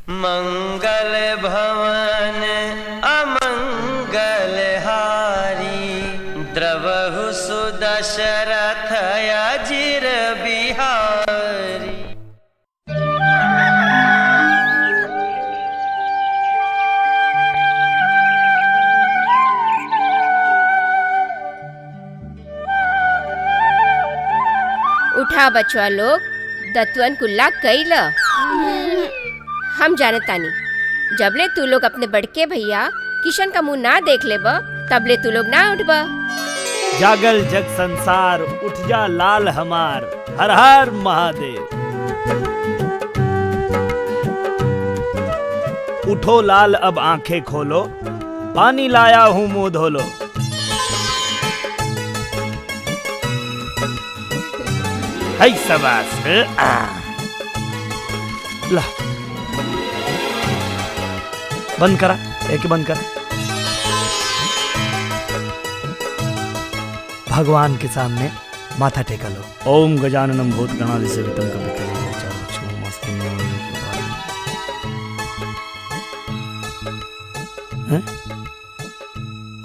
मंगल भवन अमंगल हारी, द्रवहु सुदशरथ अजिर बिहारी। उठा बचवा लोग, दतवन कुल्ला कैल। हम जानतानी जबले तू लोग अपने बड़के भैया किशन का मुंह ना देख लेब तबले तू लोग ना उठब। जागल जग संसार, उठ जा लाल हमार, हर हर महादेव। उठो लाल अब आंखें खोलो, पानी लाया हूँ मुंह धो लो। है शाबाश। ला बंद करा, एक बंद करा। भगवान के सामने माथा टेका लो। ओम गजाननम भूत गणाधि सेवितं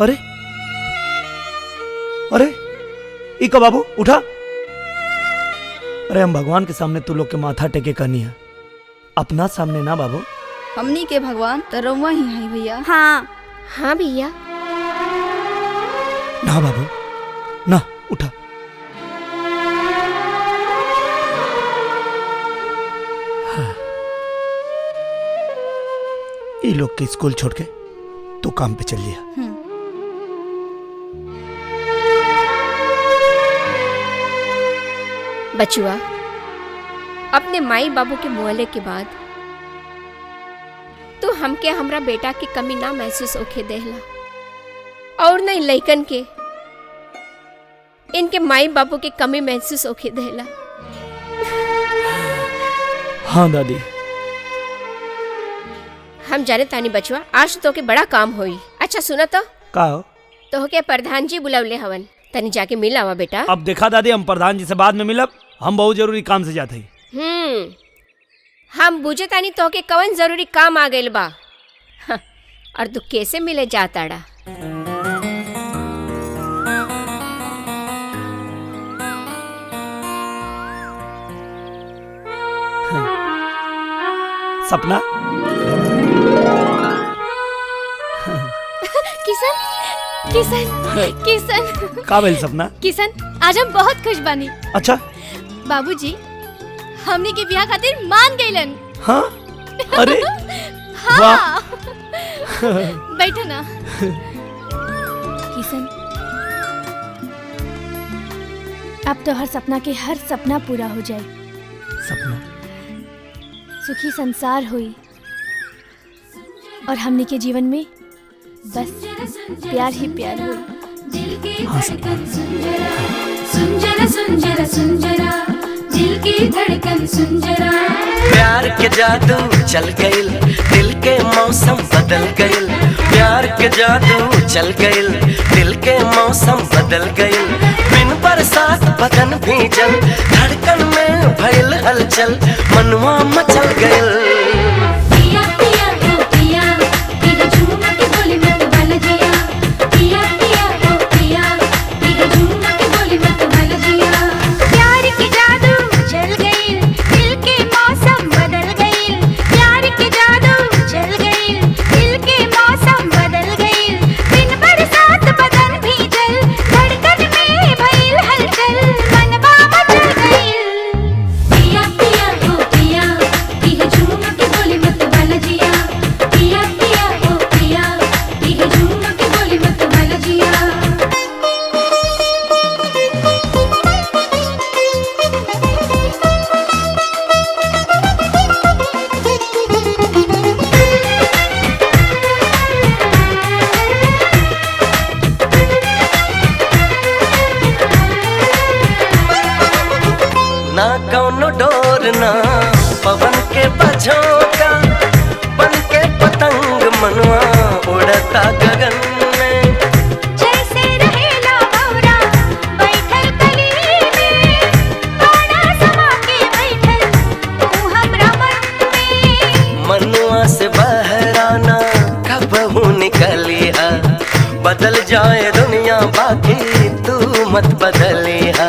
अरे अरे इको बाबू उठा। अरे हम भगवान के सामने तू लोग के माथा टेके करनी है, अपना सामने ना बाबू। हमनी के भगवान तो रउआ ही है भैया। हाँ हाँ भैया। ना बाबू ना, उठा। हाँ। ये लोग के स्कूल छोड़ के तू काम पे चल लिया। बचुआ, अपने माई बाबू के मुहले के बाद तो हमके हमरा बेटा की कमी ना महसूस होखे देहला, और नहीं लइकन के इनके माई बाबू की कमी महसूस होखे देहला। हाँ दादी। हम जाने तानी बचुआ, आज तो के बड़ा काम होई। अच्छा सुना तो का हो? तो के प्रधान जी बुलावले हवन, तनी जाके मिल आवा बेटा। अब देखा दादी, हम प्रधान जी से बाद में मिलब, हम बहुत जरूरी काम से जाते हैं। हम बुझे तानी तो के कवन जरूरी काम आ गइल बा। हाँ, और तू कैसे मिले जाताड़ा? सपना। किशन किशन किशन। का भेल सपना? किशन आज हम बहुत खुश बानी। अच्छा। बाबूजी हमनी के ब्याह खातिर मान गइलन। हाँ? अरे हाँ। वाह। बैठो ना। किशन अब तो हर सपना के हर सपना पूरा हो जाए। सपना सुखी संसार हुई और हमनी के जीवन में बस प्यार ही प्यार हुई। हाँ सपना। सुन जरा सुन जरा दिल की धड़कन सुन जरा। प्यार के जादू चल गइल, दिल के मौसम बदल गइल। प्यार के जादू चल गइल, दिल के मौसम बदल गइल। बिन बरसात बदन भीजल, धड़कन में भइल हलचल, मनवा मचल गइल। पिया पिया ओ पिया, तेरे झूम के बोली मत बल जिया। पिया पिया ओ पिया, तेरे झूम के बोली मत बल जिया। प्यार के जादू चल गइल, दिल के मौसम बदल गइल। प्यार के जादू चल गइल, दिल के मौसम बदल गइल। बिन बरसात बदन भीजल, धड़कन में भइल हलचल, मनवा मचल गइल। पिया पिया ओ पिया, तेरे झूम के बोली मत बल जिया। पिया पिया ओ पिया, तेरे झूम के बोली मत बल जिया। ना कौनो डोर ना पवन के बझोंका, बन के पतंग मनवा उड़ता गगन में। जैसे रहेला भौरा बैठल कली में, थोड़ा समा के बैठल तू हमरा मन में। मनवा निकलिहा। बदल जाए दुनिया बाकी तू मत बदलिहा।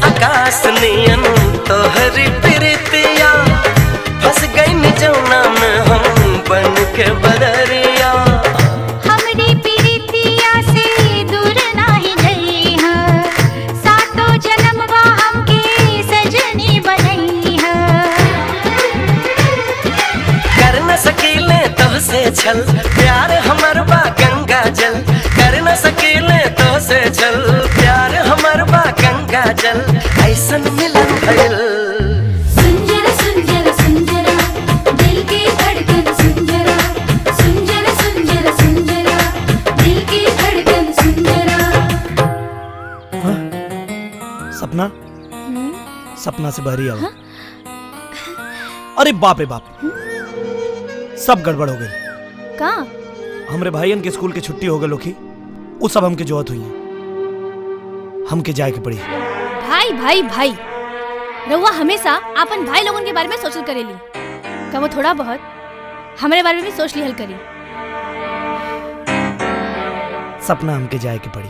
आकाश नियन तोहरी प्रीतिया, फंस गई निजौना में हम बन के बदरिया। हमरी प्रीतिया से दूर नाही जइहा, सातों जन्मवा हमके सजनी बनइहा। कर न सकीले तोहसे छल, प्यार हमर बा गंगा जल। कर न सकीले तोहसे छल, प्यार हमर बा गंगा जल। ऐसन मिलन भइल। सुन जरा सुन जरा सुन जरा दिल की धड़कन, सुन जरा सुन जरा सुन जरा सुन जरा दिल की धड़कन, सुन जरा। सपना, सपना से बहरी आओ। अरे बाप रे बाप, सब गड़बड़ हो गई। का हमरे भाईयन के स्कूल के छुट्टी हो गई लोखी, उ सब हमके जोहत हुई है, हमके जाए के पड़ी। भाई भाई भाई, रउआ हमेशा आपन भाई लोगन के बारे में सोचल करेली, कबो थोड़ा बहुत हमरे बारे में भी सोच लिहल करी। सपना हमके जाए के पड़ी।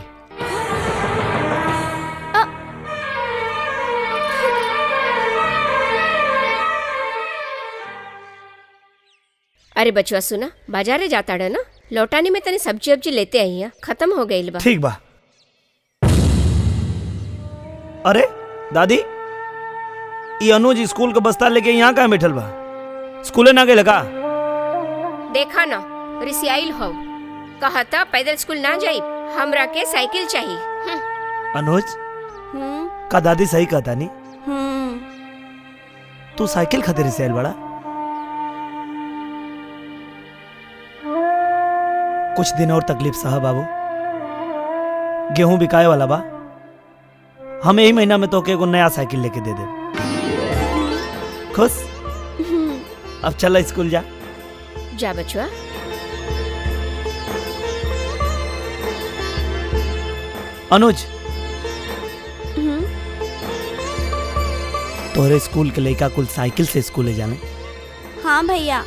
अरे बचुआ सुना, बाजारे जाता रहे ना, लौटाने में तने सब्जी उब्जी लेते आई है, खत्म हो गई बा। ठीक बा। अरे दादी, ये अनुज स्कूल का बस्ता लेके यहाँ कहाँ बैठल बा? स्कूले ना गए का? देखा ना, रिसियाइल हो, कहता पैदल स्कूल ना जाई, हमरा के साइकिल चाहिए। अनुज का दादी सही कहता नी? तू साइकिल खातिर रिसियाइल बड़ा? कुछ दिन और तकलीफ सह बाबू, गेहूं बिकाए वाला बा, हम यही महीना में तो के एगो नया साइकिल लेके दे दे। खुश? अब चल स्कूल जा। जा बचुआ। अनुज, तोहरे स्कूल के लड़का कुल साइकिल से स्कूल ले जाने? हाँ भैया।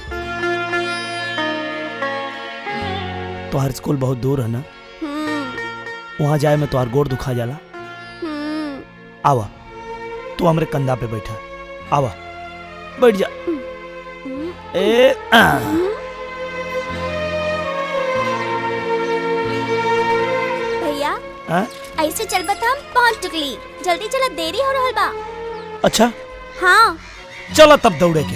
तोहर स्कूल बहुत दूर है ना, वहाँ जाए में तोहर गोड़ दुखा जाला। आवा तू हमरे कंधा पे बैठा, आवा बैठ जा। ए भैया ऐसे चलबत हम पहुंच चुकली, जल्दी चला, देरी हो रहल बा। अच्छा हाँ चलो तब दौड़े के।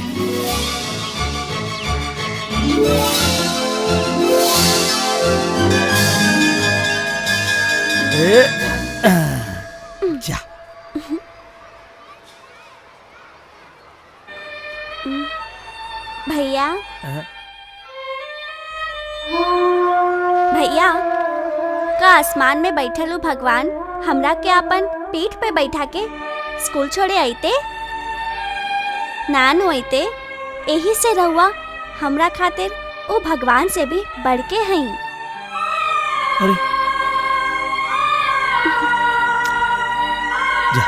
ए जा। भैया, भैया का आसमान में बैठल हो भगवान हमरा के अपन पीठ पे बैठा के स्कूल छोड़े आईते नान होते, यही से रहुआ हमरा खातिर वो भगवान से भी बढ़ के हई। अरे जा।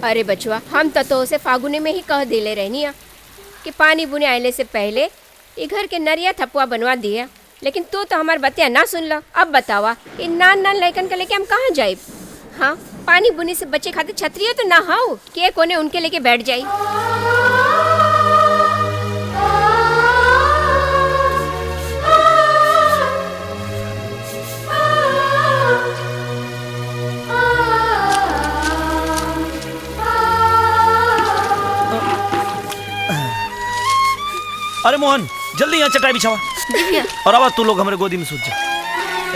अरे बचुआ, हम तो उसे फागुने में ही कह दिले रहनी कि पानी बुने आइले से पहले ये घर के नरिया थपुआ बनवा दिया, लेकिन तू तो हमार बतिया ना सुन ला। अब बतावा ये नान नान लैकन के लेके हम कहाँ जाइब? हाँ, पानी बुनी से बचे खातिर छतरियो तो ना हाउ के कोने उनके लेके बैठ जाई। अरे मोहन जल्दी यहाँ चटाई बिछावा और आवा तू लोग हमारे गोदी में सूत जा।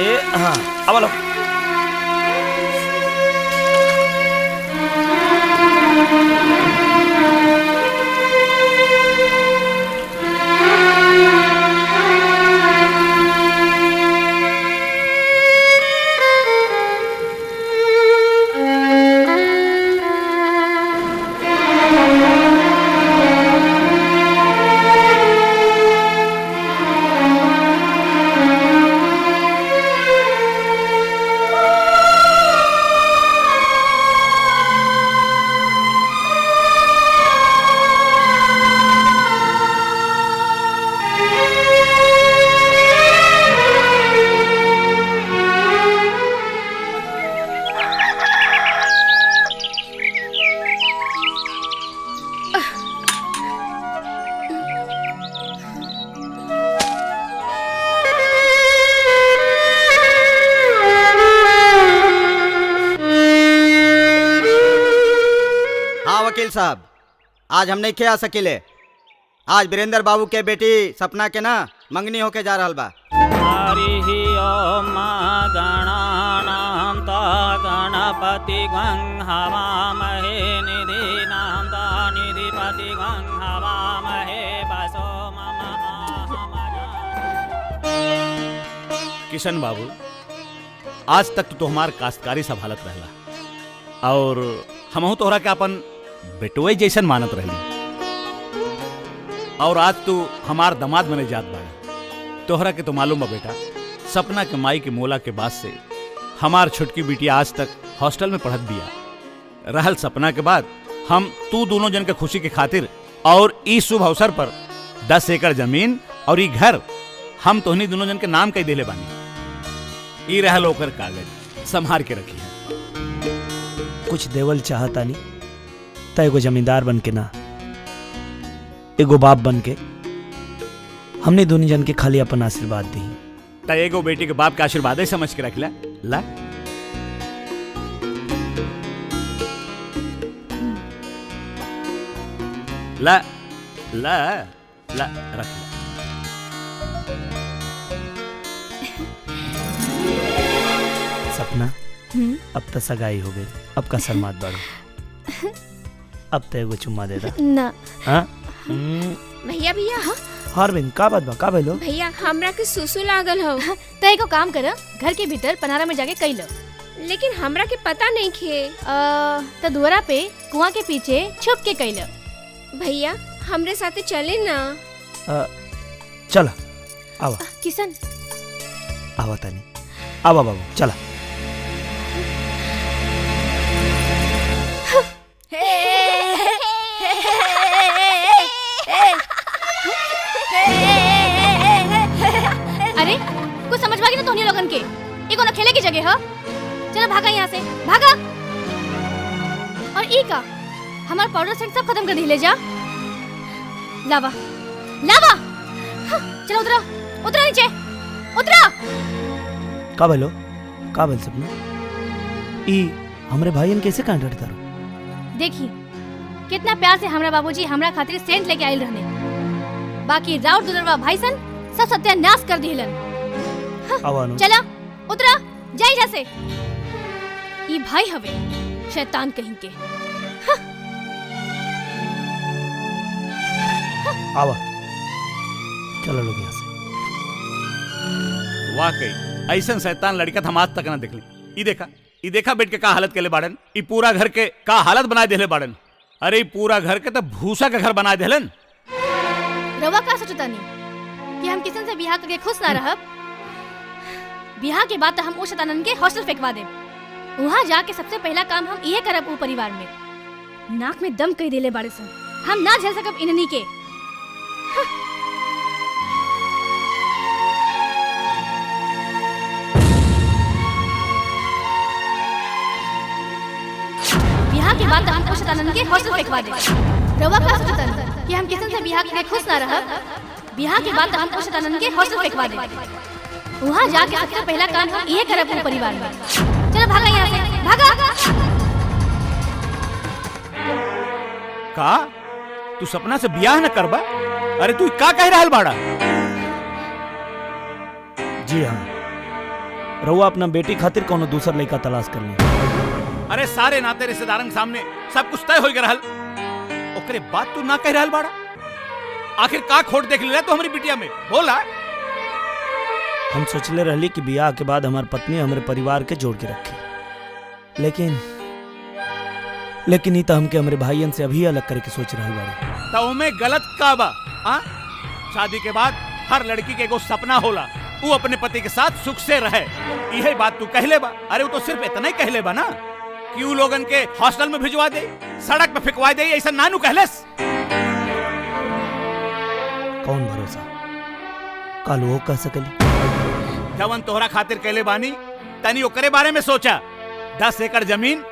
ए हाँ आवा लोग। हाँ वकील साहब, आज हम नहीं खे आ सकीले। आज वीरेंद्र बाबू के बेटी सपना के ना मंगनी होके जा रहा बा। किशन बाबू, आज तक तो हमार काश्तकारी संभालत रहला और हमहू तोहरा के अपन बेटुए जैसन मानत रहली, और आज तू हमार दामाद बने जात बाड़ा। तोहरा के तो मालूम बा बेटा, सपना के माई के मोला के बाद से हमार छोटकी बिटिया आज तक हॉस्टल में पढ़त बिया। रहल सपना के बाद हम तू दोनों जन के खुशी के खातिर और ई शुभ अवसर पर 10 एकड़ जमीन और ई घर हम तोहनी दोनों जन के नाम कह देले बानी। ई रहल ओकर कागज, संभार के रखी। कुछ देवल चाहता नहीं त एगो जमींदार बन के ना, एगो बाप बन के हमने दोनों जन के खाली अपन आशीर्वाद दी। त एगो बेटी के बाप के आशीर्वाद ही समझ के रख ला। ला ला ला ला रख ला। सपना, अब तो सगाई हो गई, अब का शर्मात बाड़ू, अब तो एगो चुम्मा दे दा ना। हाँ भैया भैया। हाँ अरविंद, का बात बा, का भइलो? भैया हमरा के सुसु लागल हो। तो एगो काम कर, घर के भीतर पनारा में जाके कई लो। लेकिन हमरा के पता नहीं खे। तो दुआरा पे कुआं के पीछे छुप के कई लो। भैया हमरे साथे चले ना। चला आवा किशन। आवा तानी, आवा बाबू चला। अरे कुछ समझ में ना तोहनी लोगन के, ये कोनो खेले की जगह है? चलो भागा यहाँ से, भागा। और ई का हमार पाउडर सेंट सब खत्म कर दिले जा। लावा लावा, चलो उतरो उतरो नीचे उतरो। का भइलो, का भइल सपना? ई हमरे भाईन कैसे कांड तारो? देखी कितना प्यार से हमरा बाबूजी हमरा खातिर सेंट लेके आइल रहने, बाकी राउत दुलरवा भाईसन सब सत्यानाश कर दिलन। हाँ, चला उतरा जाई जा से। ई भाई हवे शैतान कहीं के। हाँ। आवा चलो लोग यहाँ से। वाकई ऐसा शैतान लड़का हम आज तक ना देखले। ई देखा बैठ के का हालत के ले बाड़न, ई पूरा घर के का हालत बना देले बाड़न। अरे पूरा घर के तो भूसा का घर बना देलन। रवा का सोचता नहीं कि हम किसन से बियाह करके खुश ना रहब? बियाह के बाद तो हम उस शैतानन के हॉस्टल फेंकवा देब। वहाँ जाके सबसे पहला काम हम ये करब ऊ परिवार में नाक में दम कही देले बाड़े सन। हम ना झेल सकब इन्हनी के। हाँ। बिहार के बाद हमको शतानंद के हॉस्टल फेंकवा दे। रवा का सोचतन कि हम किसन से बिहार के खुश ना रहब। बिहार के बाद हमको शतानंद के हॉस्टल फेंकवा दे। वहाँ जाके सबसे पहला काम हम ये करब अपने परिवार में। चलो भागा यहाँ से, भागा। का तू सपना से बियाह न करबा? अरे तू का कह रहल बाड़ा? जी हाँ, रउआ अपना बेटी खातिर कोनो दूसर लड़का तलाश कर ली। अरे सारे नाते रिश्तेदारन के सामने सब कुछ तय हो गया रहल, ओकरे बात तू ना कह रहल बाड़ा। आखिर का खोट देख लेला तो हमारी बिटिया में? बोला। हम सोचले रहली कि बियाह के बाद हमार पत्नी हमारे परिवार के जोड़ के रखे, लेकिन लेकिन ई त हमके हमरे भाईयन से अभी अलग करे के सोच रहल बाड़ी। तो उमे गलत का बा? आ? शादी के बाद हर लड़की के एगो सपना होला, वो अपने पति के साथ सुख से रहे। यही बात तू कहले बा। अरे वो तो सिर्फ इतना ही कहले बा ना कि उ लोगन के हॉस्टल में भिजवा दे, सड़क पे फेंकवा दे, ऐसा नानू कहलेस। कौन भरोसा काल वो कह सकली। जवन तोहरा खातिर कहले बानी तनी ओकरे बारे में सोचा। 10 एकड़ जमीन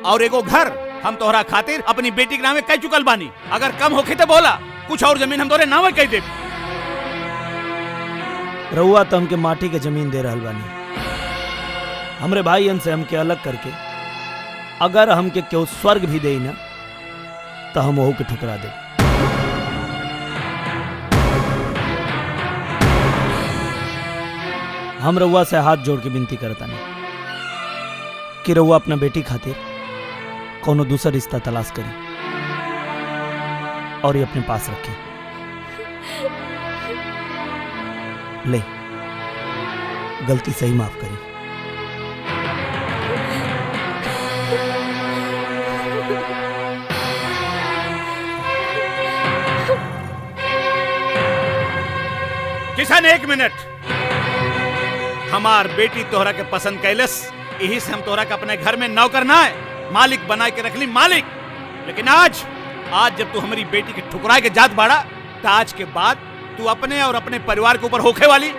और एगो घर हम तोहरा खातिर अपनी बेटी के नामे कह चुकल बानी। अगर कम होखे तो बोला, कुछ और जमीन हम तोरे नामे कह देब। रउआ तो हमके माटी के जमीन दे रहल बानी। हमरे भाईयन से हमके अलग करके अगर हमके केहू स्वर्ग भी दे ना तो हम ओहू के ठुकरा दे। हम रउआ से हाथ जोड़ के विनती करतानी कि रउआ अपना बेटी खातिर कोनो दूसर रिश्ता तलाश करी और ये अपने पास रखे। ले, गलती सही माफ करी। किशन एक मिनट, हमार बेटी तोहरा के पसंद कैलस, यही से हम तोहरा के अपने घर में नौकर ना है मालिक बना के रख ली मालिक। लेकिन आज आज जब तू हमारी बेटी के ठुकरा के जात बाड़ा तो आज के बाद तू अपने और अपने परिवार के ऊपर होखे वाली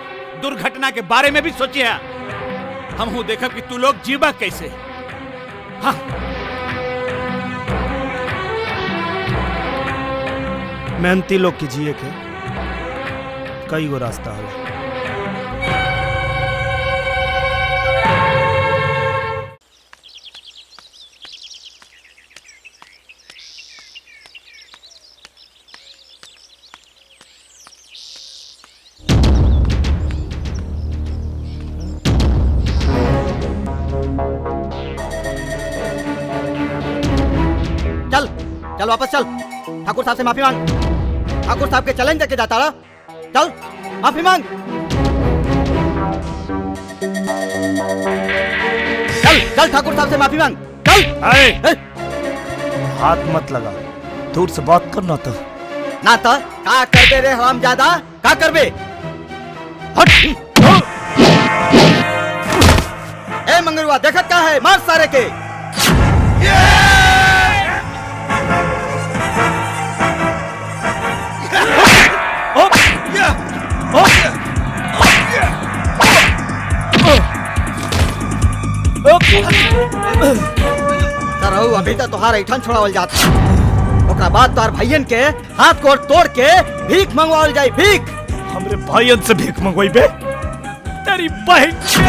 दुर्घटना के बारे में भी सोचिए। हम हूँ देखब कि तू लोग जीवा कैसे। हाँ मेहनती लोग की जिए के कई गो रास्ता होला। चल चल वापस चल, ठाकुर साहब से माफी मांग। ठाकुर साहब के चैलेंज देके जाता रहा, चल माफी मांग। चल चल ठाकुर साहब से माफी मांग, चल। आए। हाथ मत लगा, दूर से बात करना तो ना तो का कर दे रे हरामजादा, का करबे? हट। ए मंगरुआ देखत का है, मार सारे के। सरहु अभी तो तोहार ऐठन छोड़ावल जात, ओकरा बाद तोहार भाईयन के हाथ गोड़ तोड़ के भीख मंगवावल जाई। भीख हमरे भाईयन से भीख मंगवाई बे तेरी बहन के।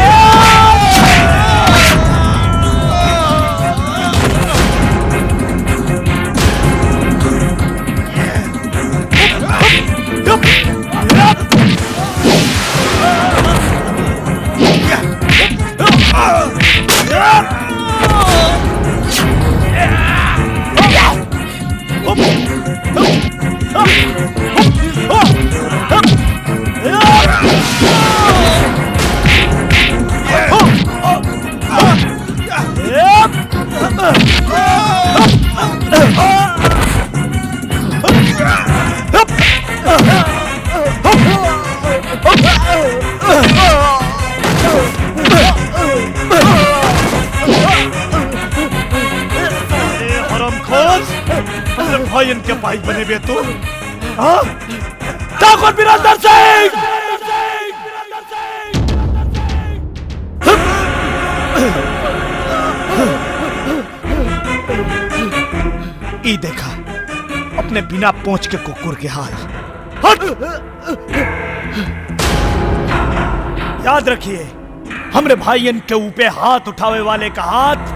हरामखोर। भाईयन के भाई बने बे तू। हाँ ठाकुर बिरादर सिंह। ई देखा अपने बिना पहुंच के कुकुर के हाल। हट! याद रखिए, हमरे भाईयन के ऊपर हाथ उठावे वाले का हाथ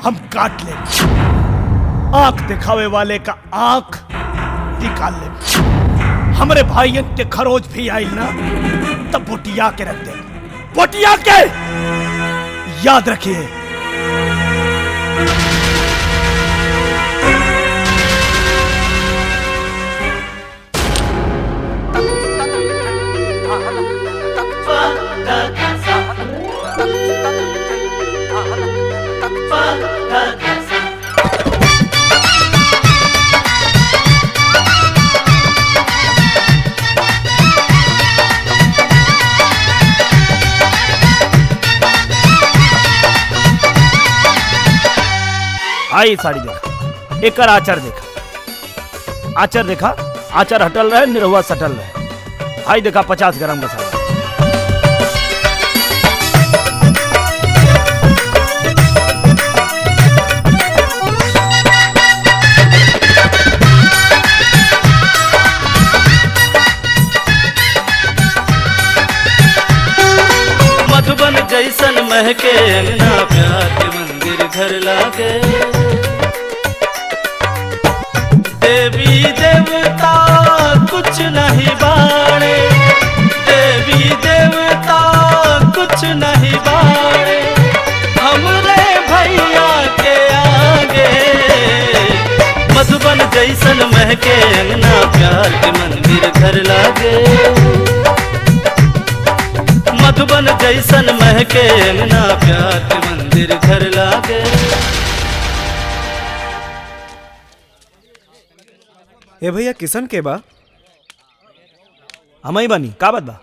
हम काट ले, आंख दिखावे वाले का आंख निकाल ले। हमरे भाईयन के खरोच भी आई ना तब बोटिया के रख दे, बोटिया के। याद रखिए। आई साड़ी देखा, एकर आचर देखा, आचर देखा, आचर हटल रहे, निरहुआ सटल रहे। आई देखा 50 ग्राम का साड़ी। मधुबन जैसन महके अंगना प्यार के मंदिर घर लागे। देवी देवता कुछ नहीं बाड़े, देवी देवता कुछ नहीं बाड़े, हमरे भैया के आगे। मधुबन जैसन महके अंगना प्यार के मंदिर घर लागे। मधुबन जैसन महके अंगना प्यार के मंदिर घर लागे। ए भैया किशन के बा? हम ही बानी। का बात बा?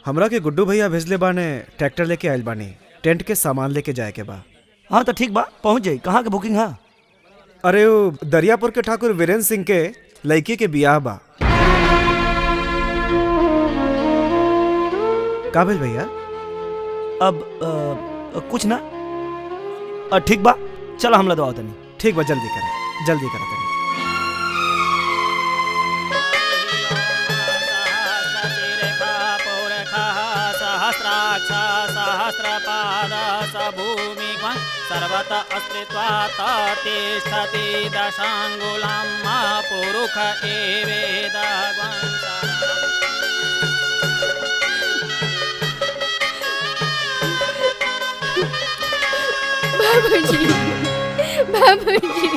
हमरा के गुड्डू भैया भेजले बाने, ट्रैक्टर लेके आयल बानी, टेंट के सामान लेके जाए के बा। हाँ तो ठीक बा, पहुँच जाई। कहाँ के बुकिंग है? अरे वो दरियापुर के ठाकुर वीरेंद्र सिंह के लड़की के बियाह बा। का भेल भैया? अब कुछ ना, ठीक बा, चलो हम लदवाओ तनी। ठीक बा, जल्दी करा, जल्दी करा तनी। बाबूजी, बाबूजी।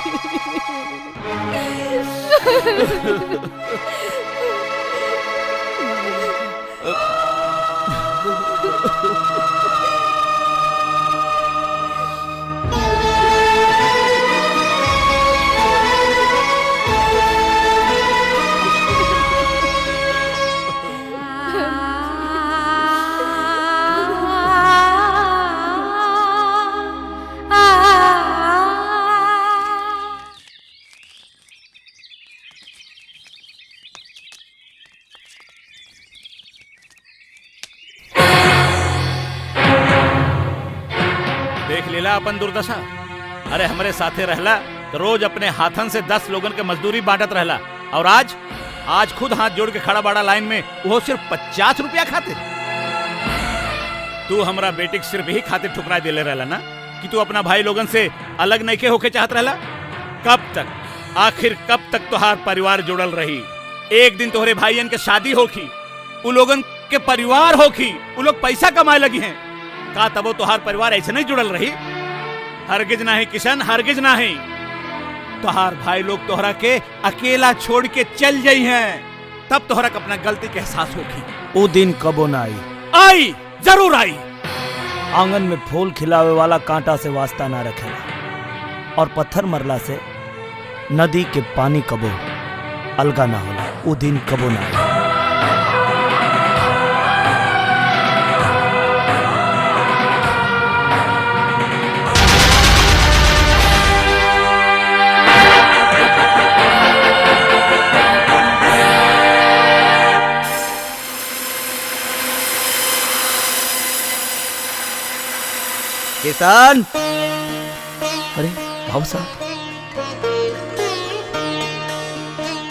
देख लेला अपन दुर्दशा। अरे हमरे साथे रहला तो रोज अपने हाथन से 10 लोगन के मजदूरी बांटत रहला, और आज आज खुद हाथ जोड़ के खड़ा बाड़ा लाइन में, वो सिर्फ 50 रुपया खातिर। तू हमरा बेटी के सिर्फ यही खातिर ठुकरा देले रहला ना कि तू अपना भाई लोगन से अलग नहीं के होके चाहत रहला। कब तक, आखिर कब तक तुहार परिवार जुड़ल रही? एक दिन तोहरे भाईयन के शादी होखी, उ लोगन के परिवार होखी, उ लोग पैसा कमाए लगी हैं, का तबो तुहार परिवार ऐसे नहीं जुड़ल रही? हरगिज नहीं किशन, हरगिज नहीं। तुहार भाई लोग तोहरा के अकेला छोड़ के चल जाई हैं, तब तोहरा के अपना गलती के एहसास होखी। वो दिन कबो ना आई। आई, जरूर आई। आंगन में फूल खिलावे वाला कांटा से वास्ता ना रखेला, और पत्थर मरला से नदी के पानी कबो अलगा ना होला। वो दिन कबो ना आई। किशन। अरे बाबू साहब,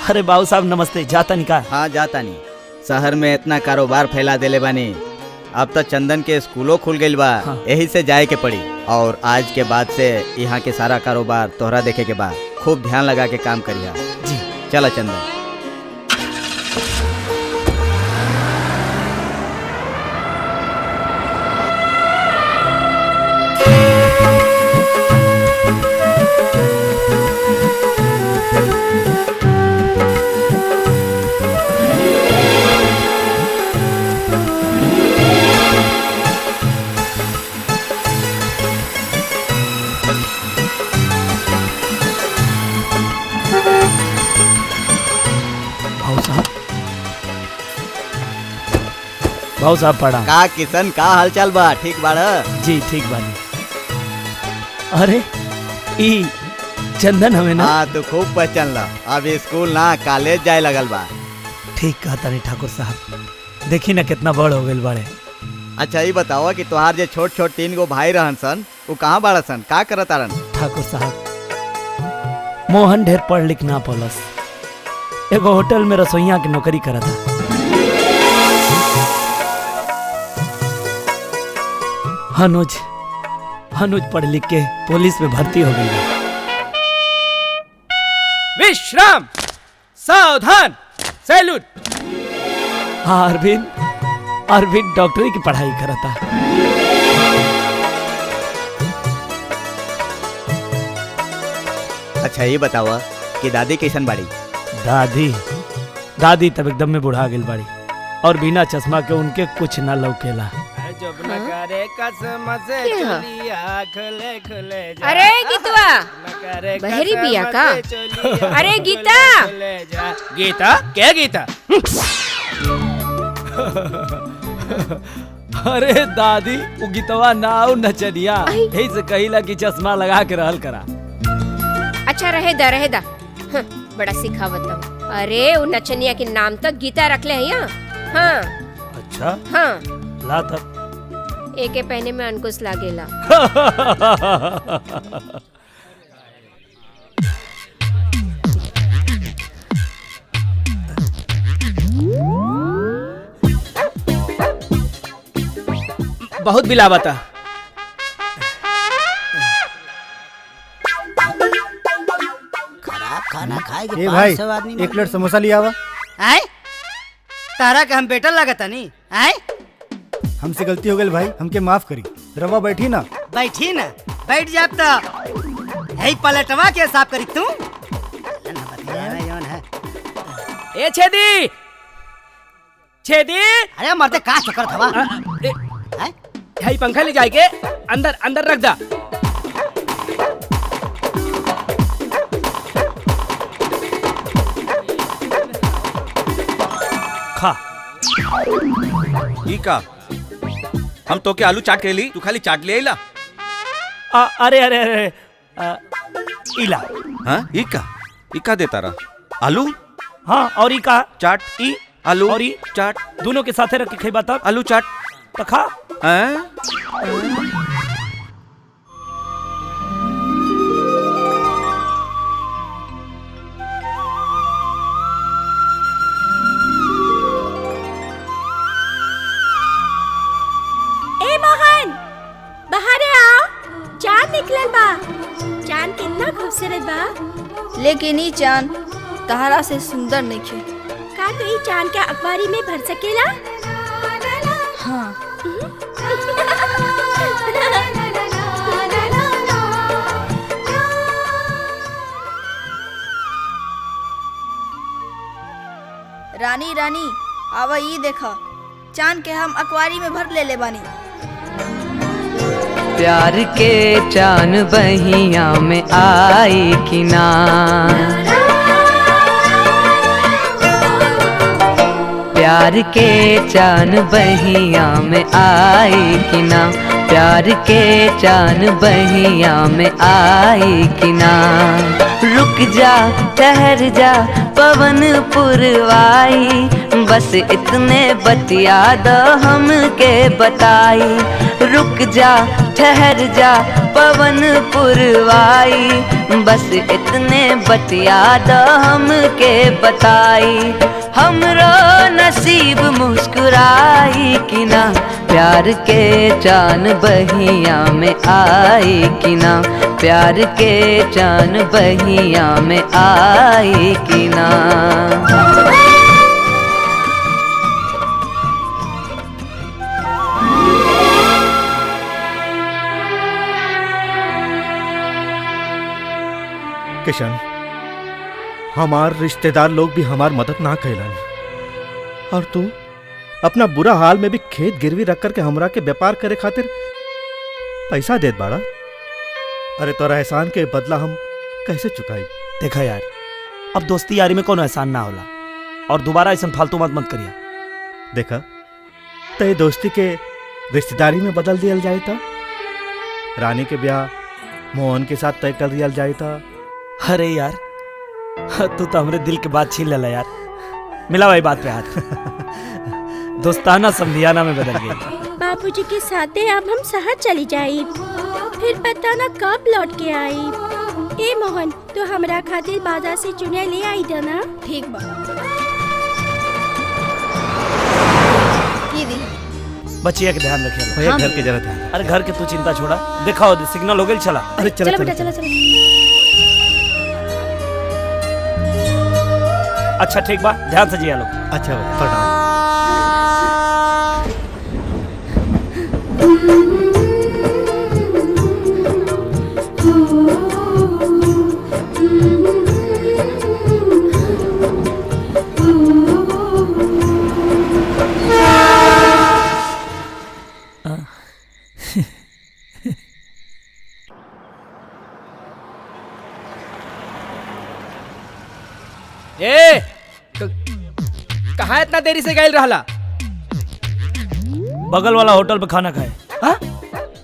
अरे बाबू साहब नमस्ते। जाता नहीं का? हाँ जाता नहीं। शहर में इतना कारोबार फैला देले बानी, अब तो चंदन के स्कूलों खुल गइल बा। हाँ। यही से जाए के पड़ी। और आज के बाद से यहाँ के सारा कारोबार तोहरा देखे के बाद खूब ध्यान लगा के काम करिया जी। चला चंदन। भाऊ साहब पड़ा का किशन, का हालचाल बा? ठीक बाड़ा जी? ठीक बानी। अरे ई चंदन हमें ना? हाँ तो खूब पहचान ला, अब स्कूल ना कॉलेज जाए लगल बा। ठीक कहता नहीं ठाकुर साहब, देखी ना कितना बड़ हो गइल बाड़े। अच्छा ये बताओ कि तुहार जे छोट छोट 3 गो भाई रहन सन, वो कहाँ बाड़ा सन, का करत तारन? ठाकुर साहब मोहन ढेर पढ़ लिख ना पलस, एगो होटल में रसोईया के नौकरी करता। अनुज, अनुज पढ़ लिख के पुलिस में भर्ती हो गई। विश्राम, सावधान, सैल्यूट। हाँ अरविंद, अरविंद डॉक्टरी की पढ़ाई करता। अच्छा ये बतावा कि दादी कैसन बाड़ी? दादी, दादी तब एकदम में बुढ़ा गई बाड़ी और बिना चश्मा के उनके कुछ ना लौकेला। अरे गीतवा, बहरी बिया का? अरे गीता, गीता क्या गीता? अरे दादी वो गीतवा ना आओ नचनिया, यही से कहिला कि चश्मा लगा के रहल करा। अच्छा रहे दा, रहे दा। हाँ, बड़ा सिखावत। अरे वो नचनिया के नाम तक गीता रख ले है। हाँ अच्छा, हाँ ला तब एके पहने में अंकुश लागेला। बहुत बिलावता। खराब खाना खाएगी। ए भाई, एक प्लेट समोसा लिया आवा। आए तारा के हम बेटा लगता नहीं? आए हमसे गलती हो गई भाई, हमके माफ करी। रवा बैठी ना। बैठी ना, बैठ जाब तो यही पलटवा के साफ करी तू। ए छेदी, छेदी। अरे मरते का चक्कर थवा? यही पंखा ले जाए के अंदर अंदर रख दा। खा। ई का हम तो के आलू चाट के ली, तू खाली चाट ले आइला। अरे अरे अरे इला। हाँ ई का देता रहा आलू? हाँ और ई का चाट, ई आलू और ई चाट, दोनों के साथे रख के खइबा तब आलू चाट तो खा। हाँ चांद निकलल बा। चांद कितना खूबसूरत बा। लेकिन ई चांद तहरा से सुंदर नइखे। का तू ई चांद के अखबारी में भर सकेला? हाँ। रानी रानी आवा ई देखा, चांद के हम अखबारी में भर ले ले बानी। प्यार के चान बहिया में आई कि ना, प्यार के चान बहिया में आई कि ना, प्यार के चान बहिया में आई कि ना। रुक जा ठहर जा पवन पुरवाई, बस इतने बतिया दो हमके बताई। रुक जा ठहर जा पवन पुरवाई, बस इतने बतिया दो हमके बताई। हमरो नसीब मुस्कुराई कि ना, प्यार के चान बहिया में आई कि ना, प्यार के चान बहिया में आई कि ना। किशन, हमार रिश्तेदार लोग भी हमार मदद ना कैलन और तू अपना बुरा हाल में भी खेत गिरवी रख करके हमरा के व्यापार करे खातिर पैसा देत बाड़ा। अरे तोरा एहसान के बदला हम कैसे चुकाई? देखा यार, अब दोस्ती यारी में कोनो एहसान ना होला और दोबारा ऐसा फालतू मत मत करिया। देखा, ते दोस्ती के रिश्तेदारी में बदल दिया जाए था, रानी के ब्याह मोहन के साथ तय कर दिया जाए था। अरे यार, तू तो हमरे दिल के बात छीन लेला यार। मिला भाई बात पे हाथ। दोस्ताना समधियाना में बदल गई। बाबूजी के साथे अब हम शहर चली जाई, फिर पता ना कब लौट के आई। ए मोहन, तो हमरा खातिर बाजार से चुनिया ले आई देना। ठीक बा। बच्चिया के ध्यान रखिए भैया, घर के जरा ध्यान। अरे घर के तू चिंता छोड़ा, देखा सिग्नल हो गई, चला। अरे चलो चलो बेटा, चलो चलो। अच्छा ठीक बा, ध्यान से जिया लोग। अच्छा प्रणाम। ए, कहाँ इतना देरी से गए रहला? बगल वाला होटल पे खाना खाए। हाँ?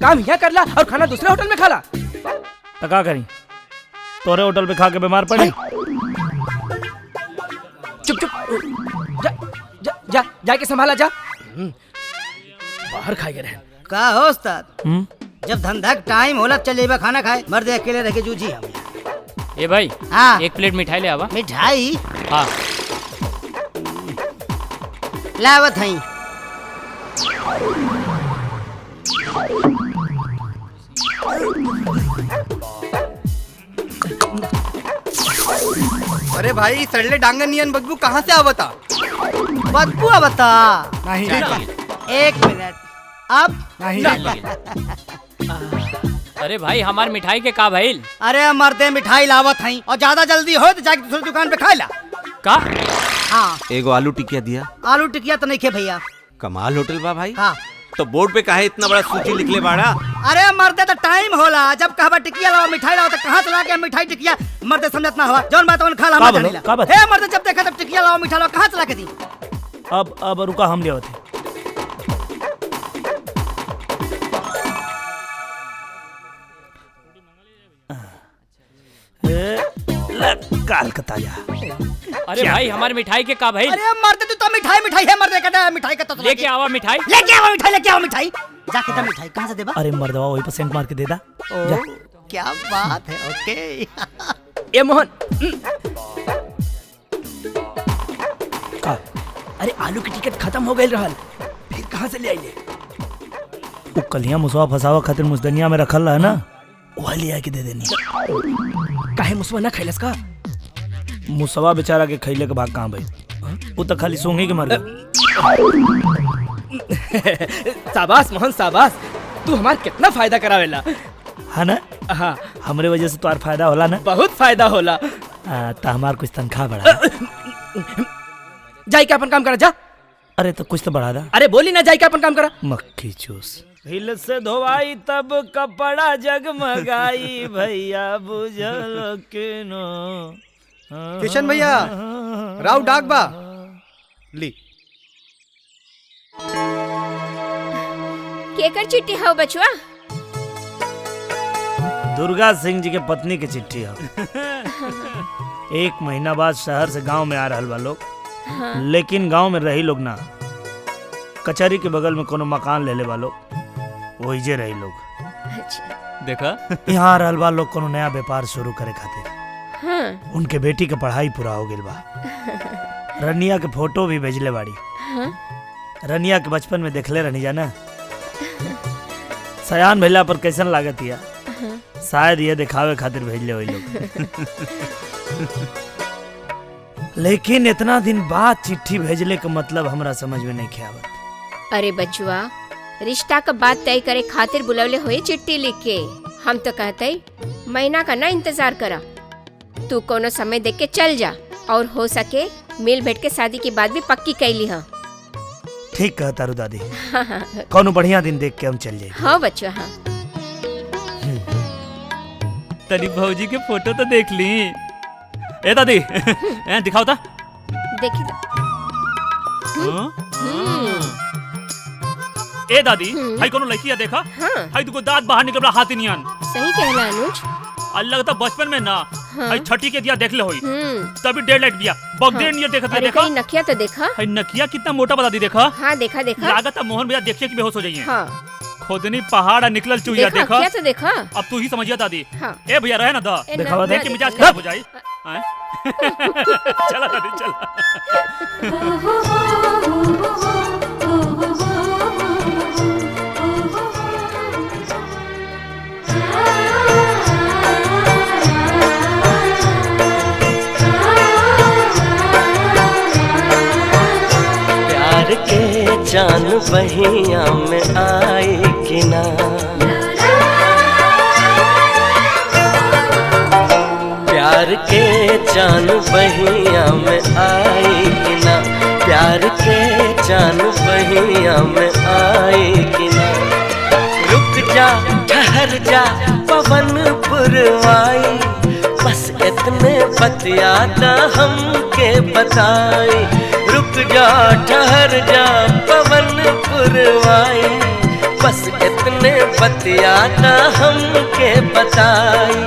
काम यहाँ करला और खाना दूसरे होटल में खाला? तो का करी, तोरे होटल पे खा के बीमार पड़े? चुप चुप, जा जा जा जाके संभाला जा। बाहर खाए गए रहन। का हो उस्ताद, जब धंधा के टाइम होला चल जेबा खाना खाए, मर्द अकेले रह के जूझी हम। ए भाई, हाँ? एक प्लेट मिठाई ले आवा। मिठाई? हाँ लावत हई। अरे भाई, सड़ले डांगन नियन बदबू कहाँ से आवता? बदबू आवता? नहीं। एक मिनट, अब नहीं। अरे भाई, हमार मिठाई के का भइल? अरे मर्दे मिठाई लावत हई और ज्यादा जल्दी हो तो जाके दूसरी दुकान पे खा ला। का? हाँ। एगो आलू टिकिया दिया। आलू टिकिया तो नहीं खे भैया। कमाल होटल बा भाई। हाँ। तो बोर्ड पे काहे इतना बड़ा सूची लिखले बाड़ा? अरे मर्दे तो टाइम होला, जब कहबा टिकिया लाओ मिठाई लाओ तो कहां से ला के मिठाई टिकिया? मर्दे समझत ना हवा, जौन बात उन खा ला हम जानिला। हे मर्दे, जब देखा तब टिकिया लाओ मिठाई लाओ, कहां से ला के दी? अब रुका, हम ले आवत। कलकत्ता। अरे भाई, हमारी मिठाई के का भाई? अरे मर्दे तू तो मिठाई मिठाई है मर्दे का मिठाई का तो लेके आवा मिठाई, लेके आवा मिठाई, लेके आवा मिठाई। जाके दा मिठाई कहां से देबा? अरे मर्दवा वही पर सेंट मार के दे दा। जा। क्या बात है, ओके। ए मोहन का? अरे आलू की टिकट खत्म हो गई रहल, फिर कहां से ले आइले? उ कलिया मुसवा फसावा खातिर मुजदनिया में रखल रहा ना, वह ले आके दे देनी। काहे मुसवा ना खैलस का? मुसवा बेचारा के खैले के भाग कहां भाई, वो तो खाली सूंघी के मर गया। शाबाश मोहन शाबाश, तू हमार कितना फायदा करावेला है ना? हाँ, हमरे वजह से तुहार फायदा होला ना? बहुत फायदा होला। तो हमार कुछ तनख्वाह बढ़ा। जाई के अपन काम करा जा। अरे तो कुछ तो बढ़ा दा। अरे बोली ना, जाई के अपन काम करा। मक्खी चूस हिल से धोवाई तब कपड़ा जगमगाई भैया बुझल के नो। किशन भैया, राव डाक बा ली। केकर चिट्ठी हो बचुआ? दुर्गा सिंह जी के पत्नी के चिट्ठी हो। एक महीना बाद शहर से गांव में आ रहल बा लोग, हाँ। लेकिन गांव में रही लोग ना, कचहरी के बगल में कोनो मकान ले ले वालो, वही रही लोग। अच्छा। देखा यहाँ रहल बा लोग कोनो नया व्यापार शुरू करे खातिर। हाँ। उनके बेटी के पढ़ाई पूरा हो गइल बा। रनिया के फोटो भी भेजले बाड़ी। हाँ। रनिया के बचपन में देखले रहनी जाना, सयान भइला पर कैसन लागत या, हाँ। शायद ये दिखावे खातिर भेजले वही लोग। लेकिन इतना दिन बाद चिट्ठी भेजले के मतलब हमरा समझ में नहीं आवत। अरे बचुआ, रिश्ता का बात तय करे खातिर बुलवले होए चिट्ठी लिख के। हम तो कहते महीना का ना इंतजार करा, तू कोनो समय देख के चल जा, और हो सके मिल बैठ के शादी की बात भी पक्की कैली। हाँ ठीक कहता रू दादी। हाँ हाँ। कोनो बढ़िया दिन देख के हम चल जाए। हाँ बच्चुआ हाँ। तनी भौजी के फोटो तो देख ली। ए दादी ए दिखाओ ता। देखी ता। ए दादी, हाई कोनो लड़की देखा? हाँ। हाई तुको दांत बाहर निकल हाथी नियन। सही कहला अनुज। अल्लाह तो बचपन में ना, हाँ। हाई छठी के दिया देख ले होई। तभी डेढ़ लाइट बिया बगदेर नियर देखत अरे देखा। नकिया तो देखा। हाई नकिया कितना मोटा बता दी देखा। हां देखा देखा। लागत मोहन भैया देखिए कि बेहोश हो जाइए। हां। खोदनी पहाड़ निकलल चुईया देखा। देखा तो देखा। अब तू ही समझिया दादी। हाँ। ए भैया रहे ना दा। दिखावा देख के मिजाज खराब हो जाई। चला दादी चला। प्यार के चान बहिया में आई कि ना, प्यार के चान बहिया में आई कि ना, प्यार के चान बहिया में आई कि ना। रुक जा ठहर जा पवन पुरवाई, बस इतने बतिया दा हमके बताई। रुक जा ठहर जा पवन पुरवाई, बस इतने बतिया दा हमके बताई।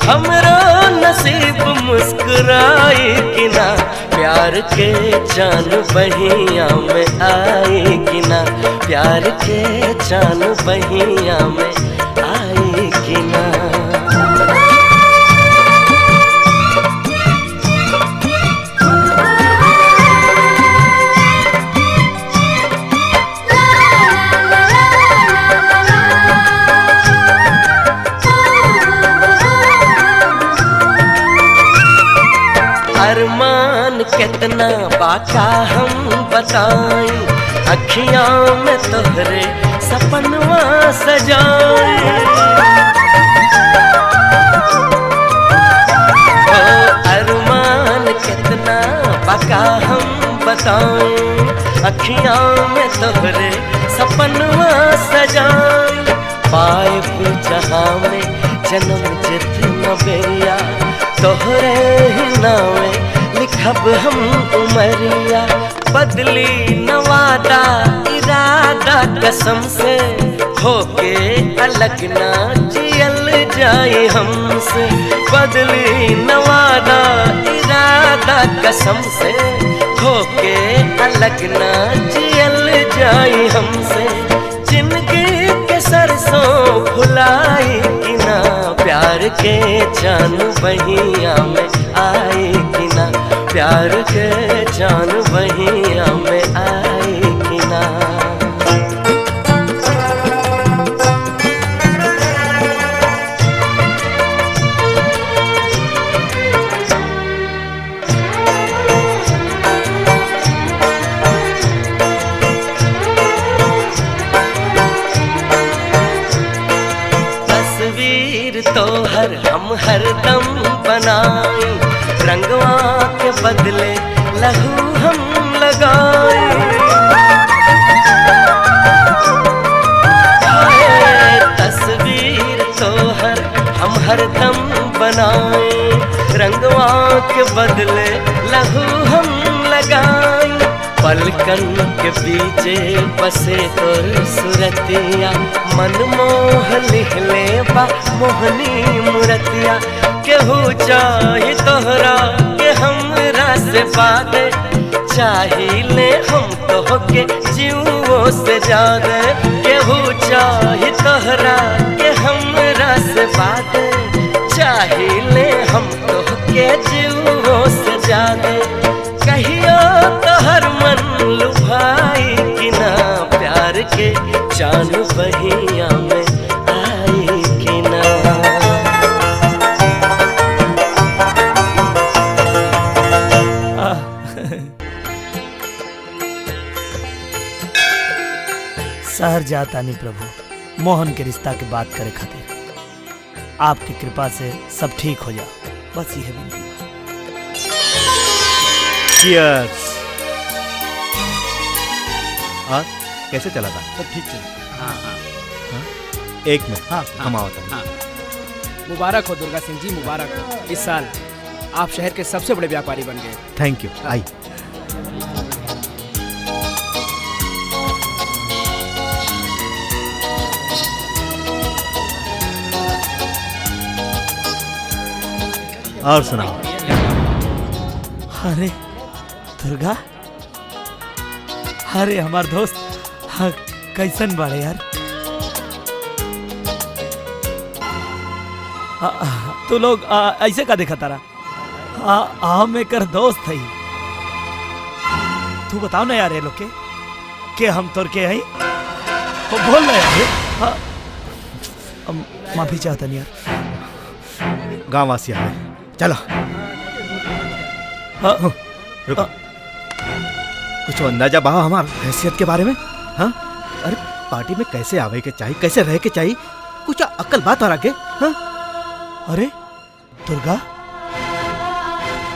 हमरो नसीब मुस्कुराई कि ना, प्यार के चान बहिया में आई कि ना, प्यार के चान बहिया में आई कि ना। अरमान कितना बाका हम बताई, अखियां में तोहरे सपनवा सजाई। ओ अरमान कितना बाका हम बताई, अखियां में तोहरे सपनवा सजाई। पाए जहां में जन्म जितना बेरिया, तोहरे ही नामे लिखब हम उमरिया। बदली न वादा इरादा कसम से, होके अलग ना जियल जाए हमसे। बदली न वादा इरादा कसम से, होके अलग ना जियल जाए हमसे। जिंदगी के सरसों फुलाई कि ना, प्यार के चान बहिया में आई कि ना, प्यार के चान बहिया में आई कि ना। तस्वीर तो हर हम हरदम बनाए, रंगवा के बदले लहू हम लगाए। तस्वीर तो हर हम हरदम बनाए, रंगवा के बदले लहू हम लगाए। पलकन के बीचे बसे तोर सुरतिया, मन मोह लिहले बा मोहनी मुरतिया। केहू चाहे तोहरा के हमरा से बादे, चाहिले हम तोहके जीवो से ज्यादा, केहू चाहे तोहरा के हमरा से बात, चाहिले हम तोहके जीवो से ज्यादा। कहियो तोहर मन लुभाई कि ना, प्यार के चान बहिया में आई कि ना। शहर जाता नहीं प्रभु, मोहन के रिश्ता के बात करे खातिर। आपकी कृपा से सब ठीक हो जा, बस यह विनती। चीयर्स। और कैसे चला था? सब ठीक चला। हाँ हाँ हाँ? एक मिनट, हाँ हम आवत हैं। हाँ। मुबारक हो दुर्गा सिंह जी, मुबारक हो। इस साल आप शहर के सबसे बड़े व्यापारी बन गए। Thank you. आई और सुनाओ। अरे दुर्गा, अरे हमार दोस्त, हाँ कैसन बाड़े यार? तू लोग ऐसे का देखा तारा? हम एकर दोस्त है। तू बताओ ना यार ये लोग के हम तोर के हई। बोल ना यार। माफी चाहता नहीं यार। गाँव वासी आए, चलो। रुको, कुछ अंदाजा बा हमार हैसियत के बारे में? हाँ, अरे पार्टी में कैसे आवे के चाहिए, कैसे रहे के चाहिए, कुछ अक्ल बात आ के। हाँ? अरे दुर्गा,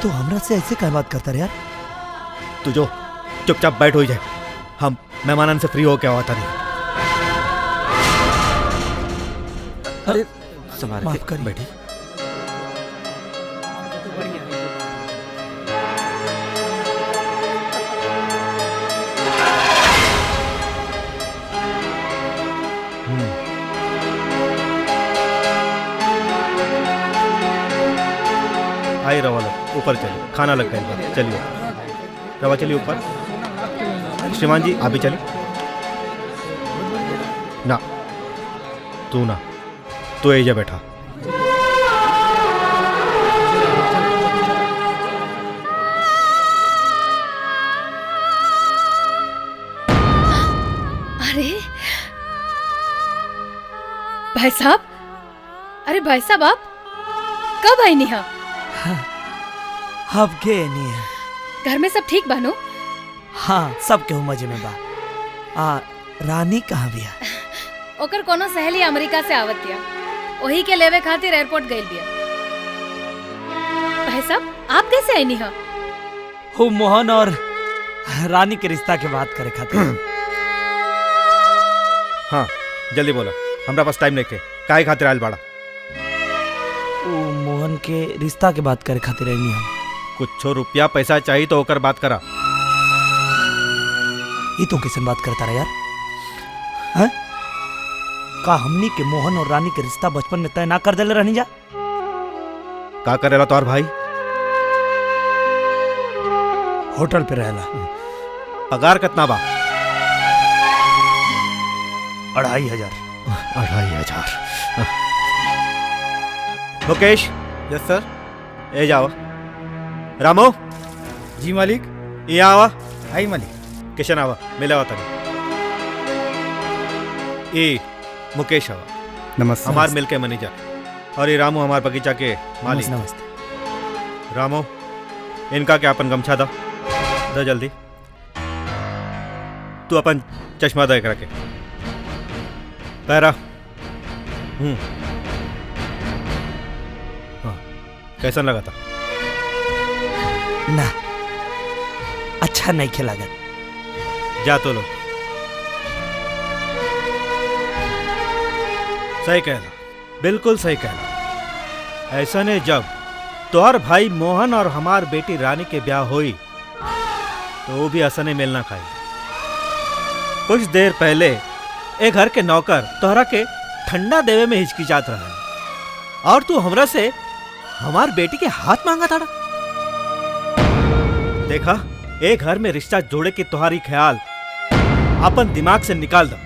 तू हमरा से ऐसे क्या बात करता रे यार? तू जो चुपचाप बैठ हो जाए, हम मेहमानन से फ्री होके आता नहीं। अरे माफ कर, बैठी। आई रवा लोग ऊपर चलिए, खाना लग गया, चलिए रवा चलिए ऊपर। श्रीमान जी आप भी चलिए ना। तू ना, तू एजा बैठा। अरे भाई साहब, अरे भाई साहब आप कब आई नेहा? अब के नहीं है। घर में सब ठीक बानो? हाँ सब केहू मजे में बा। रानी कहाँ बिया? ओकर कोनो सहेली अमेरिका से आवत बिया, वही के लेवे खातिर एयरपोर्ट गइल बिया। भाई साहब आप कैसे आई नेहा? हो मोहन और रानी के रिश्ता के बात करे खातिर। हाँ जल्दी बोला, हमरा पास टाइम नहीं के। काहे खातिर आयल बाड़ा? ओ मोहन के रिश्ता के बात करे खातिर आई हम। कुछ रुपया पैसा चाहिए तो होकर बात करा। ये तो कैसे बात करता रहा यार? हैं? का हमनी के मोहन और रानी के रिश्ता बचपन में तय ना कर देले रहनी जा? का करेला तोर भाई? होटल पे रहेला। पगार कितना बा? 2500। 2500। मुकेश। Yes sir. ए जाओ। रामो। जी मालिक। यहाँ आवा। आई मालिक। किशन आवा, मिला तनी। ए मुकेश आवा। नमस्ते। हमार मिल के मैनेजर, और ये रामू हमार बगीचा के मालिक। नमस्ते। रामो, इनका क्या अपन गमछा दा दा जल्दी। तू अपन चश्मा दा एकरा के पैरा। हाँ कैसा लगा था? ना अच्छा नहीं खेला। जा तो लो। सही कहला, बिल्कुल सही कहला। ऐसा ने जब तोहर भाई मोहन और हमार बेटी रानी के ब्याह होई तो वो भी असने मिलना खाई। कुछ देर पहले एक घर के नौकर तोहरा के ठंडा देवे में हिचकिचात रहा और तू हमरा से हमार बेटी के हाथ मांगा था। देखा एक घर में रिश्ता जोड़े के तुम्हारी ख्याल अपन दिमाग से निकाल दो।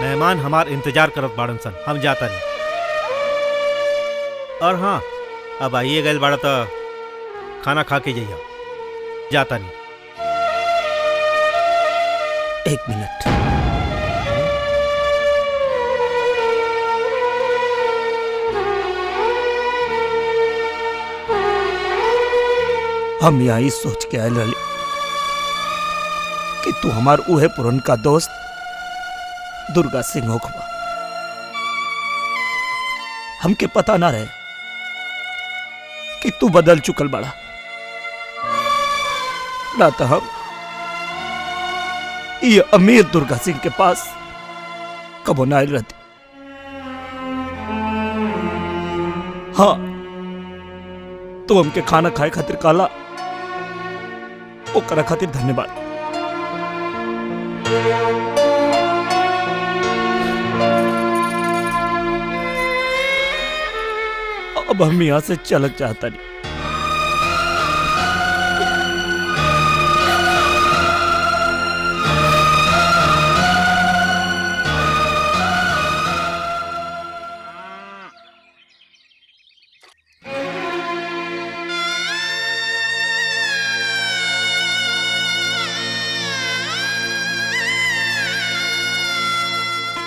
मेहमान हमार इंतजार करत बाड़न सन, हम जाता नहीं। और हाँ, अब आइए गए बाड़ा तो खाना खा के जाइए, जाता नहीं। एक मिनट, हम यहाँ सोच के आयल रही कि तू हमार उहे पुरनका दोस्त दुर्गा सिंह होखबा। हमके पता ना रहे कि तू बदल चुकल बड़ा। ना तो हम ये अमीर दुर्गा सिंह के पास कबो ना आयल रहती। हाँ, तू हमके खाना खाए खातिर काला ओकरा खातिर धन्यवाद। अब हम यहां से चलक चाहता नहीं।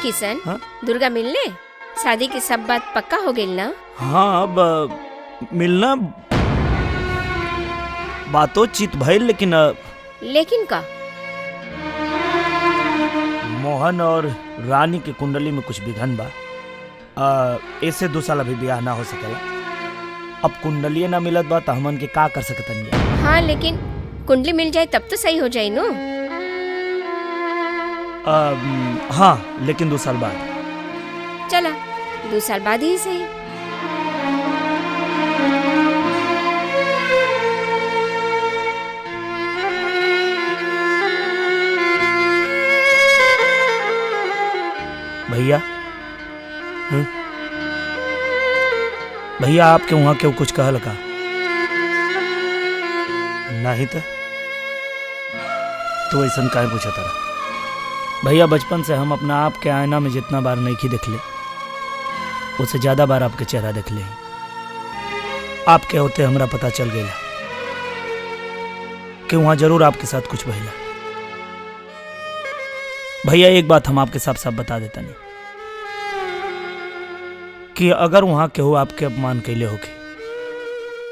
किशन, हाँ? दुर्गा मिलने शादी की सब बात पक्का हो गई ना? हाँ, अब मिलना बातों चित भइल, लेकिन लेकिन का मोहन और रानी के कुंडली में कुछ बिघन बा। ऐसे 2 साल अभी ब्याह ना हो सकेला। अब कुंडली ना मिलत बा तो हमन के का कर सकतन? हाँ, लेकिन कुंडली मिल जाए तब तो सही हो जाए नो। हाँ, लेकिन 2 साल बाद। चला, 2 साल बाद ही सही। भैया, भैया आपके वहां क्यों कुछ कहल का नहीं तो ऐसा काहे पूछा तारा? भैया, बचपन से हम अपना आप के आईना में जितना बार नहीं देख ले, उससे ज़्यादा बार आपके चेहरा देख ले। आपके होते हमरा पता चल गया कि वहाँ जरूर आपके साथ कुछ भइला। भैया, एक बात हम आपके साफ साफ बता देता नहीं कि अगर वहाँ केहू आपके अपमान कैले होके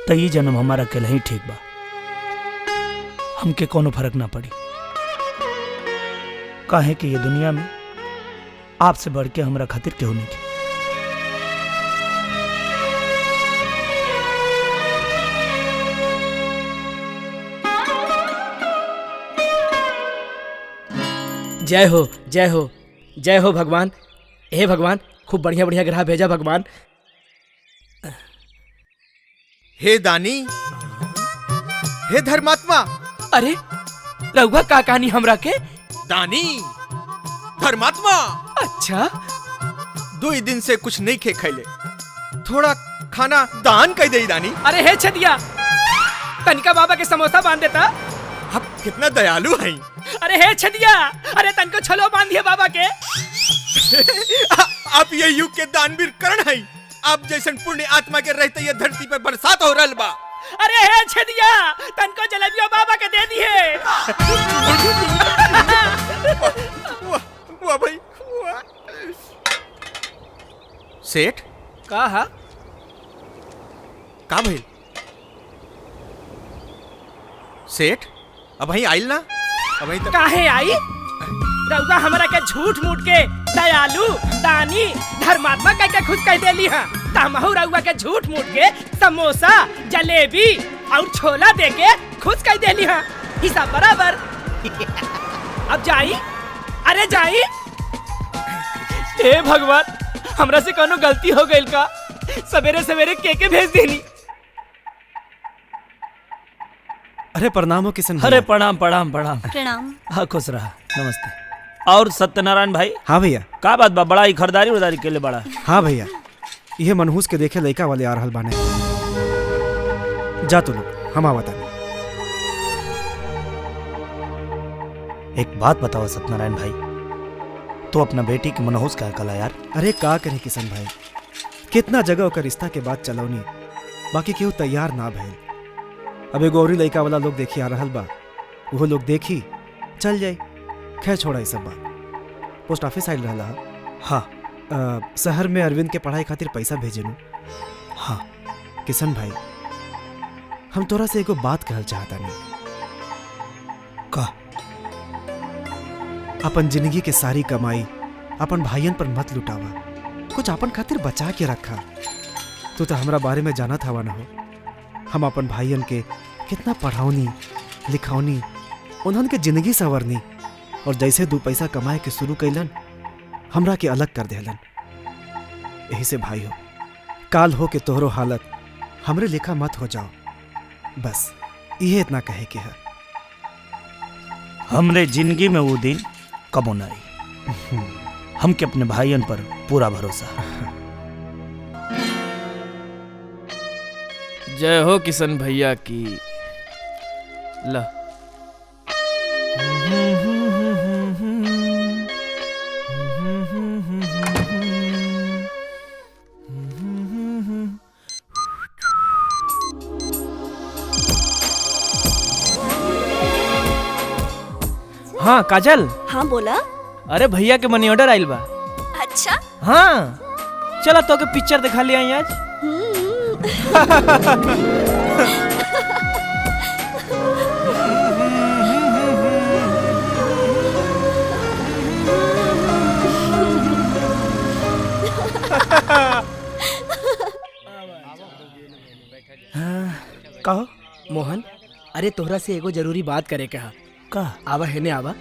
तो ये जन्म हमारा अकेला ही ठीक बा, हमके कोनो फर्क ना पड़ी। काहे कि ये दुनिया में आपसे बढ़ के हमरा खातिर केहू नहीं। जय हो, जय हो, जय हो भगवान। हे भगवान, खूब बढ़िया बढ़िया ग्रह भेजा भगवान। हे दानी, हे धर्मात्मा। अरे रउआ का कहानी हमरा के? दानी, धर्मात्मा। अच्छा, 2 दिन से कुछ नहीं खे खैले, थोड़ा खाना दान कर दे दानी। अरे हे छदिया, तनिका बाबा के समोसा बांध देता। आप कितना दयालु हैं। अरे हे छदिया, अरे तनको छोलो बांध दिया बाबा के। आप ये युग के दानवीर कर्ण हैं। आप जैसन पुण्य आत्मा के रहते ये धरती पर बरसात हो रहल बा। अरे हे छदिया, तनको जलेबिया बाबा के दे दिए। वाह वाह भाई, वाह। सेठ का हा? का भइल सेठ? अब वहीं आइल ना? अब वहीं काहे आई? रउआ हमरा के झूठ मूठ के दयालु, दानी, धर्मात्मा कह के खुश कह देली हां। तमहु रउआ के झूठ मूठ के समोसा, जलेबी और छोला दे के खुश कह देली हां। हिसाब बराबर। अब जाई, अरे जाई। हे भगवान, हमरा से कोनो गलती हो गइल का? सवेरे सवेरे के के भेज देनी। अरे प्रणाम हो किशन। अरे प्रणाम प्रणाम प्रणाम प्रणाम। हाँ, खुश रहा, नमस्ते। और सत्यनारायण भाई? हाँ भैया। का बात बा, बड़ा ही खरीदारी उदारी के लिए बड़ा? हाँ भैया, ये मनहूस के देखे लड़का वाले आ रहल बाने। जा तू लोग, हम आवत। एक बात बताओ सत्यनारायण भाई, तो अपना बेटी के मनहूस का कला यार। अरे का करे किशन भाई, कितना जगह ओकर रिश्ता के बाद चलौनी, बाकी केहू तैयार ना भइल। अब एगो औरी लइका वाला लोग देखी आ रहल बा, उहो लोग देखी चल जाई। खैर छोड़ा ई सब बात। पोस्ट ऑफिस आइल रहला? हाँ। शहर में अरविंद के पढ़ाई खातिर पैसा भेजेनू। हाँ। किशन भाई, हम तोरा से एगो बात कहल चाहता नहीं। का? अपन जिंदगी के सारी कमाई अपन भाइयन पर मत लुटावा, कुछ अपन खातिर बचा के रखा। तू तो हमरा बारे में जानत हवा न हो, हम अपन भाइयन के कितना पढ़ावनी लिखावनी, उन्हन के जिंदगी संवरनी, और जैसे 2 पैसा कमाए के शुरू कैलन हमरा के अलग कर देलन। यही से भाई हो, काल हो के तोहरो हालत हमरे लेखा मत हो जाओ, बस ये इतना कहे के है। हमरे जिंदगी में वो दिन कबो ना आई। हमके अपने भाइयन पर पूरा भरोसा। जय हो किशन भैया की। ला हाँ काजल। हाँ बोला। अरे भैया के मनी ऑर्डर आइल बा। अच्छा। हाँ चला तो के पिक्चर दिखा लिया आज। कहो मोहन, अरे तोहरा से एगो जरूरी बात करे के हा। का? आवा हेने आवा।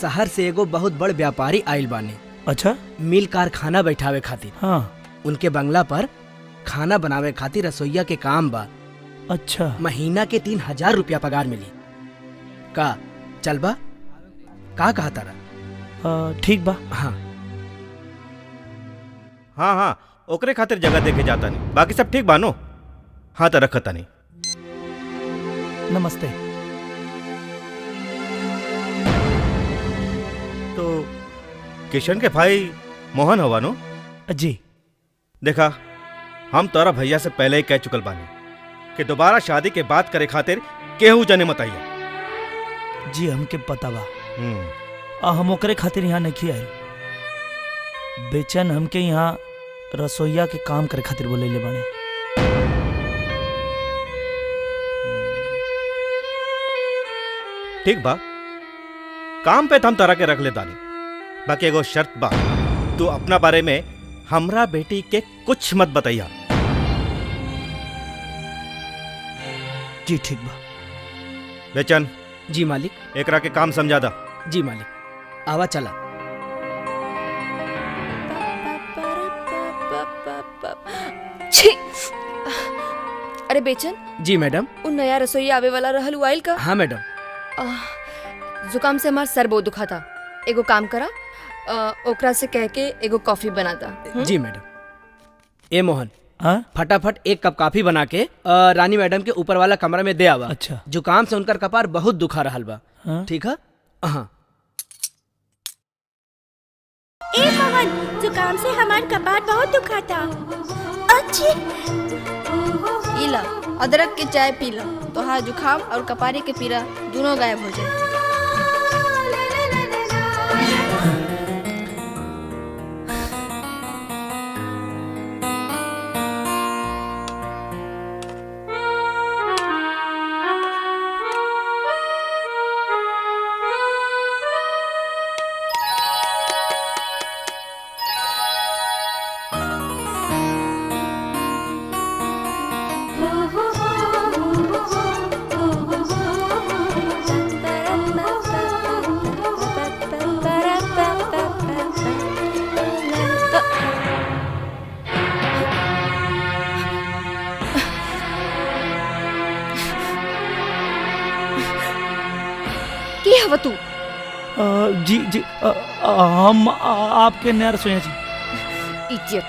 शहर से एगो बहुत बड़ व्यापारी आइल बाने। अच्छा। मिल कारखाना बैठावे खातिर। हाँ। उनके बंगला पर खाना बनावे खातिर रसोईया के काम बा। अच्छा। महीना के 3000 रुपया पगार मिली। का चल बा? का कहा तारा? ठीक बा। हाँ हाँ हाँ, ओकरे खातिर जगह देखे जाता नहीं, बाकी सब ठीक बानो। हाँ तो रखता नहीं। नमस्ते। तो किशन के भाई मोहन हवा नो? जी। देखा, हम तोरा भैया से पहले ही कह चुकल बानी कि दोबारा शादी के बात करे खातिर केहू जाने मत आइया। जी हमके पता बा। आ हम ओकरे खातिर यहाँ नहीं आइल। बेचैन हमके यहाँ रसोईया के काम करे खातिर बोलैले बाने। ठीक बा, काम पे हम तोरा के रख ले दानी, बाकी एगो शर्त बा, तू अपना बारे में हमरा बेटी के कुछ मत बताइया। जी ठीक बा। बेचन। जी मालिक। एकरा के काम समझा दा। जी मालिक। आवा चला। छी। अरे बेचन। जी मैडम। उ नया रसोई आवे वाला रहल, उ आइल का? हाँ मैडम। जुकाम से हमार सर बहुत दुखा था। एगो काम करा, ओकरा से कह के एगो कॉफी बना दा। जी मैडम। ए मोहन, फटाफट 1 कप कॉफी बना के रानी मैडम के ऊपर वाला कमरा में दे आवा। अच्छा। जुकाम से उनकर कपार बहुत दुखा रहल बा। ठीक है? हाँ। ए मोहन, जुकाम से हमार कपार बहुत दुखा था। अच्छी। इला अदरक के चाय पी ला, तोहार जुकाम और कपारे के पीरा दोनों गायब हो जाए। के हव तू? जी जी, हम आपके नया रसोईया जी। इडियट,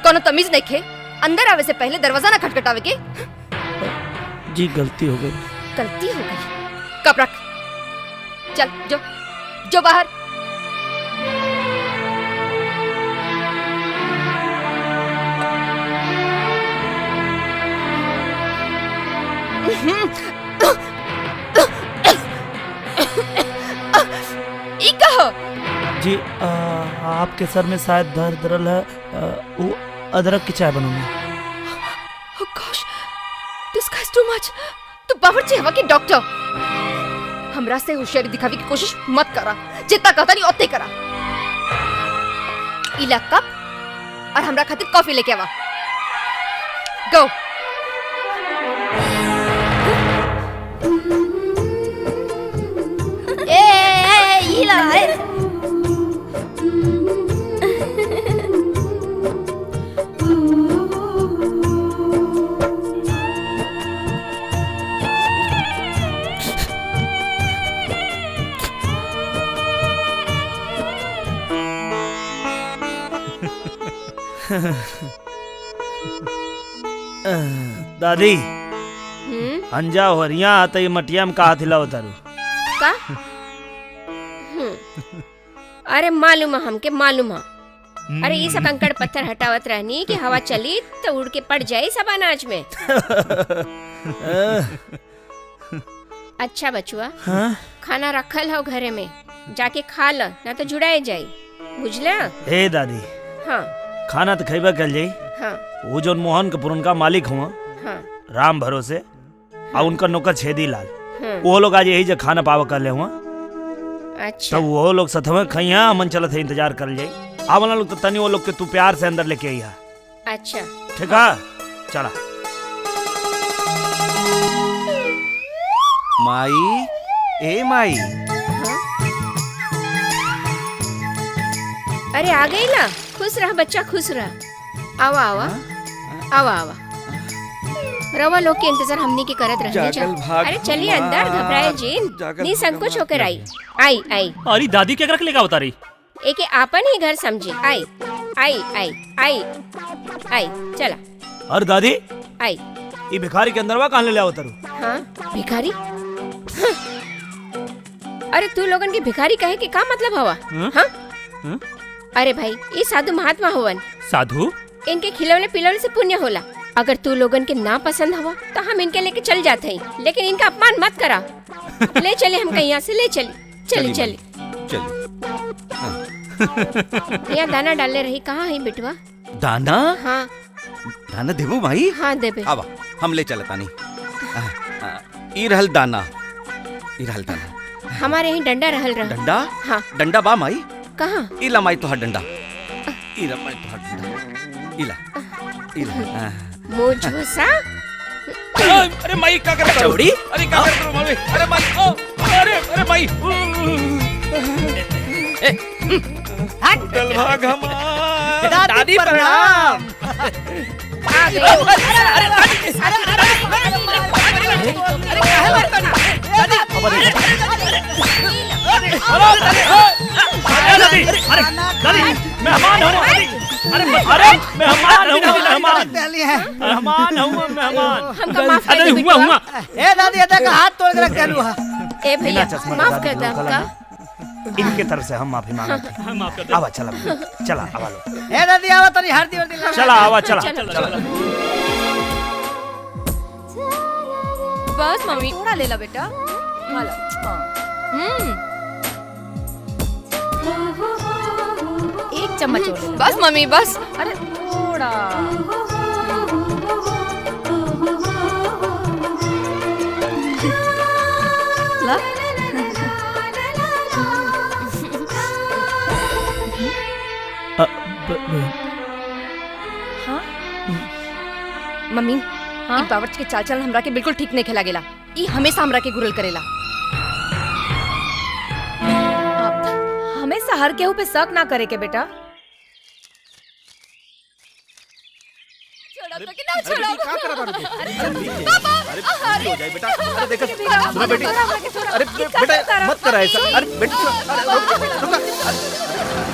कोनो तमीज नहीं खे, अंदर आवे से पहले दरवाजा ना खटखटावे के। जी गलती हो गई। गलती हो गई? कब रख। चल जो जो बाहर। ई कहो जी आपके सर में शायद दर्द रल है, वो अदरक की चाय बनूंगी। Oh gosh, this guy's too much. तू बावर्ची हवा के डॉक्टर, हमरा से होशियारी दिखावे की कोशिश मत करा। जितना कहता नहीं उतने करा। इला कप और हमरा खातिर कॉफी लेके आवा। गो। ए ए इला ए। दादी अंजा हरिया आता ये मटिया में का हाथ हिलाओ तारू का? अरे मालूम है हमके, मालूम है। अरे ये सब कंकड़ पत्थर हटावत रहनी कि हवा चली तो उड़ के पड़ जाए सब अनाज में। अच्छा बचुआ, हाँ? खाना रखल हो घरे में, जाके खा ल, ना तो जुड़ाए जाई, बुझला? ए दादी, हाँ खाना तो खैबा कर जाई। हाँ। वो जो मोहन के पुरनका मालिक हुआ, हाँ। राम भरोसे, और उनका नौकर छेदी लाल, हाँ। वो लोग आज यही जो खाना पावा कर ले हुआ। अच्छा। तो वो लोग सथवे खइया, मन चलत है इंतजार कर जाई। आवला लोग तो तनी वो लोग के तू प्यार से अंदर लेके आइया। अच्छा ठीक है, चला। माई, ए माई। हाँ? अरे आ गई ना, खुश रह बच्चा, खुश रह। आवा आवा आवा आवा, रवा लोग के इंतजार हमने के करत रहने जा। अरे चलिए अंदर, घबराए जीन नहीं, संकोच होकर आई आई आई। अरे दादी क्या रख लेगा बता रही? एक आपन ही घर समझी। आई आई आई आई आई चला। अरे दादी आई, ये भिखारी के अंदर वा कहाँ ले ले आवत? हाँ भिखारी? हाँ। अरे तू लोगन के भिखारी कहे के का मतलब हवा? हाँ? हाँ? अरे भाई ये साधु महात्मा होवन। साधु? इनके खिलौने पिलौने से पुण्य होला। अगर तू लोगन के ना पसंद हवा तो हम इनके लेके चल जाते हैं, लेकिन इनका अपमान मत करा। ले चले हम कहीं यहाँ से, ले चले चले चले चले। यहाँ दाना डाले रही, कहाँ है बिटवा? दाना? हाँ दाना देबो भाई? हाँ देबे। आवा हम ले चलता नहीं। ई रहल दाना, ई रहल दाना। हमारे यहीं डंडा रहल रहा। डंडा? हाँ डंडा बा माई। कहाँ? इला माई तोहार डंडा, इला माई तोहार डंडा, इला इला। मुझसा? अरे माई का कर चौड़ी? अरे का कर माई? अरे माई, ओ अरे अरे माई, उठल भाग हमार। दादी प्रणाम। आ गए। अरे अरे अरे काहे मारता ना दादी? अरे दादी, अरे दादी मेहमान हो, अरे अरे मेहमान हो, मेहमान मेहमान हो, मेहमान। हमका माफ कर दे हुआ हुआ। ए दादी ये देख हाथ तोड़ के रख देलू हा। ए भैया माफ कर दे हमका। इनके तरफ से हम माफी मांगते हैं। आवा चला चला आवा लो। ए दादी आवा तनी हरदी वर्दी चला आवा चला चला। बस मम्मी थोड़ा ले ला बेटा, खा ला। एक चम्मच और ले ला। बस मम्मी बस। अरे थोड़ा। ला। हाँ मम्मी, हाँ? ई बावर्ची के चाल चलन हमरा के बिल्कुल ठीक नहीं खेला गेला। ई हमेशा हमरा के गुरल करेला। हमेशा हर केहू पे शक ना करे के बेटा। अरे हो जाए बेटा। अरे देखो सुनो बेटी, अरे बेटा मत करा ऐसा। अरे बेटी अरे रुक,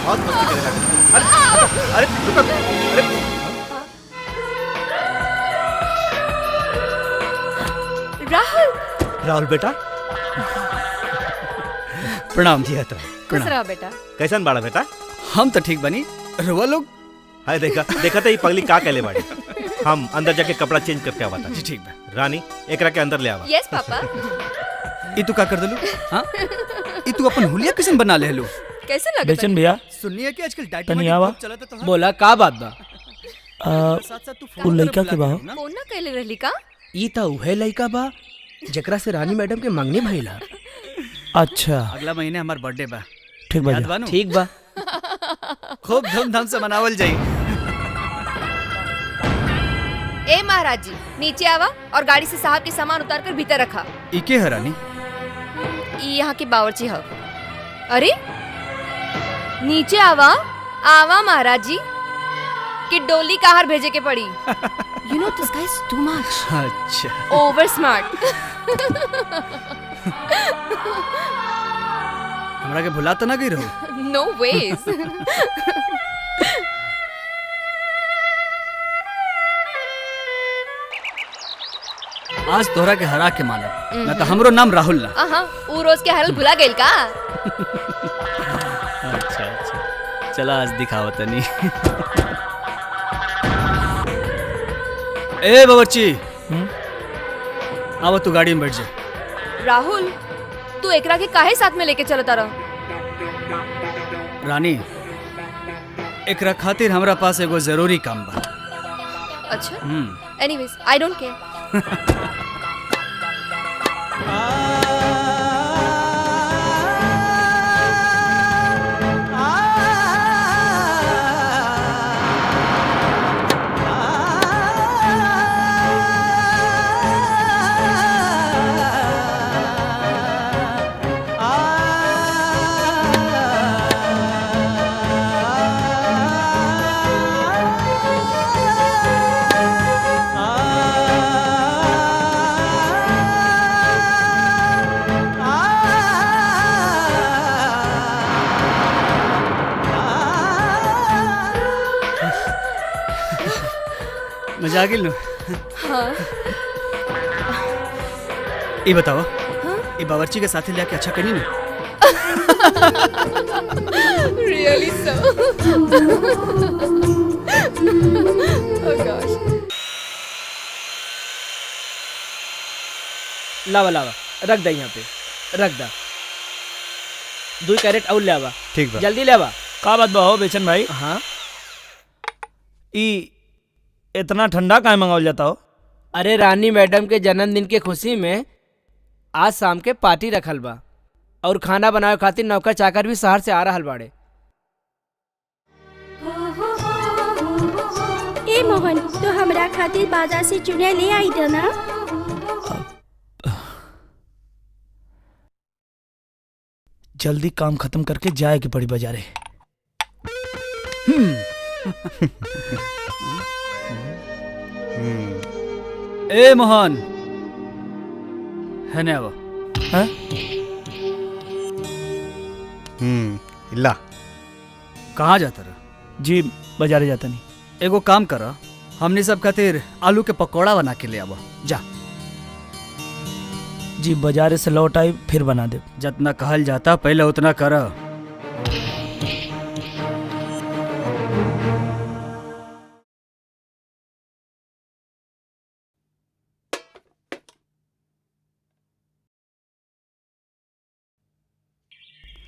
बहुत मस्ती करेगा। अरे अरे रुक, अरे राहुल, राहुल बेटा। प्रणाम। जी खुश रहो बेटा। कैसन बाड़ा बेटा? हम तो ठीक बनी, रुआ लोग। हाय देखा देखा तो ये पगली का कहले बाड़ी। हम अंदर जाके कपड़ा चेंज करके आवा था। जी ठीक बा। रानी एकरा के अंदर ले आवा। Yes papa. ई तू का कर देलू? हां, ई तू अपन हुलिया कैसन बना लेलू? कैसे लगत? बेचन भैया सुनिए कि आजकल डाइट तनी आवा। बोला का बात बा? उ लइका के बा। फोन ना कहले रहली का? ई त उहे लइका बा जेकरा से रानी मैडम के मंगनी भइला। अच्छा, अगला महीने हमार बर्थडे बा। ठीक बा, ठीक बा, खूब धूमधाम से मनावल जाई। ए महाराज जी नीचे आवा और गाड़ी से साहब के सामान उतार कर भीतर रखा। ई के है रानी? ई यहाँ के बावर्ची हव। अरे नीचे आवा, आवा महाराज जी कि डोली कहार भेजे के पड़ी। You know this guy is too much. अच्छा, ओवर स्मार्ट। हमरा के भुला तो ना गई रहो? नो वेज। आज तोहरा के हरा के मानब ना तो हमरो नाम राहुल ना। आहा, ऊ रोज के हरल भुला गेल का? अच्छा अच्छा, चला आज दिखावा तनी। ए बावर्ची, आवा तू गाड़ी में बैठ जा। राहुल तू एकरा के काहे साथ में लेके चलता रह? रानी एकरा खातिर हमरा पास एगो जरूरी काम बा। अच्छा, एनीवेज I don't care. मजा आ गेल नु? हाँ। ई बताओ, ई बावर्ची के साथे लेके अच्छा करी ना? Really so. Oh gosh. लावा लावा रख दे यहाँ पे, रख दा। 2 कैरेट और लावा। ठीक बा, जल्दी लावा। का बात बा हो बेचन भाई? हाँ, ई इतना ठंडा काहे मंगावल जाता हो? अरे रानी मैडम के जन्मदिन के खुशी में आज शाम के पार्टी रखल बा और खाना बनावे खातिर नौकर चाकर भी शहर से आ रहल बाड़े। ए मोहन तो हमरा खातिर बाजार से चुनिया ले आई दो ना। जल्दी काम खत्म करके जाए के पड़ी बाजारे। ए मोहन, है ना वो? हाँ? ला। कहाँ जाता रहा? जी बाजारे जाता नहीं। एगो काम करा, हमने सब खातिर आलू के पकौड़ा बना के ले आवा जा। जी बाजारे से लौट आई फिर बना दे। जितना कहल जाता पहले उतना करा।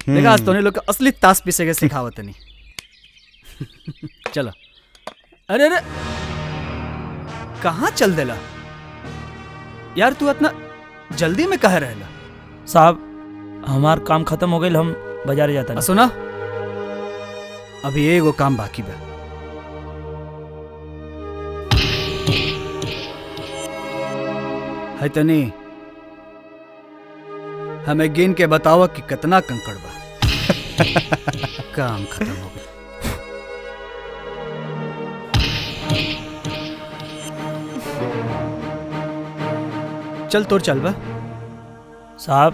देखा आज तोने लोग असली ताश पीसे के सिखावत नहीं। चलो। अरे अरे कहाँ चल देला यार तू, इतना जल्दी में कह रहला? साहब हमार काम खत्म हो गइल, हम बाजार जाता। सुना अभी एगो काम बाकी बा। है तनी हमें गिन के बतावा कि कितना कंकड़ बा। काम खत्म हो गया। चल तोर चल बा। साहब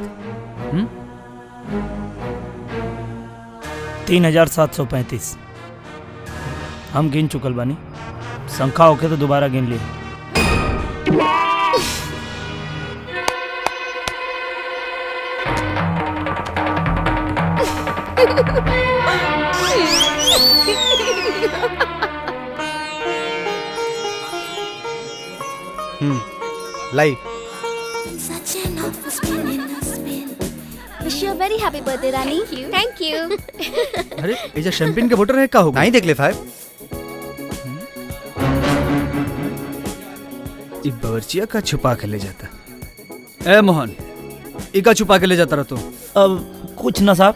3735 हम गिन चुकल बानी। संख्या होके तो दोबारा गिन लिए। लाई। Wish you a very happy birthday, Rani. Thank you. अरे ये शैंपेन के बोतल है का होगा? नहीं देख ले साहब। ये बावर्चिया का छुपा के ले जाता। ए मोहन, इका छुपा के ले जाता रहा तू? अब कुछ ना साहब,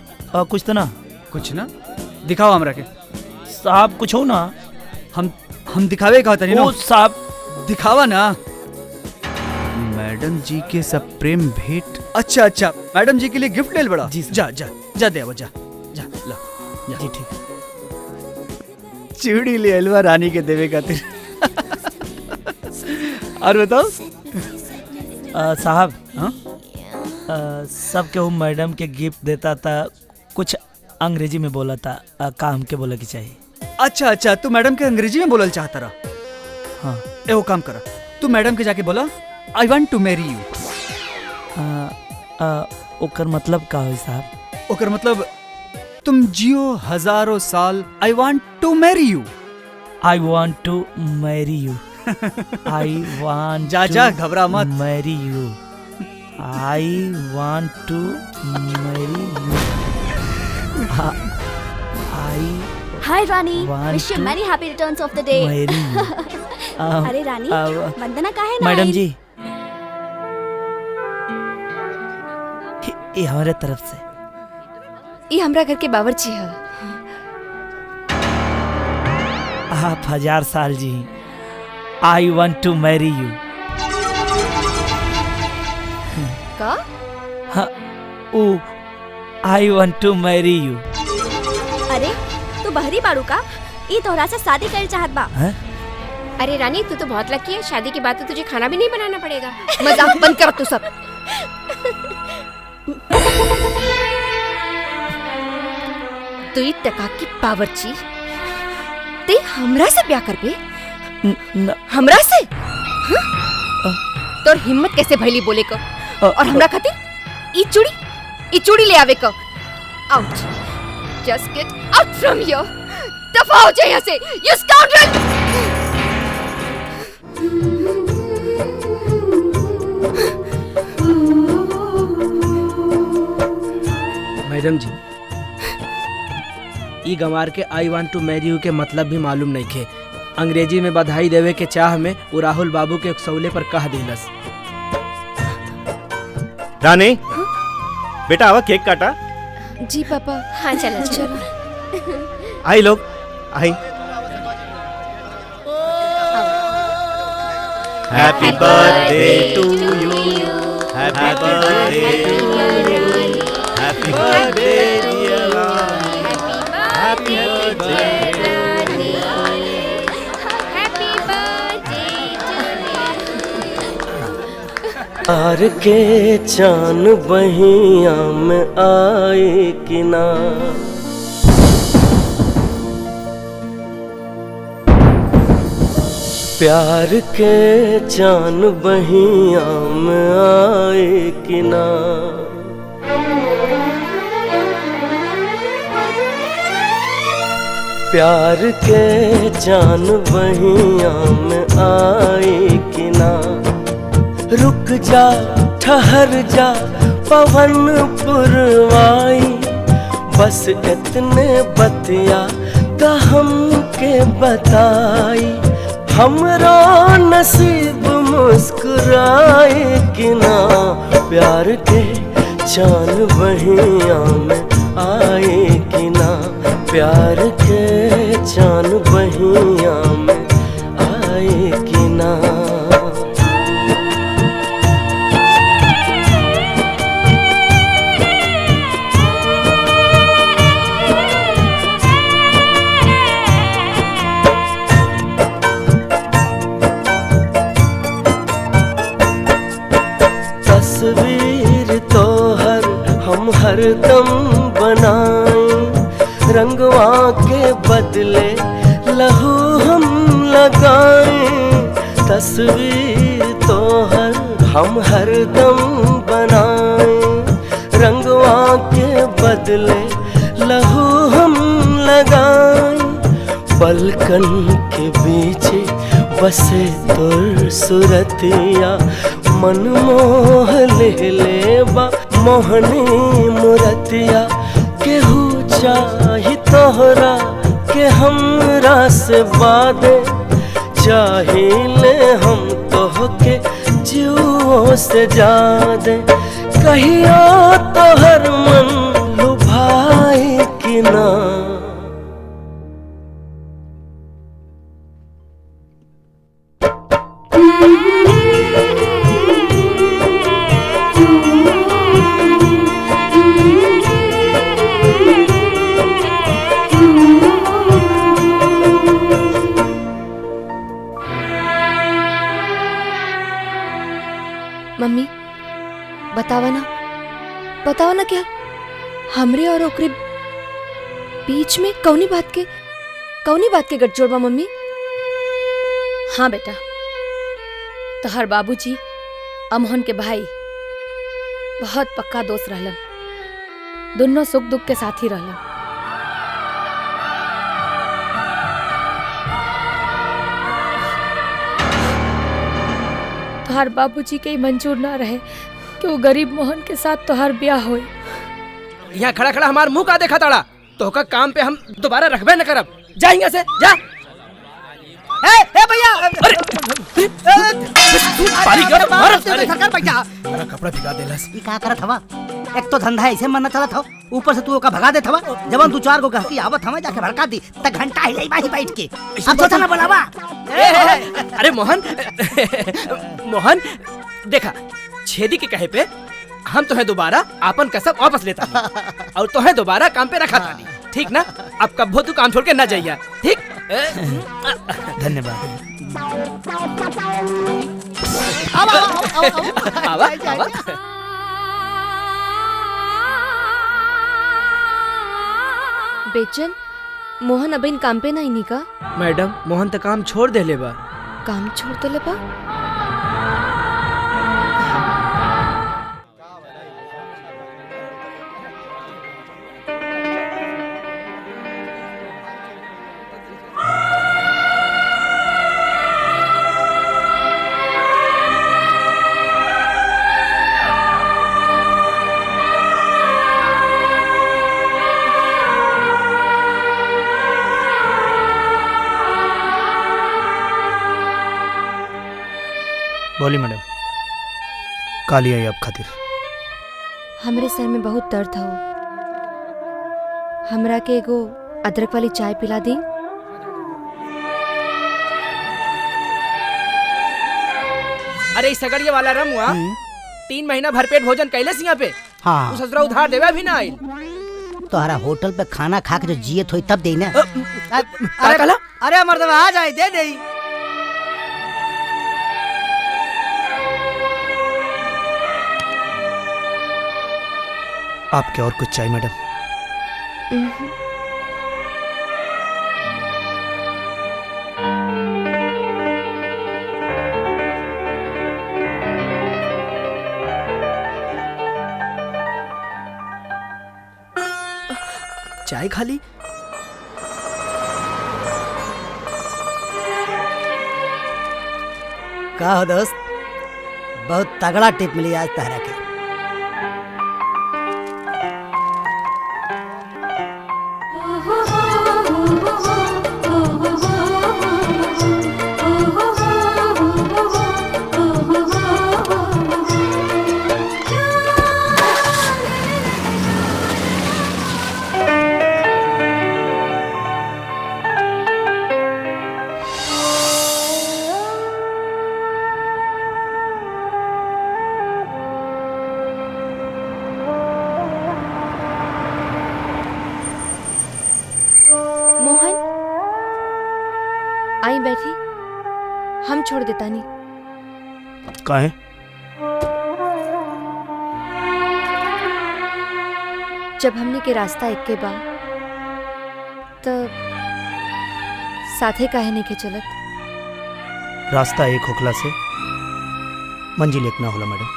कुछ तो ना। कुछ ना? दिखाओ हमरा के। साहब कुछ हो ना। हम दिखावे का होता नहीं ना। साहब दिखावा ना। मैडम जी के सब प्रेम भेंट। अच्छा अच्छा, मैडम जी के लिए गिफ्ट ले बड़ा। जी जा जा जा दे जा जा ला जा। जी ठीक। चूड़ी ले अलवा रानी के देवे खातिर। और बताओ साहब। हाँ सब के मैडम के गिफ्ट देता था, कुछ अंग्रेजी में बोला था, का हमके बोला की चाहिए। अच्छा अच्छा, तू मैडम के अंग्रेजी में बोलल चाहता रहा? हाँ। एगो काम करा, तू मैडम के जाके बोला I want to marry you. ओकर मतलब का है साहब? ओकर मतलब तुम जियो हजारों साल, I want to marry you. I want to marry you. I want. जा जा, घबरा मत। Marry you. I want to marry you. I. Hi Rani, wish you many happy returns of the day. अरे रानी, वंदना का है ना? मैडम जी, ये हमारे तरफ से। ये हमरा घर के बावर्ची है। आप 1000 साल जी। I want to marry you. का? हाँ, ओ I want to marry you. अरे तू बहरी बाड़ू का? ई तोहरा से शादी करे चाहत बा। अरे रानी, तू तो बहुत लकी है, शादी के बाद तो तुझे खाना भी नहीं बनाना पड़ेगा। मजाक बंद कर तू सब। तू टका की बावर्ची, ते हमरा से ब्याह करबे? हमरा से? तोर हिम्मत कैसे भइली बोले को? और हमरा खातिर ई चूड़ी ले आवे को? Out, just get out from here. दफा हो जा यहाँ से, you scoundrel. Madam जी, ई गंवार के I want to marry you के मतलब भी मालूम नहीं खे। अंग्रेजी में बधाई देवे के चाह में वो राहुल बाबू के उकसौले पर कह दिलस। रानी बेटा, आवा केक काटा। जी पापा। हाँ चलो चलो। आई लोग आई। Happy birthday to you, happy birthday to you, happy birthday dear Rani, happy birthday. प्यार के चान बहिया में आए कि ना, प्यार के चान बहिया में आए कि ना। प्यार के चान बहिया में आए कि ना। रुक जा ठहर जा पवन पुरवाई, बस इतने बतिया का हमके बताई। हमरो नसीब मुस्कुराए कि ना, प्यार के चान बहिया में आए कि ना। प्यार के चान बहिया में आए कि ना। तस्वीर तो हर हम हरदम बनाए, रंगवा के बदले लहू हम लगाए। तस्वीर तो हर हम हरदम बनाए, रंगवा के बदले लहू पलकन के बीच बसे तोर सुरतिया, मन मोह ले लेबा मोहनी मुरतिया। केहू चाही तोहरा के हमरा से वादे, चाहिले हम तोहके जीवों से जादे। कहियो तोहर मन लुभाए कि ना। मम्मी बतावा ना, बतावा ना, क्या हमरे और ओकरे बीच में कौनी बात के गठजोड़ बा मम्मी? हाँ बेटा, तोहर बाबूजी अमोहन के भाई बहुत पक्का दोस्त रहलन, दोनों सुख दुख के साथी रहलन। तोहार बाबूजी के मंजूर ना रहे कि वो गरीब मोहन के साथ तोहार ब्याह होए। यहाँ खड़ा खड़ा हमार मुंह का देखा ताड़ा, तोहका काम पे हम दोबारा रखबे न करब। जा यहाँ से जा। ए ए भैया, अरे पानी कर मार, सरकार पैसा मेरा कपड़ा भिगा देलस। ई का करत हवा? एक तो धंधा ऐसे मन न चलत हो, ऊपर से तू ओका भगा देत हवा। जवन दू चार गो गहकी आवत हवा जाके भड़का दी त घंटा हिलाई बाही बैठ के। अब सोचा ना बोलावा। अरे मोहन, मोहन देखा, छेदी के कहे पे हम तो है दोबारा आपन कसम वापस लेता और तो है दोबारा काम पे रखा था, ठीक ना? अब कब्बो तू काम छोड़ के ना जाइया, ठीक? धन्यवाद। आवा आवा। बेचन, मोहन अब इन काम पे नहीं निका? मैडम, मोहन तो काम छोड़ दे ले बा। काम छोड़ दे ले बा? बोली मैडम, काली आई आप खातिर। हमरे सर में बहुत दर्द हो, हमरा के एगो अदरक वाली चाय पिला दी। अरे इस सगड़िया वाला रमुआ 3 महीना भरपेट भोजन कैले यहाँ पे। हाँ। ससुरा उधार देवे भी ना आइल। तोहरा होटल पे खाना खा के जो जियत होई तब दे ना। अरे अरे मर्दवा आ जाए दे दे। आपके और कुछ चाहिए मैडम? चाय खाली? का हो दोस्त, बहुत तगड़ा टिप मिली आज तहरा के। मोहन आई बैठी, हम छोड़ देता नहीं। काहे? जब हमने के रास्ता एक के बा तब साथे काहे नहीं के चलत? रास्ता एक होखला से मंजिल एक ना होला मैडम।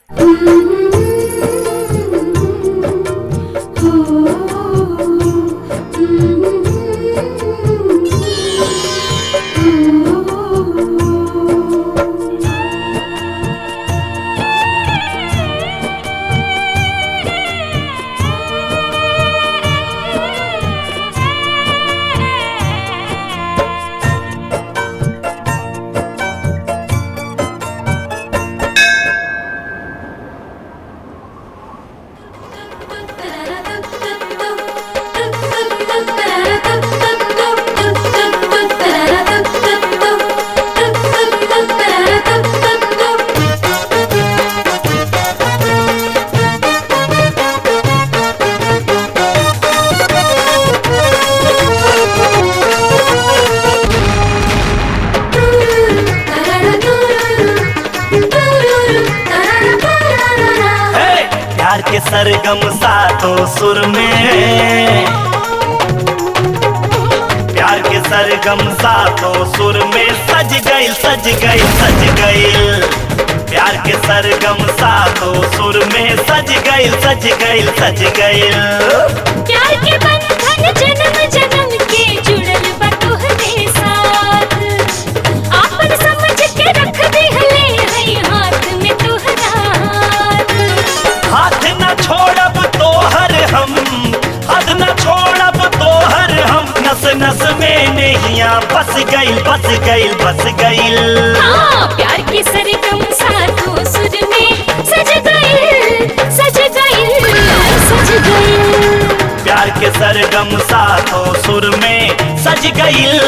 हे! प्यार के सरगम सातों सुर में, प्यार के सरगम सातों सुर में सज गइल सज गइल सज गइल। प्यार के सरगम सातों सुर में सज गइल सज गइल सज गइल। प्यार के बंधन जन्म जन्म के जुड़ल बा तोहरे साथ, आपन समझ के रख दिहले है हाथ में तोहरा हाथ। हाथ न छोड़ब तोहर हम, हाथ न छोड़ब तोहर हम, नस नस में नैया बस गइल बस गइल बस गइल। हाँ, प्यार के सरगम सातों सुर में सज गइल सज गइल सज गइल। प्यार के सरगम सातों सुर में सज गइल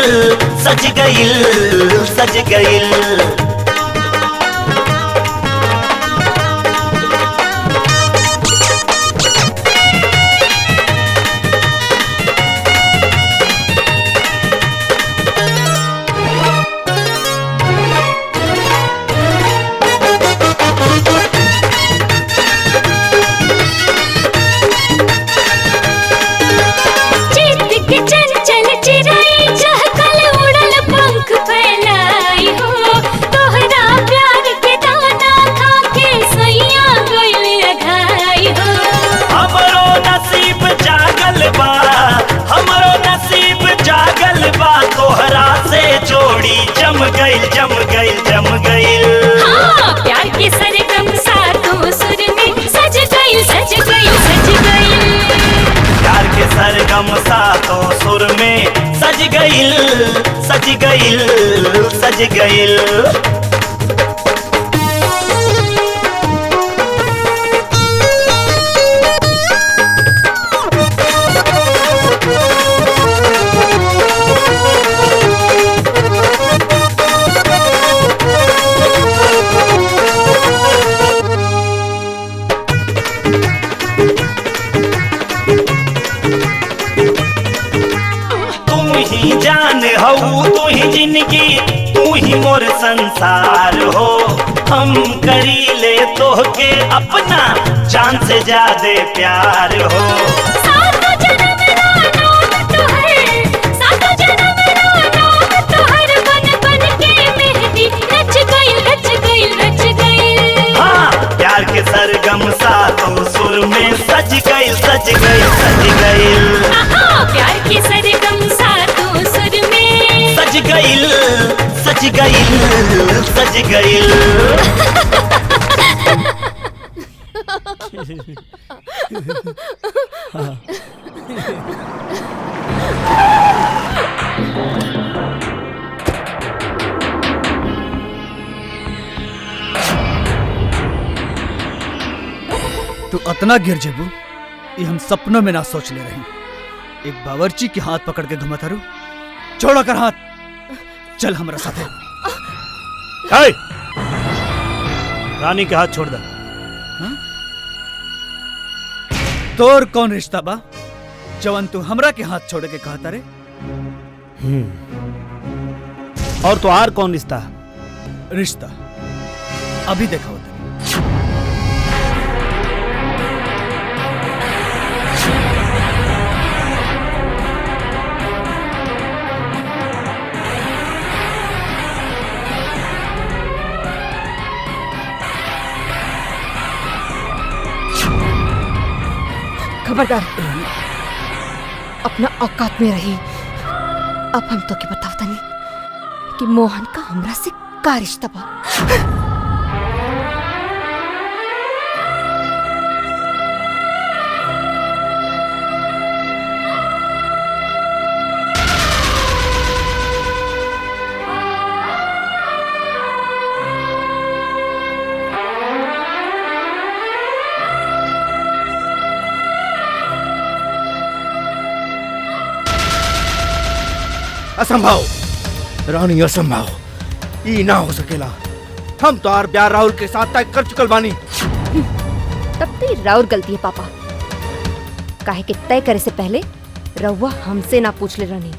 सज गइल सज गइल। चित के चंचल चिड़ै चहकल उड़ल पंख फैलाई हो, तोहरा प्यार के दाना खा के सैया गइल अघाई हो। हमरो नसीब जागल बा, हमरो नसीब जागल बा, तोहरा से जोड़ी जम गइल जम गइल जम गइल। हाँ, प्यार के सरगम सातों सुर में सज गइल सज गइल सज गइल। प्यार के सरगम सातों सुर में सज गइल सज गइल सज गइल। तुम ही जान हो, तू ही जिंदगी, तू ही मोर संसार हो। हम करी ले तोहके अपना जान से ज्यादा प्यार हो। सातों जन्म रा नाम तोहर, सातों जन्म रा नाम तोहर, बन बन के मेहंदी रच गइल रच गइल रच गइल। हाँ, प्यार के सरगम सातों सुर में सज गइल सज गइल सज गइल। आहा, प्यार के सरगम सातों सुर में सज गइल सज गइल सज गइल। तू अतना गिर जेबू ये हम सपनों में ना सोच ले रही। एक बावर्ची के हाथ पकड़ के घुमा थारू, छोड़ो कर हाथ, चल हमरा साथे। ए! रानी के हाथ छोड़ दे। तोर कौन रिश्ता बा जवन तू हमरा के हाथ छोड़ के कहता रे? और तो आर कौन रिश्ता? रिश्ता अभी देखा होता। खबरदार, अपना औकात में रही। अब हम तो के बताओ तनी कि मोहन का हमरा से का रिश्ता बा। असंभव रानी, असंभव, ई ना हो सकेला। हम तो आर ब्याह राहुल के साथ तय कर चुकल बानी। तब तो राउर गलती है पापा, काहे के तय करे से पहले रउआ हमसे ना पूछ ले रानी।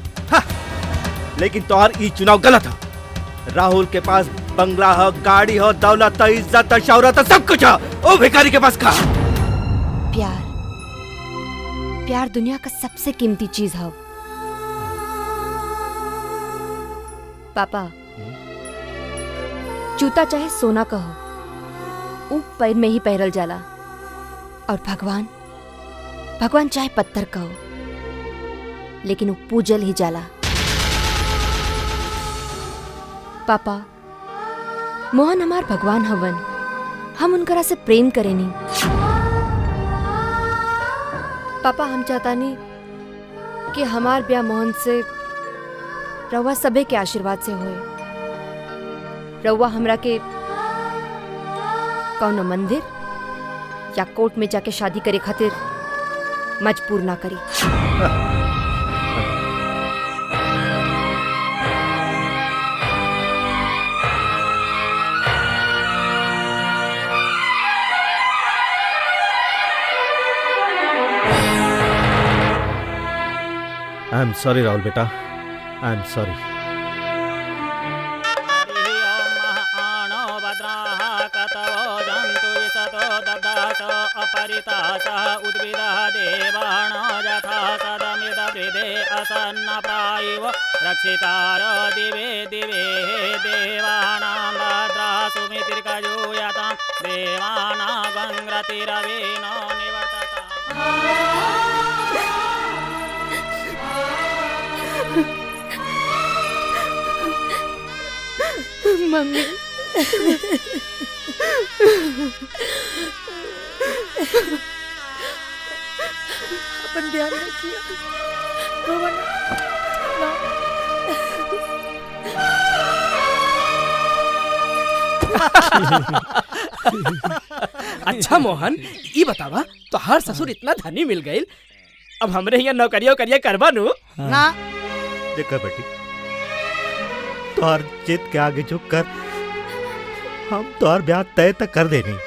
लेकिन तोहार ई चुनाव गलत है। राहुल के पास बंगला है, गाड़ी है, दौलत है, इज्जत है, शौहरत है, सब कुछ है। ओ भिखारी के पास का? प्यार, प्यार दुनिया का सबसे कीमती चीज है पापा। जूता चाहे सोना का हो, ऊ पैर में ही पहरल जाला, और भगवान, भगवान चाहे पत्थर का हो, लेकिन वो पूजल ही जाला। पापा, मोहन हमार भगवान हवन, हम उनकरा से प्रेम करेनी। पापा, हम चाहता नहीं कि हमार ब्याह मोहन से रउआ सबे के आशीर्वाद से होए। रउआ हमरा के कौनो मंदिर या कोर्ट में जाके शादी करे खातिर मजबूर ना करी। I am sorry Rahul बेटा, I am sorry. Mummy, अपन ध्यान रखिए। रोवन ना। अच्छा मोहन, ई बतावा तो हर ससुर इतना धनी मिल गई, अब हमरे यहाँ नौकरियों करिया करवा नु ना। देखा बेटी, तोहर जिद के आगे झुक कर हम तोहर ब्याह तय तक कर देनी,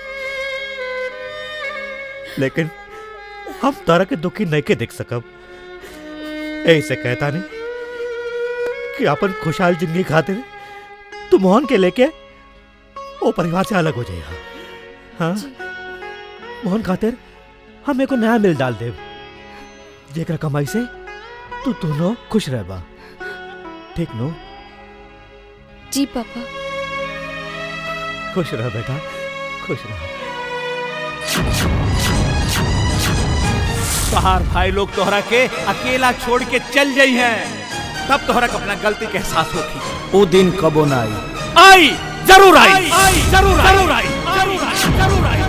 लेकिन हम तोहरा के दुखी नहीं के देख सकब। ऐसे कहता नहीं कि अपन खुशहाल जिंदगी खातिर तू मोहन के लेके वो परिवार से अलग हो जाएगा। हाँ, मोहन खातिर हम एक नया मिल डाल देव, जेकरा कमाई से तू दोनों खुश रहबा। ठीक नो? जी पापा। खुश रह बेटा, खुश रह। तोहार भाई लोग तोहरा के अकेला छोड़ के चल जाई हैं, तब तोहरा के अपना गलती के एहसास होखी। वो दिन कबो ना आई। आई जरूर आई, आई जरूर जरूर आई, जरूर आई, जरूर आई।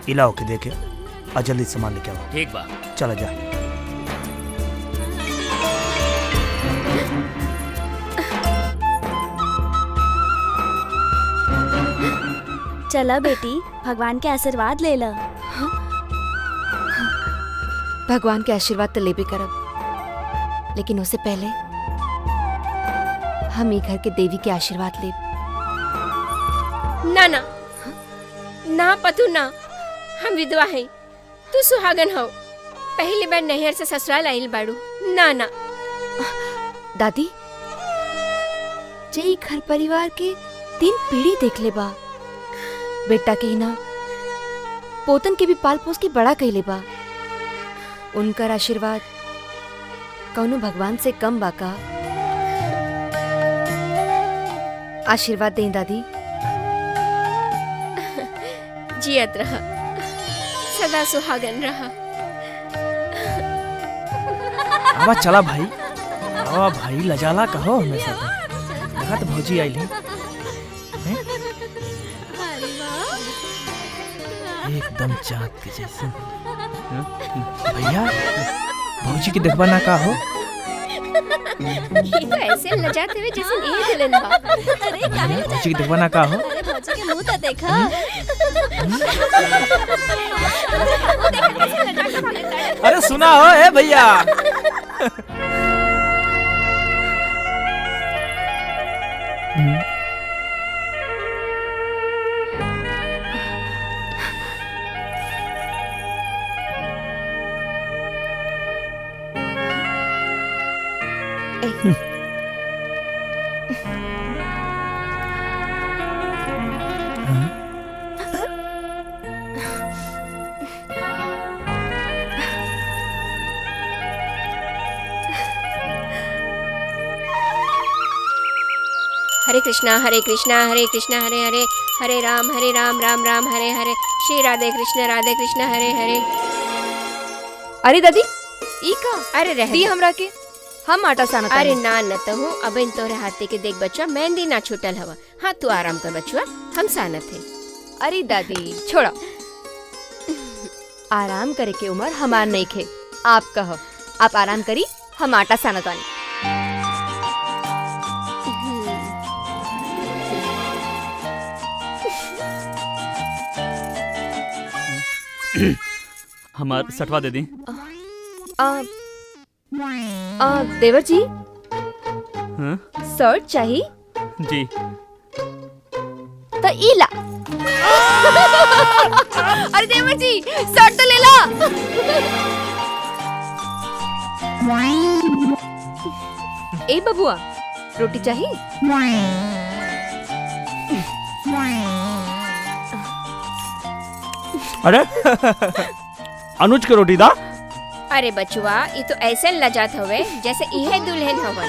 इलाओ के देखे और जल्दी सामान लेके आओ। ठीक बा, चला जा। चला बेटी, भगवान के आशीर्वाद ले ला। भगवान के आशीर्वाद तो लेबे करब, लेकिन उससे पहले हम ई घर के देवी के आशीर्वाद लेब। ना ना ना पतु ना, हम विधवा हैं, तू सुहागन हो, पहली बार नैहर से ससुराल आइल बाड़ू। ना ना, दादी, जे घर परिवार के 3 पीढ़ी देख ले बा, बेटा के ही ना पोतन के भी पाल पोस के बड़ा कैले बा। उनकर आशीर्वाद कौनो भगवान से कम बा का? आशीर्वाद दें दादी। जियत रहा, सदा सुहागन रहा। आवा चला भाई, आवा भाई, लजाला कहो हमेशा। देखा तो भौजी आई ली एकदम चाँद के जैसे। भैया भौजी के देखबा ना का हो? ये तो ऐसे लजाते हुए जैसे ये दुल्हन बा। अरे काहे भौजी के देखबा ना का हो? अरे भौजी के मुंह तो देखा। अरे सुना हो ए भैया। हरे कृष्णा हरे कृष्णा हरे कृष्णा हरे हरे, हरे राम राम राम हरे हरे, श्री राधे कृष्णा हरे हरे। अरे दादी, ई का? अरे रह दी हमरा के, हम आटा सानत। अरे ना न तहु, अब इन तोरे हाथे के देख बच्चा मेहंदी ना छूटल हवा। हाँ तू आराम कर बचुआ, हम सानत है। अरे दादी छोड़ा, आराम करे के उम्र हमार नहीं खे। आप कहो, आप आराम करी, हम आटा सानत आनी। हमार सटवा दे दी। देवर जी, हाँ? शर्ट चाहिए जी। तो ई ला। अरे देवर जी, शर्ट तो ले ला। ए बबुआ, रोटी चाहिए? अरे अनुज के रोटी दा। अरे बचुआ, ये तो ऐसे लजात हवे जैसे इहे दुल्हन हवन।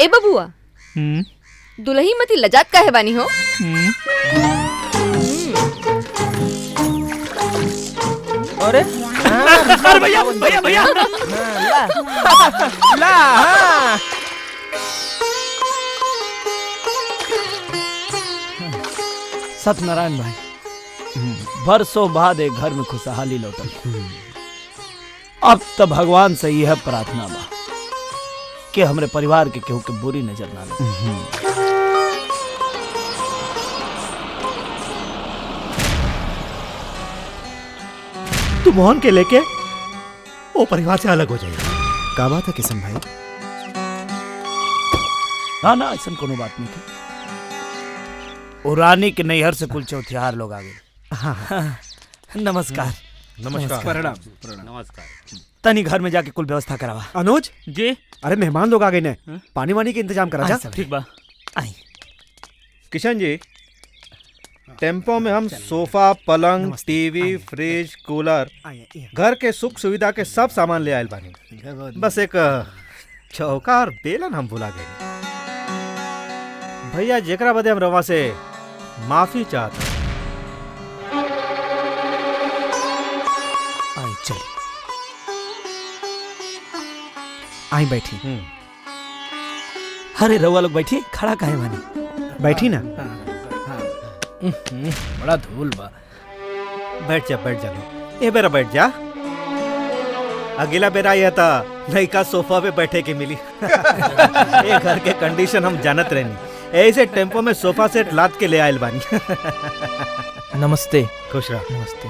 ए बबुआ, दुल्ही मती लजात काहे बानी हो? अरे अरे भैया भैया भैया ला ला हाँ। सत्यनारायण भाई, बरसों बाद एक घर में खुशहाली लौटल। अब तो भगवान से यह प्रार्थना बा कि हमरे परिवार के केहू के बुरी नजर ना लगे। तू मोहन के लेके वो परिवार से अलग हो जाएगा। का बात है किशन भाई? ना ना ऐसा कोनो बात नहीं थी। वो रानी के नैहर से कुल चौथिहार लोग आ गए। हाँ, नमस्कार। नमस्कार। प्रणाम। नमस्कार। तनी घर में जाके कुल व्यवस्था करावा। अनुज जी। अरे मेहमान लोग आ गए ने, पानी वानी के इंतजाम करा जा। ठीक बा। आई किशन जी, टेम्पो में हम सोफा, पलंग, टीवी, फ्रिज, कूलर, घर के सुख सुविधा के सब सामान ले आयल बानी। बस एक चौका और बेलन हम भुला गए भैया, जेकरा बदे हम रवा से माफी चाहते। आई चल, आई बैठी। अरे रवा लोग बैठी, खड़ा काहे बानी? बैठी ना। बड़ा धूल बा। बैठ जा बैठ जा लो, ए बेरा बैठ जा। अगला बेरा यह था नयका सोफा पे बैठे के मिली। ये घर के कंडीशन हम जानत रहनी, ऐसे टेम्पो में सोफा सेट लाद के ले आयल बानी। नमस्ते। खुश रह। नमस्ते।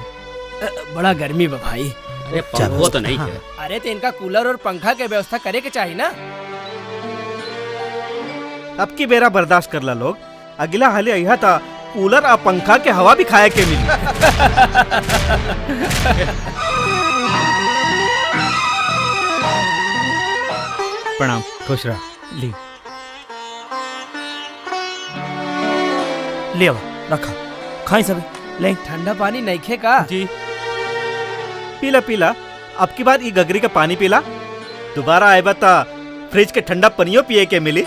बड़ा गर्मी बा भाई। अरे पंखो तो नहीं है। अरे तो इनका कूलर और पंखा के व्यवस्था करे के चाहिए ना। अब की बेरा बर्दाश्त कर ला लोग, अगला हाले अहा था कूलर और पंखा के हवा भी खाए के मिली। प्रणाम। खुश रह। ले ले आवा, रखा खाई सब ले। ठंडा पानी नहीं खे का जी? पीला पीला, अब की बार ई गगरी का पानी पीला, दोबारा आए बता फ्रिज के ठंडा पनियो पिए के मिली।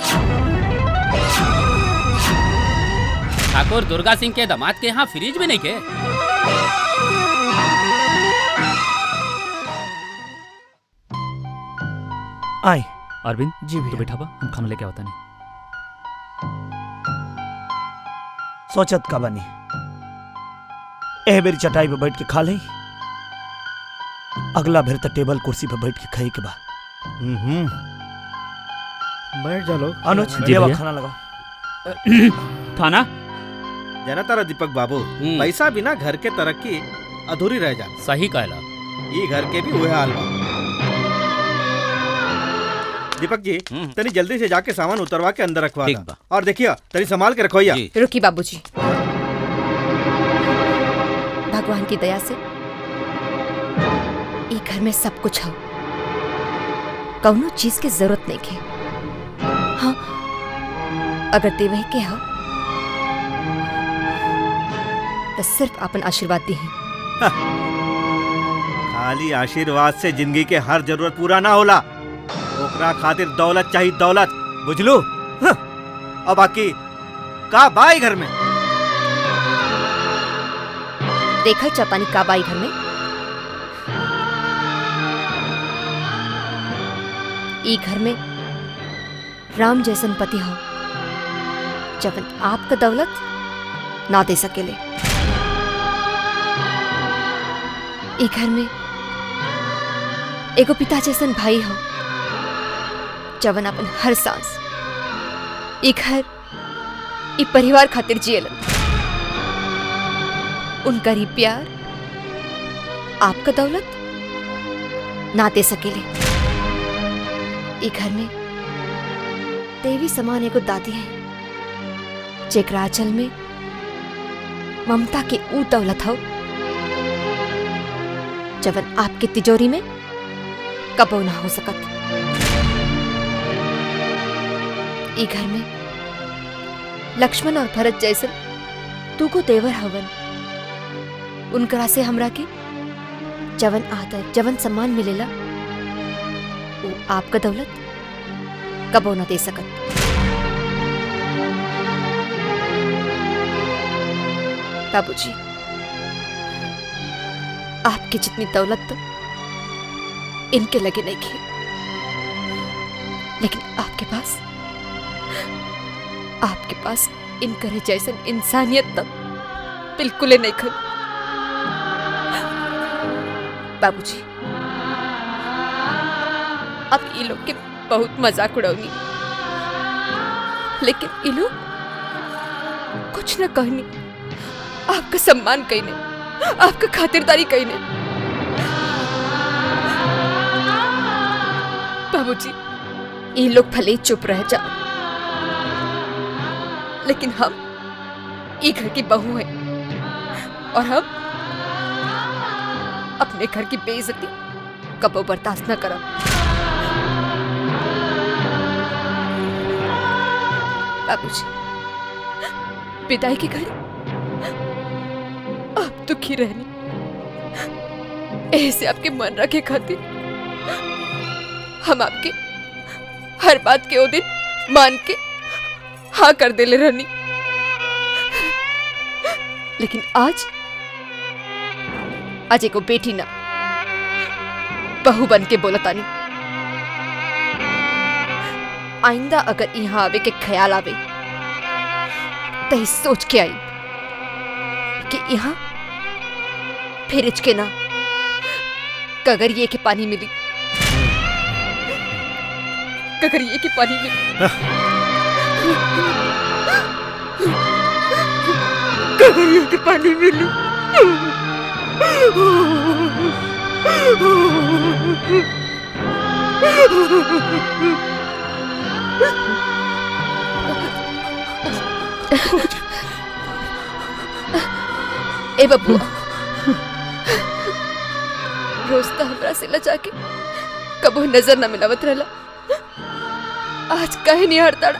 ठाकुर दुर्गा सिंह के दामाद के यहाँ फ्रिज भी नहीं के। आई अरविंद जी तो बैठा बा, हम खाना लेके आवता नहीं। सोचत का बनी, एह बेर चटाई पे बैठ के खा ले, अगला बेर तो टेबल कुर्सी पे बैठ के खाई के बा। बैठ जा लोग। अनुज जी खाना लगाओ। खाना जाना तारा दीपक बाबू, पैसा बिना घर के तरक्की अधूरी रह जा। सही कहला, ये घर के भी वह हाल बा। दीपक जी तनी जल्दी से जाके सामान उतरवा के अंदर रखवा दा, और देखिए तनी संभाल के रखोइया। रुकी बाबूजी, भगवान की दया से ई घर में सब कुछ हो, कौनो चीज के जरूरत नहीं के। हाँ, अगर देवही के हो तो सिर्फ अपन आशीर्वाद दी है। खाली आशीर्वाद से जिंदगी के हर जरूरत पूरा ना होला, ओकरा खातिर दौलत चाहिए, दौलत बुझलू। हाँ। और बाकी का बाई घर में देखल चपानी का बाई घर में। ई घर में राम जैसन पति हो जबन आपका दौलत ना दे सकेले। ई घर में एगो पिता जैसन भाई हो जवन अपन हर सांस ई घर ई परिवार खातिर जियलन। उनका ही प्यार आपका दौलत ना दे सकेले। ई घर में देवी समान एगो दादी है जेकरा आंचल में ममता के ऊ दौलत हो जवन आपके तिजोरी में कबो ना हो सकत। ई घर में लक्ष्मण और भरत जैसन तू को देवर हवन, उनकरा से हमरा के जवन आदर जवन सम्मान मिलेला वो आपका दौलत कबो ना दे सकत। बाबूजी, आपकी जितनी दौलत तो इनके लगे नहीं थी, लेकिन आपके पास इनकरे जैसन इंसानियत तक बिल्कुल नहीं खन। बाबूजी, अब ये लोग के बहुत मजाक उड़ौनी, लेकिन ये लोग कुछ न कहनी, आपका सम्मान कहीने, आपका खातिरदारी कहीने। बाबूजी, ये लोग भले ही चुप रह जाओ, लेकिन हम ये घर की बहू हैं और हम अपने घर की बेइज्जती कबो बर्दाश्त न करब। बाबूजी, विदाई की घड़ी आप दुखी रहनी, ऐसे आपके मन रखे खातिर हम आपके हर बात के ओ दिन मान के हाँ कर देले रहनी, लेकिन आज आज एको बेटी ना बहू बन के बोलतानी। आइंदा अगर यहाँ आवे के ख्याल आवे तो सोच के आई कि यहाँ फिर के ना कगरिए के पानी मिली, कगरिए के पानी मिली, कगरिए के पानी मिली। ए बबुआ, रोज तो हमरा से लजा के कबो नजर न मिलावत रहला, आज काहे नहीं हड़ताड़ा?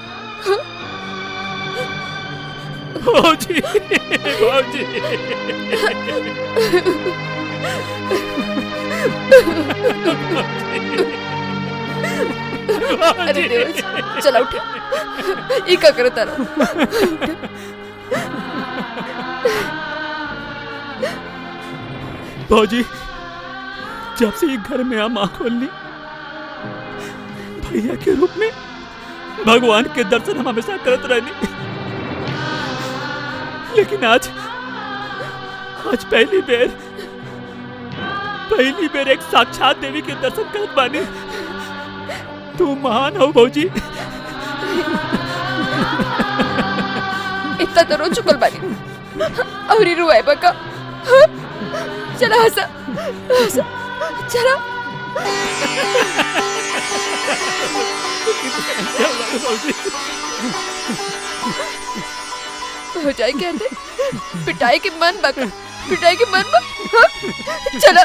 भौजी, भौजी। अरे देवज, चला उठ, ई का करत तारा? भौजी, जब से ये घर में हम आँख खोलनी, भैया के रूप में भगवान के दर्शन हम हमेशा करत रहनी, लेकिन आज आज पहली बेर एक साक्षात देवी के दर्शन करत बानी। तू महान हो भौजी। इतना तो रो चुकल बानी, और ही रुआए बका। चला हंसा, हंसा, चला। हो जाए कहते पिटाई के मन बका, पिटाई के मन बा। हाँ? चला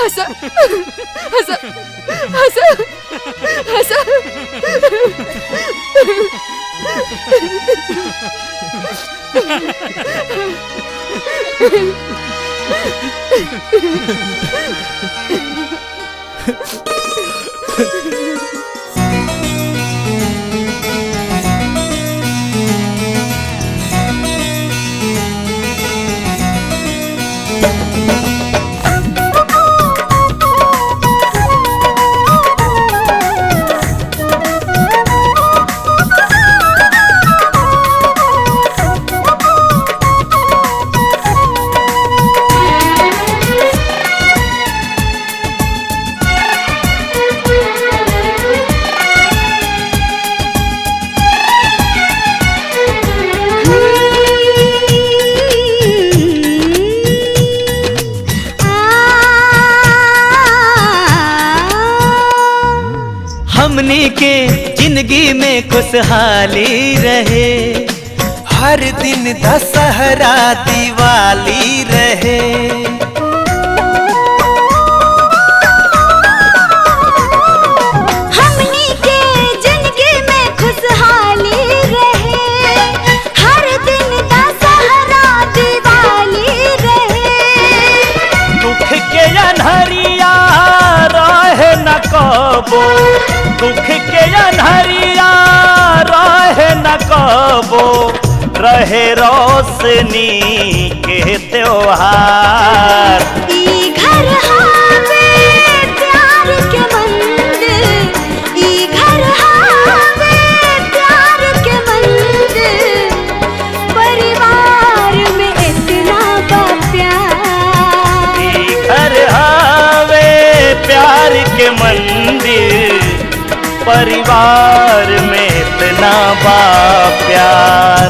हंसा, हंसा, हंसा, हंसा। हमनी के जिंदगी में खुशहाली रहे, हर दिन दशहरा दिवाली रहे। हमनी के जिंदगी में खुशहाली रहे, हर दिन दशहरा दिवाली रहे। दुख के अन्हरिया रहे न कबो, दुख के अन्हरिया रहे न कबो, रहे रोशनी के त्योहार। ई घर हावे प्यार के मंदिर, ई घर हावे प्यार के मंदिर, परिवार में इतना बा प्यार। ई घर हावे प्यार के मंदिर, परिवार में इतना बा प्यार।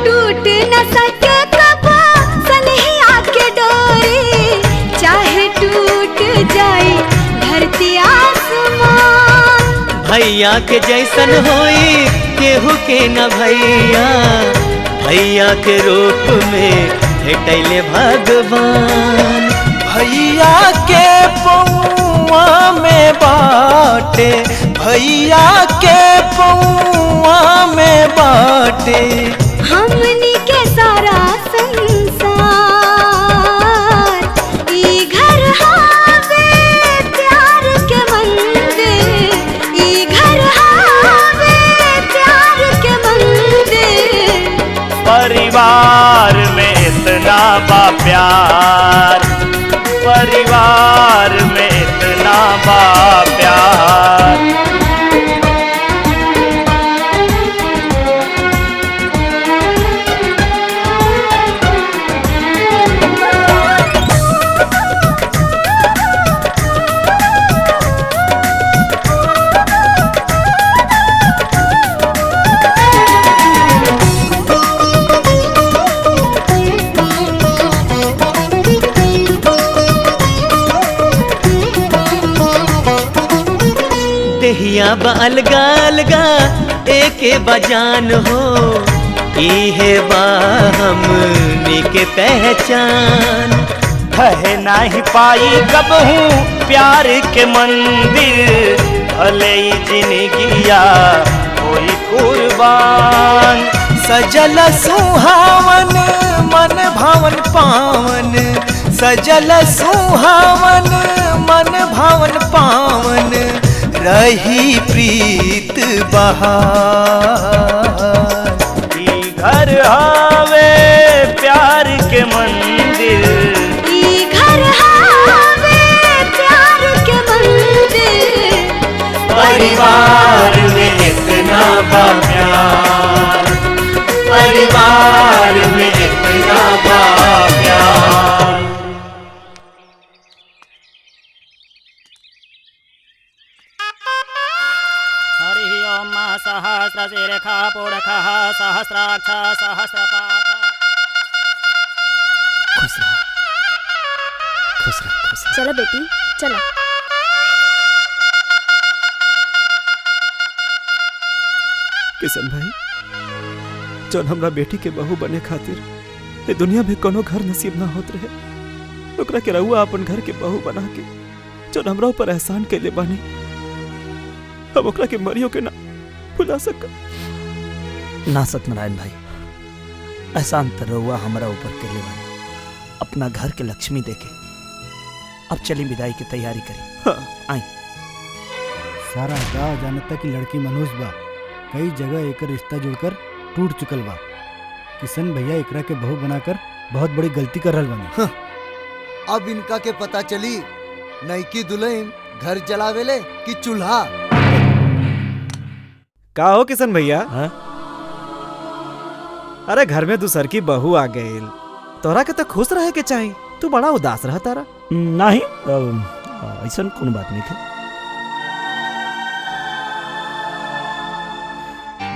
टूट न सके कबो सनहिया के डोरी, चाहे टूट जाए धरती आसमान। भैया के जैसन होई केहू के न भैया, भैया के रूप में भेटैले भगवान। भैया के पौआ में बाटे, भैया के पौआ में बाटे, हमनी के सारा संसार। ई घर हावे प्यार के मंदिर, ई घर हावे प्यार के मंदिर, परिवार में इतना बा प्यार, परिवार में इतना बा प्यार। देहिया बा अलगा अलगा एके बजान हो, इहे बा हमनी के पहचान। ढह नाही पाई कबहू प्यार के मंदिर, भले ही जिंदगिया होई कुर्बान। सजल सुहावन मन भावन पावन, सजल सुहावन मन भावन पावन, रही प्रीत बहार। ई घर हावे प्यार के मंदिर, ई घर हावे प्यार के मंदिर। परिवार में इतना बा प्यार, परिवार में इतना बा प्यार। सहस्राक्ष सहस्रपात। खुश रहा, खुश रहा, खुश रहा। चलो बेटी चलो। किशन भाई, जौन हमरा बेटी के बहू बने खातिर ए दुनिया में कोनो घर नसीब ना होत रहे, ओकरा के रहुआ अपन घर के बहू बना के जौन हमरा ऊपर एहसान कैले बानी, हम ओकरा के मरियो के ना भुला सक ना। सत्यनारायण भाई, एहसान तो रहुआ हमरा ऊपर कैले बानी, अपना घर के लक्ष्मी देके। अब चली विदाई की तैयारी करी। हाँ। आई सारा गाँव जानता कि लड़की मनोज बा, कई जगह एकर रिश्ता जुड़कर टूट चुकल बा। किशन भैया एकरा के बहू बनाकर बहुत बड़ी गलती कर रहल बानी। हाँ। अब इनका के पता चली नईकी दुल्हन घर जलावेले कि चूल्हा। का हो किशन भैया? अरे घर में दूसर की बहू आ गई, तोरा के तो खुश रहे के चाहिए, तू बड़ा उदास रहा तारा। नहीं, ऐसा कोनो बात नहीं है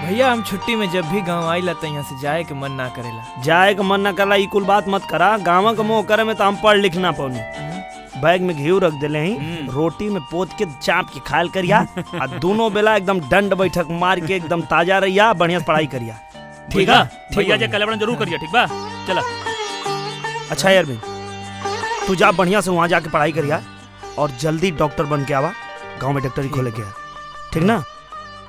भैया। हम छुट्टी में जब भी गांव आइला तो यहाँ से जाए के मन ना करेला। जाए के मन ना करेला ई कुल बात मत करा। गाँव के मोह करे में तो हम पढ़ लिख ना पौनी। बैग में घी रख दिले ही, रोटी में पोत के चाप के खायल करिया, आ दोनों बेला एकदम दंड बैठक मार के एकदम ताजा रहिया, बढ़िया से पढ़ाई करिया। ठीक है भैया, जे कलेवड़न जरूर करिया। ठीक बा, चला। अच्छा यार भाई, तू जा बढ़िया से वहाँ जाके पढ़ाई करिया और जल्दी डॉक्टर बन के आवा, गाँव में डॉक्टरी खोले के। ठीक ना?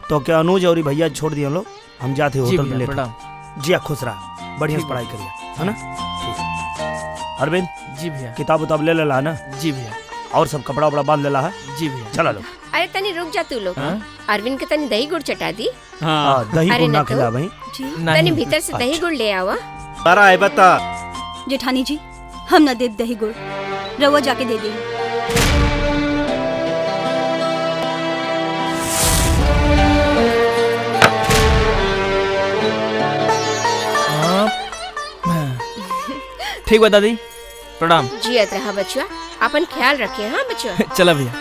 तो क्या अनुज और भैया छोड़ दिए लोग, हम जाते होटल में लेट। जी हाँ, खुश रहा, बढ़िया से पढ़ाई करिया, है ना? ठीक। अरविंद जी भैया, किताब उताब ले लेला ना? जी भैया। और सब कपड़ा उपड़ा बांध लेला है? जी भैया। चला लो। अरे तनी रुक जा तू लोग, अरविंद के तनी दही गुड़ चटा दी। हाँ, दही गुड़ ना खिला भाई, तनी भीतर से दही गुड़ ले आवा। तारा आए बता। जेठानी जी, हम ना देव दही गुड़, रउआ जाके दे दी। ठीक बा दादी, प्रणाम। जी रहा बचुआ, अपन ख्याल रखे। हाँ बचुआ। चला भैया।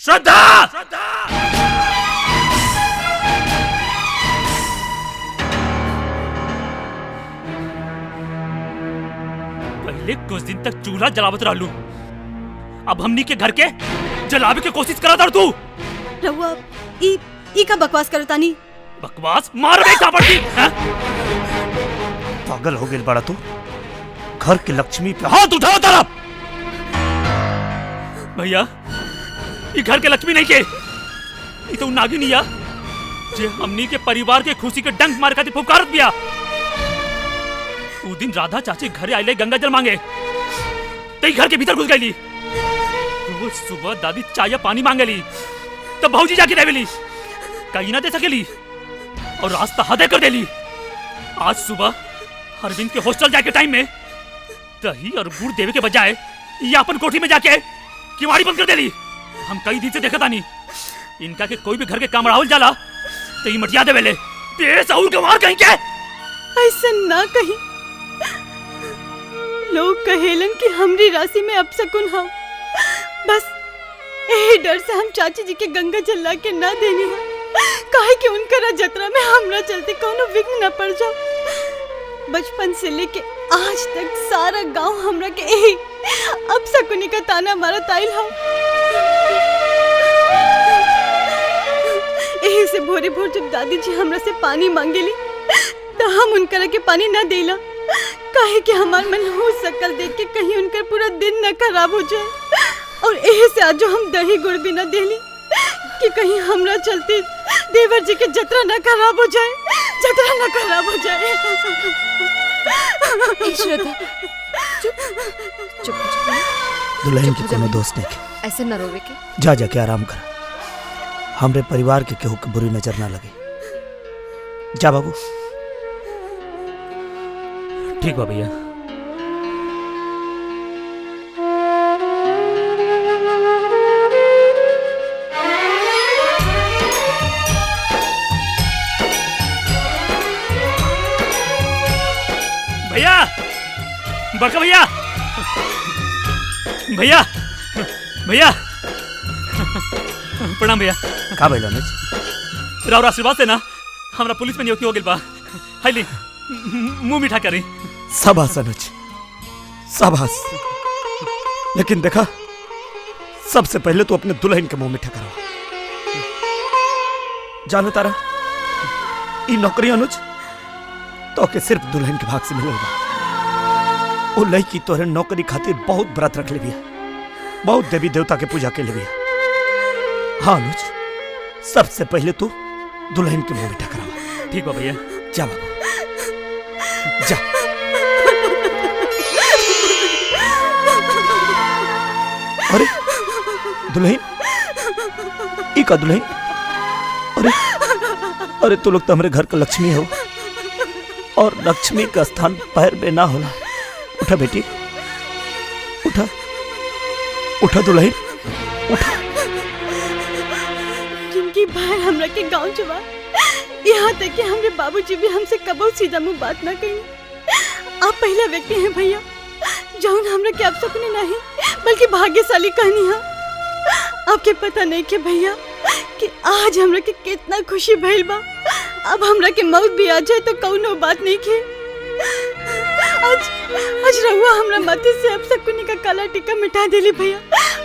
श्रद्धा, पहले कुछ दिन तक चूल्हा जलावत रहलू, अब हमनी के घर के जलावे के कोशिश करा तू। रउआ ई ई का बकवास करतानी? बकवास मार बे थापड़ की। पागल हो गई बड़ा तू, घर के लक्ष्मी पे हाथ उठाओ तारा। भैया, ये घर के लक्ष्मी नहीं के, ये तो नागिनी या जे हमनी के परिवार के खुशी के डंक मार खातिर फुफकारत बिया। उ दिन राधा चाची घरे आइले गंगा जल मांगे, तई घर के भीतर घुस गईली। रोज सुबह दादी चाय या पानी मांगेली तब भौजी जाके देवेली, कहीं ना दे सकेली और रास्ता हदे कर देली। आज सुबह अरविंद के हॉस्टल जाके टाइम में दही और गुड़ देवे के बजाय ये अपन कोठी में जाके किवाड़ी बंद कर देली। हम कई दिन से देखत आनी इनका के कोई भी घर के काम राहुल जाला तो ये मटिया देवेले। बेस और गंवार कहीं के ऐसा ना कहीं। लोग कहेलन कि हमरी राशि में अपशकुन हो, बस यही डर से हम चाची जी के गंगा जल ला के ना देनी है, काहे कि उनकरा जतरा में हमरा चलते कोनो विघ्न न पड़ जाओ। बचपन से लेके आज तक सारा गांव हमरा के यही अपशकुनी का ताना मारा ताइल हो। यही से भोरे भोर जब दादी जी हमरा से पानी मांगेली तो हम उनकरा के पानी ना देला, काहे कि हमार मन हो सकल देख के कहीं उनका पूरा दिन न खराब हो जाए। और यही से आज हम दही गुड़ भी न देली कि कहीं हमरा चलते देवर जी के जतरा न खराब हो जाए, जतरा न खराब हो जाए। श्रद्धा चुप चुप दुल्हन के कोनो दोस्त नहीं, ऐसे न रोवे के। जा जाके आराम कर, हमरे परिवार के केहू के बुरी नजर ना लगे। जा बाबू। ठीक बा भैया। भैया, बड़का भैया, भैया, भैया, प्रणाम भैया। का भइल अनुज? राउर आशीर्वाद से ना हमरा पुलिस में नियुक्ति हो गेल बा। हाइली मुंह मीठा करी। शाबाश अनुज, शाबाश। लेकिन देखा, सबसे पहले तो अपने दुल्हन के मुंह मीठा करवा। जानो तारा, ई नौकरी अनुज तो के सिर्फ दुल्हन के भाग से मिलल बा। ओ लड़की तोहरे नौकरी खातिर बहुत व्रत रख ले बिया, बहुत देवी देवता के पूजा के ले बिया। हाँ अनुज, सबसे पहले तू दुल्हन के मुंह मीठा करवा। ठीक बा भैया। जा बाबू, जा। अरे दुल्हन, ई का दुल्हन? अरे अरे तू लोग तो हमारे घर का लक्ष्मी हो, और लक्ष्मी का स्थान पैर में ना होला। उठा बेटी, उठा, उठा दुल्हन, उठा। जिनकी भाई हमरा के गांव जवा, यहाँ तक कि हमरे बाबूजी भी हमसे कबो सीधा मुंह बात ना कही। आप पहला व्यक्ति हैं भैया जौन हमरा के आप सपने नहीं बल्कि भाग्यशाली कहनी है। आपके पता नहीं के भैया कि आज हमरा के कितना खुशी भइल बा। अब हमरा के मौत भी आ जाए तो कौनो बात नहीं के। आज आज रहुआ हमरा माथे से अब सकुनी का काला टीका मिटा देली भैया,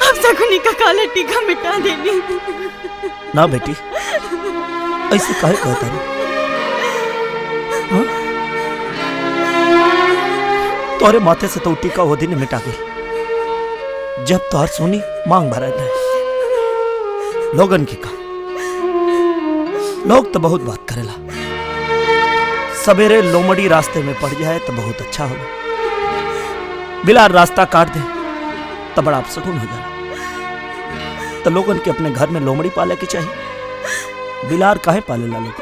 अब सकुनी का काला टीका मिटा देली। ना बेटी, ऐसे काहे कहता रे? तोरे माथे से तो टीका वो दिन मिटा गई जब तोहर सोनी मांग भरा रहे। लोगन की का लोग तो बहुत बात करेला। सवेरे लोमड़ी रास्ते में पड़ जाए तो बहुत अच्छा होगा, बिलार रास्ता काट दे तो बड़ा अपशकुन हो जाला। तो लोगन के अपने घर में लोमड़ी पाले के चाहिए, बिलार काहे पालेला लोग?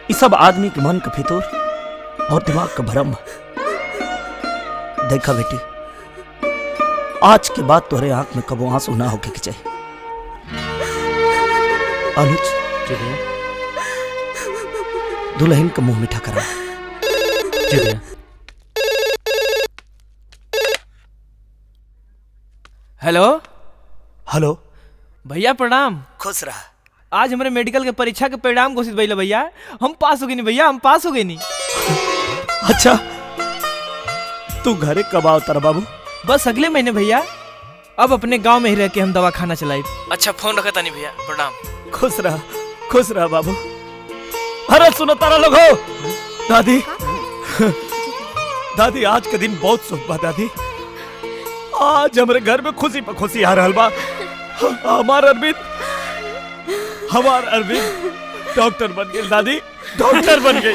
इस सब आदमी के मन का फितूर और दिमाग का भ्रम। देखा बेटी, आज के बाद तोहरे आंख में कबो आंसू ना होके के चाहिए। अनुज, जी भैया। दुल्हन का मुंह मीठा करा। जी भैया। हेलो हेलो भैया, प्रणाम। खुश रहा। आज हमारे मेडिकल के परीक्षा के परिणाम घोषित भइल भैया, हम पास हो गए नी भैया, हम पास हो गए नी। अच्छा, तू घरे कब आवता बाबू? बस अगले महीने भैया। अब अपने गांव में ही रह के हम दवा खाना चलाई। अच्छा फोन रखा तानी भैया, प्रणाम। खुश रहा, खुश रहा बाबू। अरे सुनो तारा लोग हो, दादी दादी आज के दिन बहुत शुभ बा दादी। आज हमारे घर में खुशी पर खुशी आ रहा बा। हमार अरविंद, हमार अरविंद डॉक्टर बन गए दादी, डॉक्टर बन गए।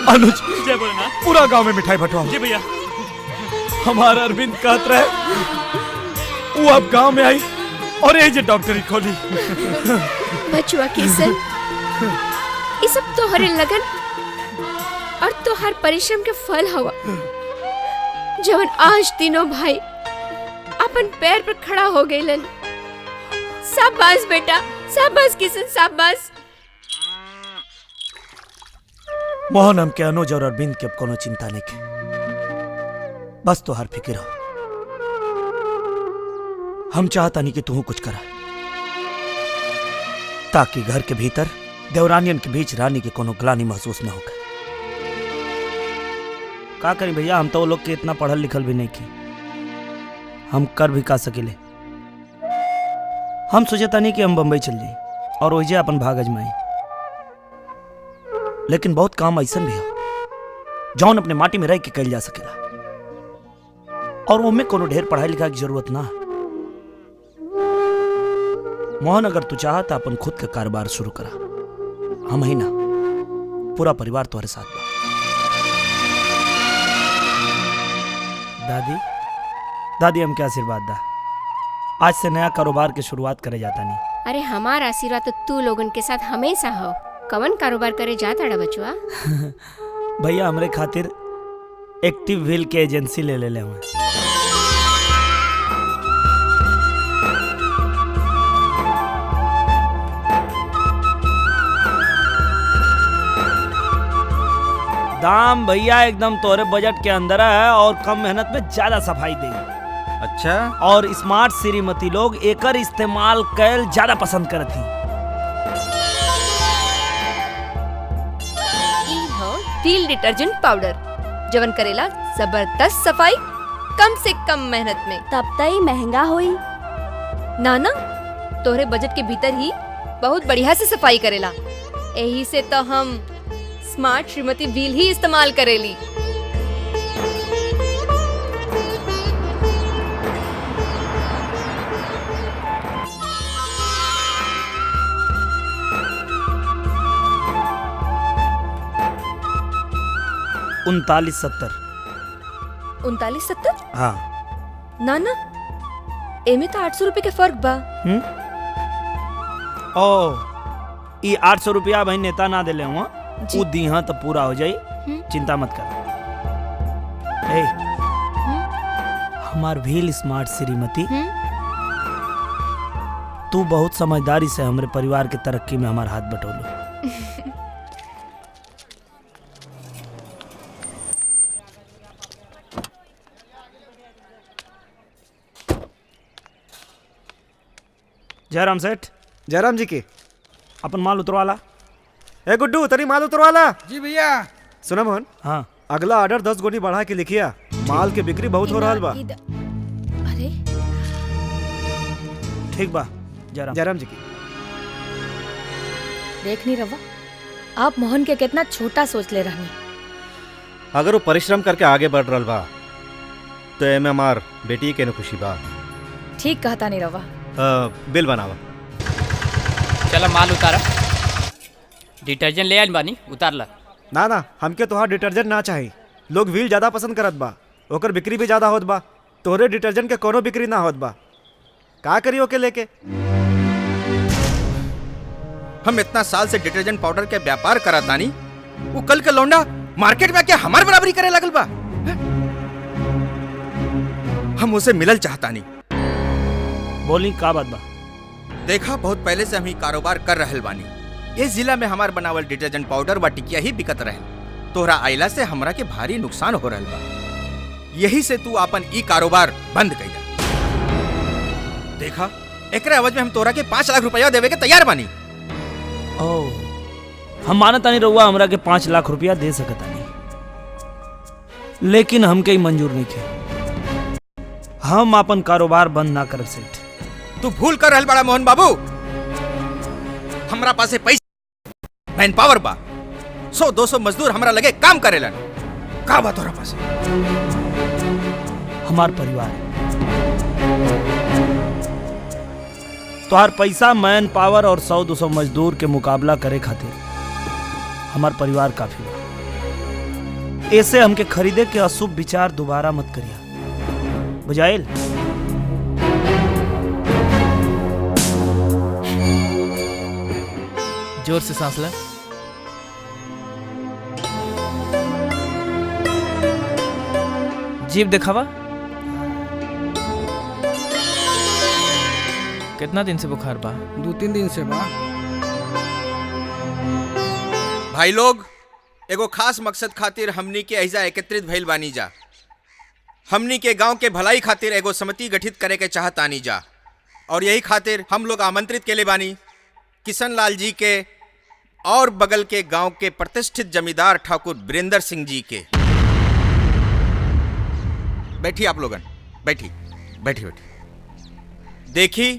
अनुज, जय भोलेनाथ। पूरा गांव में मिठाई बंटवाओ। जी भैया। हमारा अरविंद कहत रहे वो अब गांव में आई और ये जे डॉक्टरी खोली। बचुआ किसन, ये सब तो हरे लगन और तोहार परिश्रम के फल हवा जवन आज तीनों भाई अपन पैर पर खड़ा हो गईलन। शाबाश बेटा, शाबाश किशन, शाबाश। मोहन, हम के अनुज और अरविंद के अब कोनो चिंता नहीं के, बस तोहार फिक्र हो। हम चाहता नहीं कि तू कुछ करा ताकि घर के भीतर देवरानियन के बीच रानी के कोनो ग्लानि महसूस न होगा। का करी भैया, हम तो वो लोग के इतना पढ़ल लिखल भी नहीं की, हम कर भी का सकेले। हम सोचता नहीं कि हम बम्बई चल जाए और वही अपन भाग अजमाई, लेकिन बहुत काम ऐसा भी हो जौन अपने माटी में रह के कल जा सकेला और उनमें कोनो ढेर पढ़ाई लिखाई की जरूरत ना। मोहन, अगर तू चाह तो अपन खुद का कारोबार शुरू करा, हम ही ना पूरा परिवार तुम्हारे साथ बा। दादी, दादी हम क्या आशीर्वाद दा, आज से नया कारोबार की शुरुआत करे जाता नहीं। अरे हमारा आशीर्वाद तो तू लोगन के साथ हमेशा हो। कवन कारोबार करे जाता डा बचुआ? भैया हमरे खातिर एक्टिव व्हील के एजेंसी ले ले हुए। दाम भैया एकदम तोरे बजट के अंदर है और कम मेहनत में ज्यादा सफाई देगी। अच्छा। और स्मार्ट श्रीमती लोग एकर इस्तेमाल कैल ज्यादा पसंद करती। व्हील डिटर्जेंट पाउडर जवन करेला जबरदस्त सफाई कम से कम मेहनत में। तब तई महंगा होई। ना ना, तोहरे बजट के भीतर ही बहुत बढ़िया से सफाई करेला। यही से तो हम स्मार्ट श्रीमती व्हील ही इस्तेमाल करेली। उनतालीस सत्तर। 39.70? हाँ। ना ना, एमे तो 800 रुपए के फर्क बा। ओ, ये 800 रुपया भाई नेता ना देले हुआ, वो दी हाँ तो पूरा हो जाई, चिंता मत कर। ए, हमार भील स्मार्ट श्रीमती, तू बहुत समझदारी से हमरे परिवार के तरक्की में हमार हाथ बटोलो। जयराम सेठ। जयराम जी के अपन माल उतरवाला। ए गुड्डू, तरी माल उतरवाला। जी भैया। सुना मोहन। हाँ। अगला ऑर्डर 10 गोनी बढ़ा के लिखिया, माल के बिक्री बहुत हो रहा बा। अरे ठीक बा। जयराम, जयराम जी की। देख नहीं रवा, आप मोहन के कितना छोटा सोच ले रहनी। अगर वो परिश्रम करके आगे बढ़ रहा बा तो एमे हमार बेटी के न खुशी बा। ठीक कहता नहीं रवा। बिल बनावा। चला माल उतारा, डिटर्जेंट ले आइल बानी, उतार ला। ना ना, हमके तोहार डिटर्जेंट ना चाहिए। लोग व्हील ज्यादा पसंद करत बा, ओकर बिक्री भी ज्यादा होत बा। तोहरे डिटर्जेंट के कोनो बिक्री ना होत बा। का करी ओके लेके? हम इतना साल से डिटर्जेंट पाउडर के व्यापार करत तानी, वो कल के लौंडा मार्केट में आके हमार बराबरी करे लगल बा। हम उसे मिलल चाहतानी। बोली का बात बा? देखा, बहुत पहले से हम ही कारोबार कर रहल बानी। इस जिला में हमार बनावल डिटर्जेंट पाउडर व टिकिया ही बिकत रहल। तोहरा आइला से हमरा के भारी नुकसान हो रहल बा। यही से तू अपन ई कारोबार बंद कइला। देखा, एकरे एवज में हम तोहरा के 5 लाख रुपया देवे के तैयार बानी। ओ, हम मानता नहीं रहुआ हमरा के 5 लाख रुपया दे सकता नहीं, लेकिन हमके ही मंजूर नहीं थे। हम अपन कारोबार बंद ना कर सेठ। तू भूल कर रहल बड़ा मोहन बाबू। हमरा पासे पैसा, मैन पावर बा, 100-200 मजदूर हमरा लगे काम करेलन। का बा तोरा पासे? हमार परिवार, तोहार पैसा, मैन पावर और 100-200 मजदूर के मुकाबला करे खातिर हमार परिवार काफी बा। ऐसे हमके खरीदे के अशुभ विचार दोबारा मत करिया, बुझाइल? जोर से सांस ले। जीप दिखावा। कितना दिन से बुखार बा? 2-3 दिन से बा। भाई लोग, एगो खास मकसद खातिर हमनी के ऐजा एकत्रित भइल बानी जा। हमनी के गांव के भलाई खातिर एगो समिति गठित करे के चाहत आनी जा और यही खातिर हम लोग आमंत्रित के ले बानी किशन लाल जी के और बगल के गांव के प्रतिष्ठित जमींदार ठाकुर वीरेंद्र सिंह जी के। बैठी आप लोगन, बैठी बैठी बैठी। देखी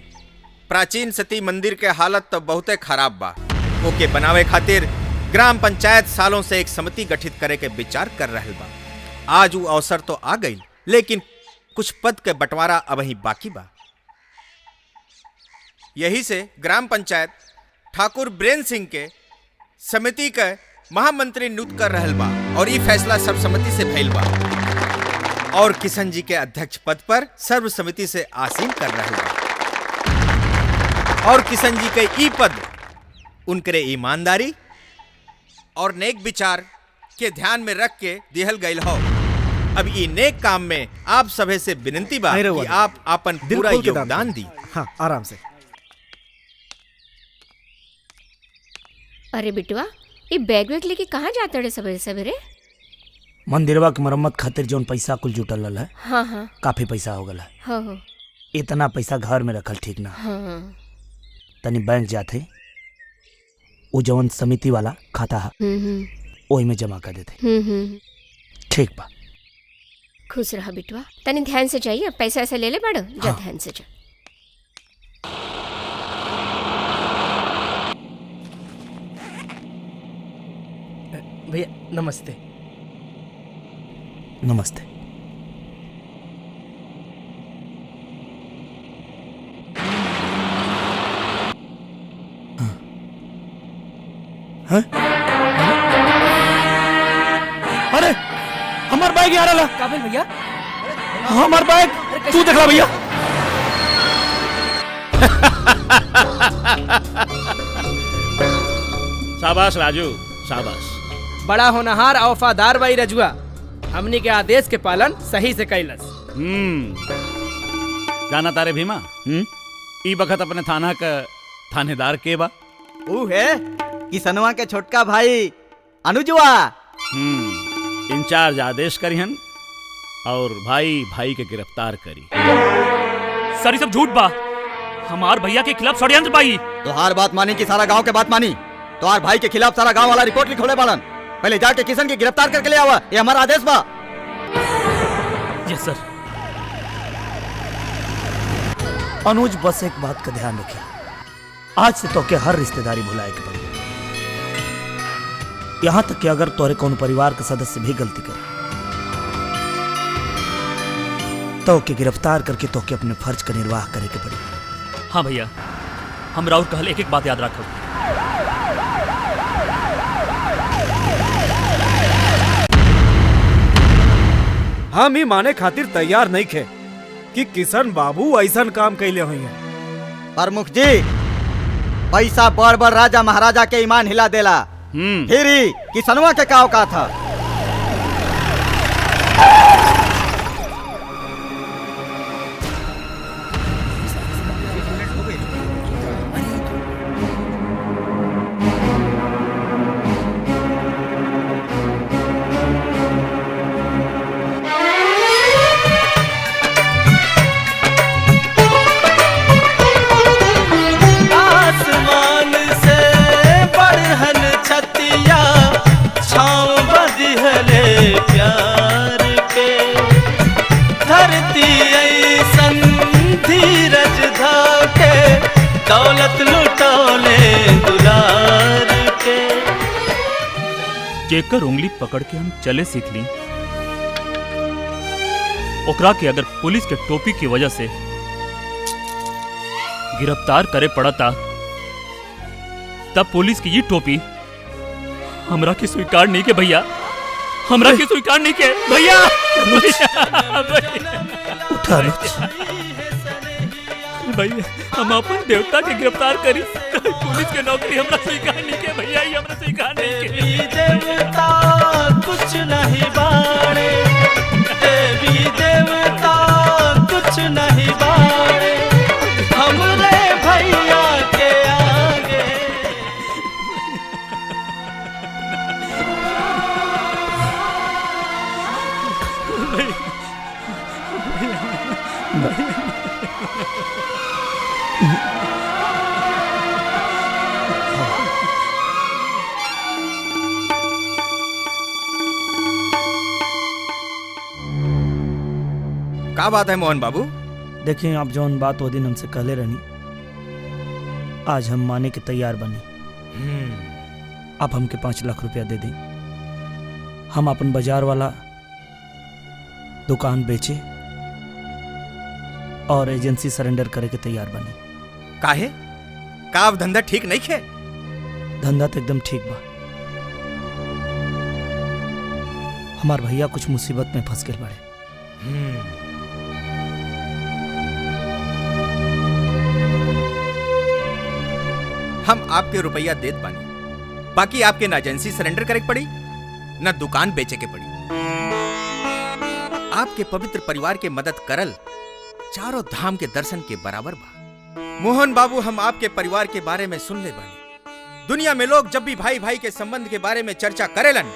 प्राचीन सती मंदिर के हालत तो बहुते खराब बा। ओके बनावे खातिर ग्राम पंचायत सालों से एक समिति गठित करे के विचार कर रहल बा। आज वो अवसर तो आ गई, लेकिन कुछ पद के बंटवारा अब ही बाकी बा। यही से ग्राम पंचायत ठाकुर बीरेंद्र सिंह के समिति के महामंत्री नियुक्त कर रहल बा और ये फैसला सर्वसम्मति से भइल बा और किशन जी के अध्यक्ष पद पर सर्वसम्मति से आसीन कर रहल बा। और किशन जी के ई पद उनकरे ईमानदारी और नेक विचार के ध्यान में रख के दिहल गइल हो। अब ई नेक काम में आप सभे से विनती बा कि आप आपन पूरा योगदान दी। हाँ, आराम से। अरे बिटुआ, ये बैग वैग लेके कहाँ जाते रे सवेरे सवेरे? मंदिरवा के मरम्मत खातिर जोन पैसा कुल जुटल है, हाँ हाँ, काफी पैसा हो गया है। हाँ हाँ। इतना पैसा घर में रखल ठीक ना। हाँ। तनी बैंक जाते, वो जवन समिति वाला खाता है वही में जमा कर देते। ठीक बा। खुश रहा बिटुआ, तनी ध्यान से जाइए, पैसा ऐसा ले ले बाड़ो, जा ध्यान से जा। भैया नमस्ते। नमस्ते। हाँ? अरे हमार बैग यार आला। काबिल भैया, हमार बैग तू देखला भैया। शाबाश राजू, शाबाश। बड़ा होनहार और वफादार भाई रजुआ, हमनी के आदेश के पालन सही से कैलस। जाना तारे भीमा, ई बखत अपने थाना का थानेदार के बा? ऊ है किसनवा के छोटका भाई अनुजुआ। इंचार्ज आदेश करिहन और भाई भाई के गिरफ्तार करी। सर सब झूठ बा, हमार भैया के खिलाफ षड्यंत्र बाई। तोहार बात मानी कि सारा गांव के बात मानी? तोहार भाई के खिलाफ सारा गांव वाला रिपोर्ट लिखोले बाड़न। पहले जाके किशन के गिरफ्तार करके ले आवा, ये हमारा आदेश बा। Yes sir. अनुज, बस एक बात का ध्यान रखिए, आज से तो के हर रिश्तेदारी भुलाए के पड़ी। यहाँ तक कि अगर तोरे कौन परिवार का सदस्य भी गलती करे तो के गिरफ्तार करके तो के अपने फर्ज का निर्वाह करे के पड़ी। हाँ भैया, हम राउर कहल एक एक बात याद रखो। हम ही माने खातिर तैयार नहीं थे कि किशन बाबू ऐसा काम कैले हुई हैं। प्रमुख जी, पैसा बड़ बड़ राजा महाराजा के ईमान हिला देला, फिर ही किसनवा के का औकात था। आसमान से बढ़हन छतिया छाँव बदिहले प्यार के, धरती ऐसन धीरज धाके दौलत लुटौले दुलार के। जेकर उंगली पकड़ के हम चले सीख ली, ओकरा के अगर पुलिस के टोपी की वजह से गिरफ्तार करे पड़ता तब पुलिस की ये टोपी हमरा के स्वीकार नहीं के भैया, हमरा के स्वीकार नहीं के भैया। उठा अनुज। भैया, हम अपन देवता के गिरफ्तार करी तो पुलिस के नौकरी हमरा स्वीकार नहीं के भैया, ये हमरा स्वीकार नहीं के। देवता कुछ नहीं बाड़े, देवी का बात है मोहन बाबू? देखिए आप जौन बात वो दिन हमसे कहले रहनी, आज हम माने के तैयार बने। आप हमके 5 लाख रुपया दे दें, हम अपन बाजार वाला दुकान बेचे और एजेंसी सरेंडर करे के तैयार बने। काहे? का अब धंधा ठीक नहीं खे? धंधा तो एकदम ठीक बा। हमार भैया कुछ मुसीबत में फंस गए बड़े। हम आपके रुपया देत बानी, बाकी आपके ना एजेंसी सरेंडर करे के पड़ी ना दुकान बेचे के पड़ी। आपके पवित्र परिवार के मदद करल चारों धाम के दर्शन के बराबर बा। मोहन बाबू, हम आपके परिवार के बारे में सुन ले बानी। दुनिया में लोग जब भी भाई भाई के संबंध के बारे में चर्चा करेलन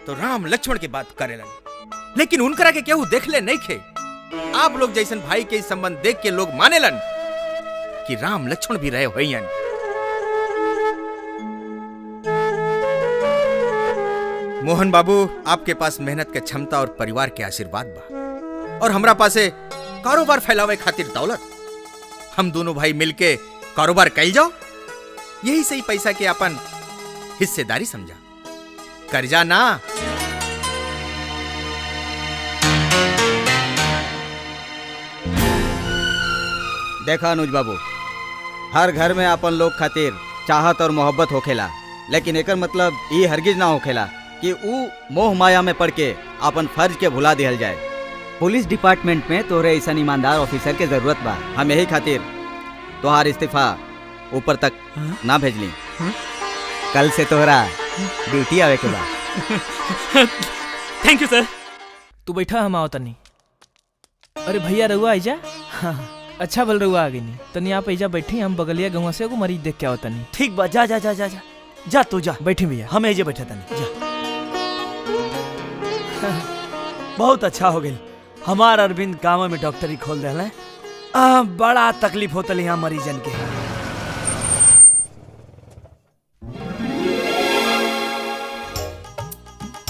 तो राम लक्ष्मण के बात करेलन, लेकिन उनकरा के केहू देखले नहीं खे। आप लोग जैसन भाई के संबंध देख के लोग मानेलन कि राम लक्ष्मण भी रहे होइयन। मोहन बाबू, आपके पास मेहनत के क्षमता और परिवार के आशीर्वाद बा, और हमरा पासे कारोबार फैलावे खातिर दौलत। हम दोनों भाई मिलके कारोबार कैल जाओ, यही सही पैसा के अपन हिस्सेदारी समझा, कर्जा ना। देखा अनुज बाबू, हर घर में अपन लोग खातिर चाहत और मोहब्बत होखेला, लेकिन एकर मतलब ये हरगिज ना होखेला कि ऊ मोह माया में पड़ के अपन फर्ज के भुला दिहल जाए। पुलिस डिपार्टमेंट में तोहरे ऐसा ईमानदार ऑफिसर के जरूरत बा। हम यही खातिर तोहार इस्तीफा ऊपर तक ना भेजली। कल से तोहरा ड्यूटी आवे के बा। Thank you sir. तू बैठा, हम आओ तनी। अरे भैया रहुआ आइजा। हाँ अच्छा बल रहुआ आ गई नी। तनी आप ऐजा बैठी, हम बगलिया गाँव से एगो मरीज देख के आओ तनी। ठीक बा, जा जा जा जा जा जा तू जा। बैठी भैया, हम ऐजे बैठा तनी, जा। बहुत अच्छा हो गई, हमार अरविंद गाँव में डॉक्टरी खोल दिल। बड़ा तकलीफ होता यहाँ मरीजन के।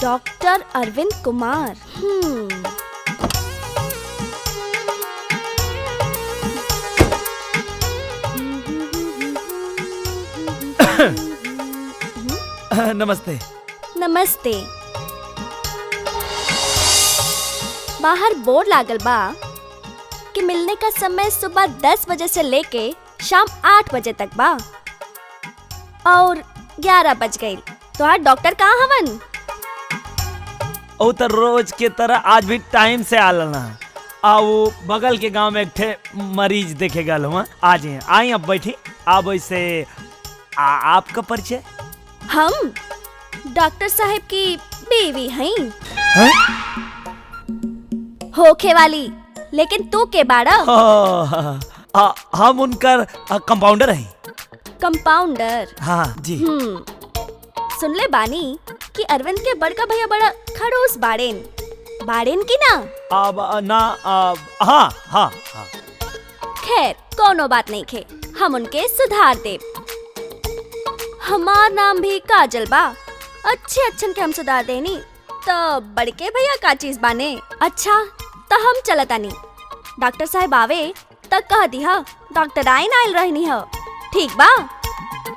डॉक्टर अरविंद कुमार। नमस्ते। नमस्ते। बाहर बोर्ड लागल बा कि मिलने का समय सुबह 10 बजे से लेके शाम 8 बजे तक बा, और 11 बज गई। तो आज डॉक्टर कहाँ हवन? ओ तो रोज के तरह आज भी टाइम से आलना। आ वो बगल के गांव में एक ठे मरीज देखे गल हुआ, आज आई। अब बैठी। आप ऐसे आपका परिचय? हम डॉक्टर साहब की बीवी हैं। होखे वाली, लेकिन तू के बाड़ा? हम उनकर कंपाउंडर हैं। कंपाउंडर? हाँ जी। सुन ले बानी कि अरविंद के बड़का भैया बड़ा खड़ूस बाड़ेन। बाड़ेन की ना? ना हाँ हाँ हाँ। खैर कोनो बात नहीं खे, हम उनके सुधार देब। हमार नाम भी काजल बा, अच्छे अच्छन के हम सुधार देनी। तो बड़के भैया का चीज बाने। अच्छा तो हम चलतानी, डॉक्टर साहब आवे तक कह दिहा डॉक्टर आइन आयल रहनी हो। ठीक बा?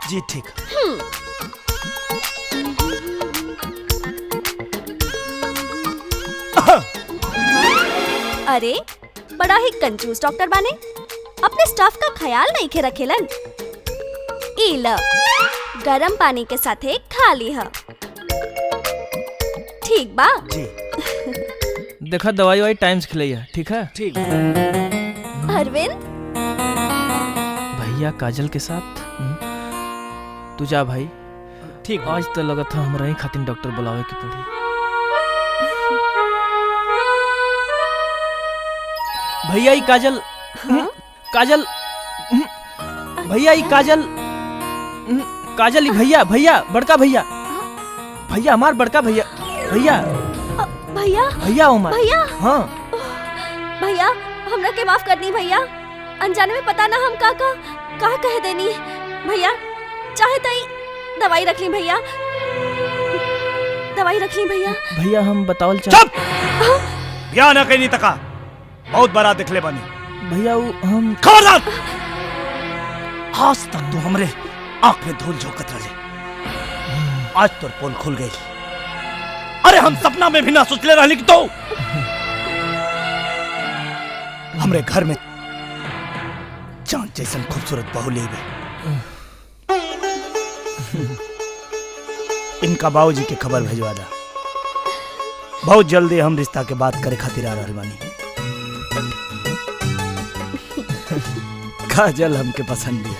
जी ठीक। अरे बड़ा ही कंजूस डॉक्टर बाने, अपने स्टाफ का ख्याल नहीं खे रखेलन। ई ल गरम पानी के साथे खा ली ह। ठीक बा? जी। देखा दवाई why time से खिलैया, ठीक है? ठीक। अरविंद भैया काजल के साथ तू जा भाई। ठीक। आज तो लगा था हमरा ही खातिर डॉक्टर बुलावे के पड़ी। भैया ई काजल। हाँ? काजल भैया ई काजल। काजल ई भैया, भैया बड़का भैया, भैया हमार बड़का भैया, भैया भैया भैया उमर भैया। हाँ भैया भैया हमरा के माफ कर दी भैया, अनजाने में पता ना हम का का का कह देनी भैया। चाहे तई दवाई रख ली भैया, दवाई रख ली भैया। भैया हम बतावल चाह ब्याह ना कहीं तका बहुत बड़ा दिखले बानी भैया। वो हम खबरदार, आज तक तू हमरे आंख में धूल झोंकत रहे, आज तोर पोल खुल गई। अरे हम सपना में भी ना सोचले रहली कि तो हमरे घर में चांद जैसन खूबसूरत बहू लेबे। इनका बाबूजी के खबर भेजवा दा, बहुत जल्दी हम रिश्ता के बात करे खातिर आ रहल बानी। काजल हमके पसंद है।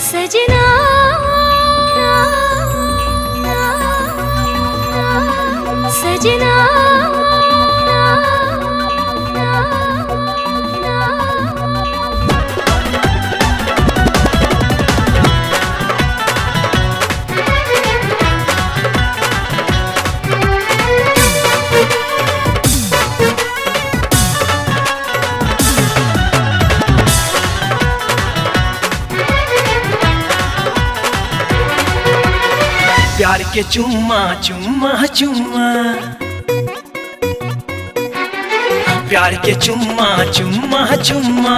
सजना सजना प्यार के चुम्मा चुम्मा चुम्मा, प्यार के चुम्मा चुम्मा चुम्मा,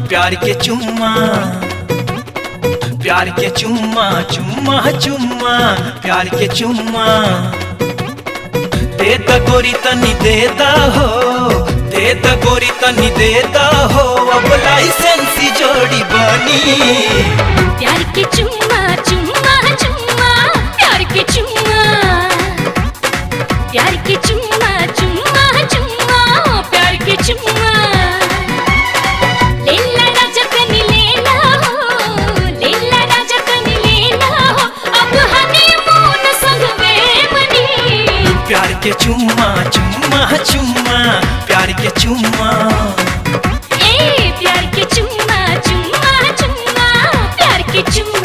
प्यार के चुम्मा, प्यार के चुम्मा चुम्मा चुम्मा, प्यार के चुम्मा। देता गोरी तनी देता हो, देता गोरी तनी देता हो, अब लाइसेंसी जोड़ी बनी। प्यार के चुम्मा चुम्मा चुम्मा, प्यार के चुम्मा, प्यार के चुम्मा चुम्मा चुम्मा, प्यार के चुम्मा। लेला राजा तनी लेला हो, लेला राजा तनी लेला हो, अब हनीमून संग में मनी। प्यार के चुम्मा चुम्मा चुम्मा, प्यार के चुम्मा, ए प्यार के चुम्मा चुम्मा चुम्मा, प्यार के चुम्मा।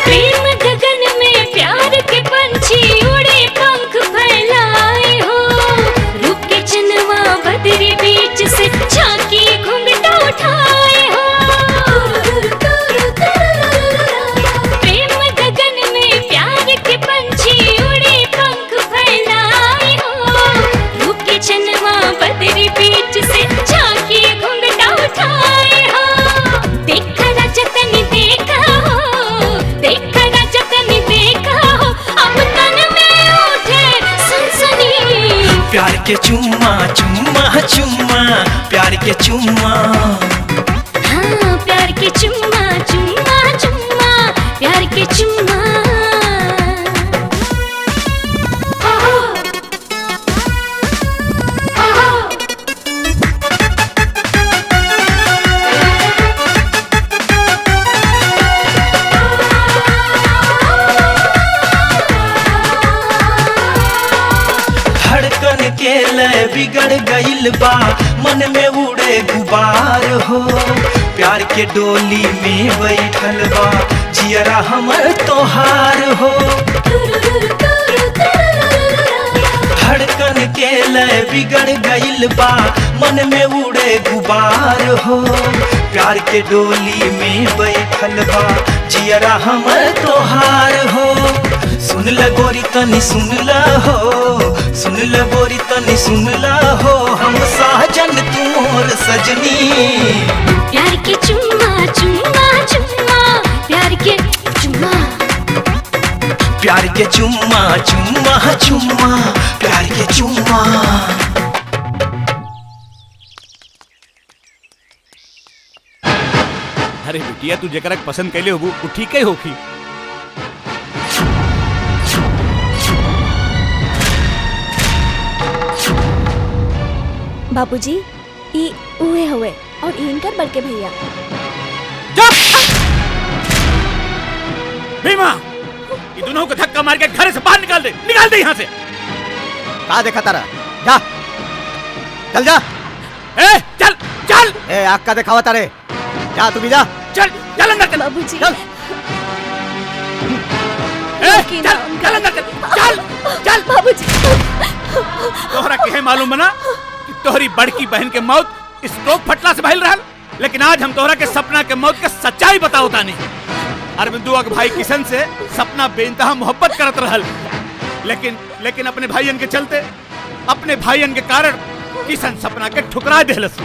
प्रेम गगन में प्यार के पंछी उड़े पंख फैलाए हो, रूप के चनवा बदरी बीच से झांकी घूंघटा उठाए हो। प्रेम गगन में प्यार के पंछी उड़े पंख फैलाए हो, रूप के चनवा बदरी बीच से झांकी घूंघटा उठाए हो। देखा राजा तनी देखा हो, देखा राजा तनी देखा हो, अब तन में उठे सनसनी। प्यार के चुम्मा चुम्मा चुम्मा, प्यार के चुम्मा, हाँ प्यार के चुम्मा चुम्मा चुम्मा, प्यार के चुम्मा। धड़कन के लय बिगड़ गइल बा, मन में उड़े गुबार हो, प्यार के डोली में बैठल बा जियरा हमर तोहार हो। धड़कन के लय बिगड़ गइल बा, मन में उड़े गुबार हो, प्यार के डोली में बैठल बा जियरा हमर तोहार हो। सुन ल गोरी तनी सुन ल हो, सुन ल गोरी तनी सुन ल हो, हम साजन तू मोर सजनी। प्यार के चुम्मा चुम्मा चुम्मा, प्यार के चुम्मा, प्यार के चुम्मा चुम्मा चुम्मा, प्यार के चुम्मा। अरे बिटिया तू जेकरा के पसंद कैले होबू उ ठीक ही होखी। बाबूजी ई उहे हुए। और इनकर बड़के भैया। भीमा, ये दोनों को धक्का मार के घर से बाहर निकाल दे, निकाल दे यहाँ से। का देखा तारा, जा चल जा। ए, चल चल। ए आग का दिखावा तारे, जा तू भी जा। चल चल अंदर चल। बाबूजी चल। ए, चल चल अंदर चल चल चल। बाबूजी तोहरा के मालूम बना कि तोहरी बड़की बहन के मौत स्ट्रोक फटला से भइल रहल, लेकिन आज हम तोहरा के सपना के मौत के सच्चाई बताओ तानी। अरविंदुआ के भाई किशन से सपना बेइंतहा मोहब्बत करत रहल, लेकिन लेकिन अपने भाईयन के चलते, अपने भाईयन के कारण किशन सपना के ठुकरा देहलस।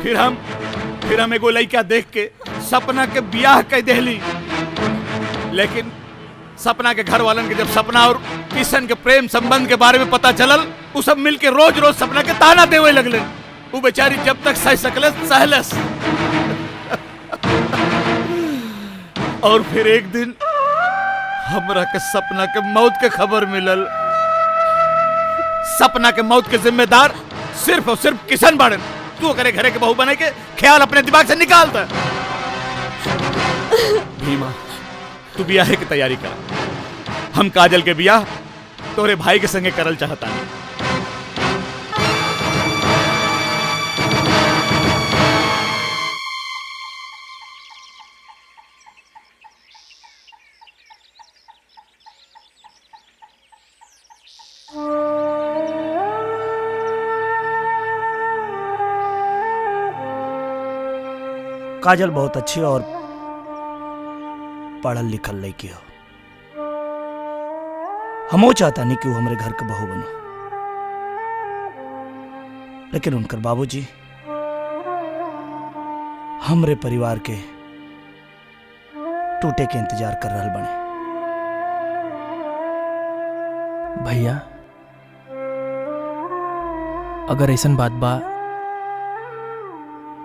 फिर हम एगो लइका देख के सपना के बियाह कह देहली, लेकिन सपना के घर वालन के जब सपना और किशन के प्रेम संबंध के बारे में पता चलल, उ सब मिल के रोज रोज सपना के ताना देवे लगले। उ बेचारी जब तक सह सकलस सहलस। और फिर एक दिन हमरा के सपना के मौत के खबर मिलल। सपना के मौत के जिम्मेदार सिर्फ और सिर्फ किशन बाड़न। तू करे घरे के बहू बने के ख्याल अपने दिमाग से निकाल दे। भीमा, तू ब्याह की तैयारी कर। हम काजल के ब्याह तोरे भाई के संगे करल चाहता नहीं। काजल बहुत अच्छी और पढ़ल लिखल लड़की हो। हमो चाहता नहीं कि वो हमारे घर के बहू बनो, लेकिन उनकर बाबूजी हमरे परिवार के टूटे के इंतजार कर रहा बने। भैया, अगर ऐसा बात बा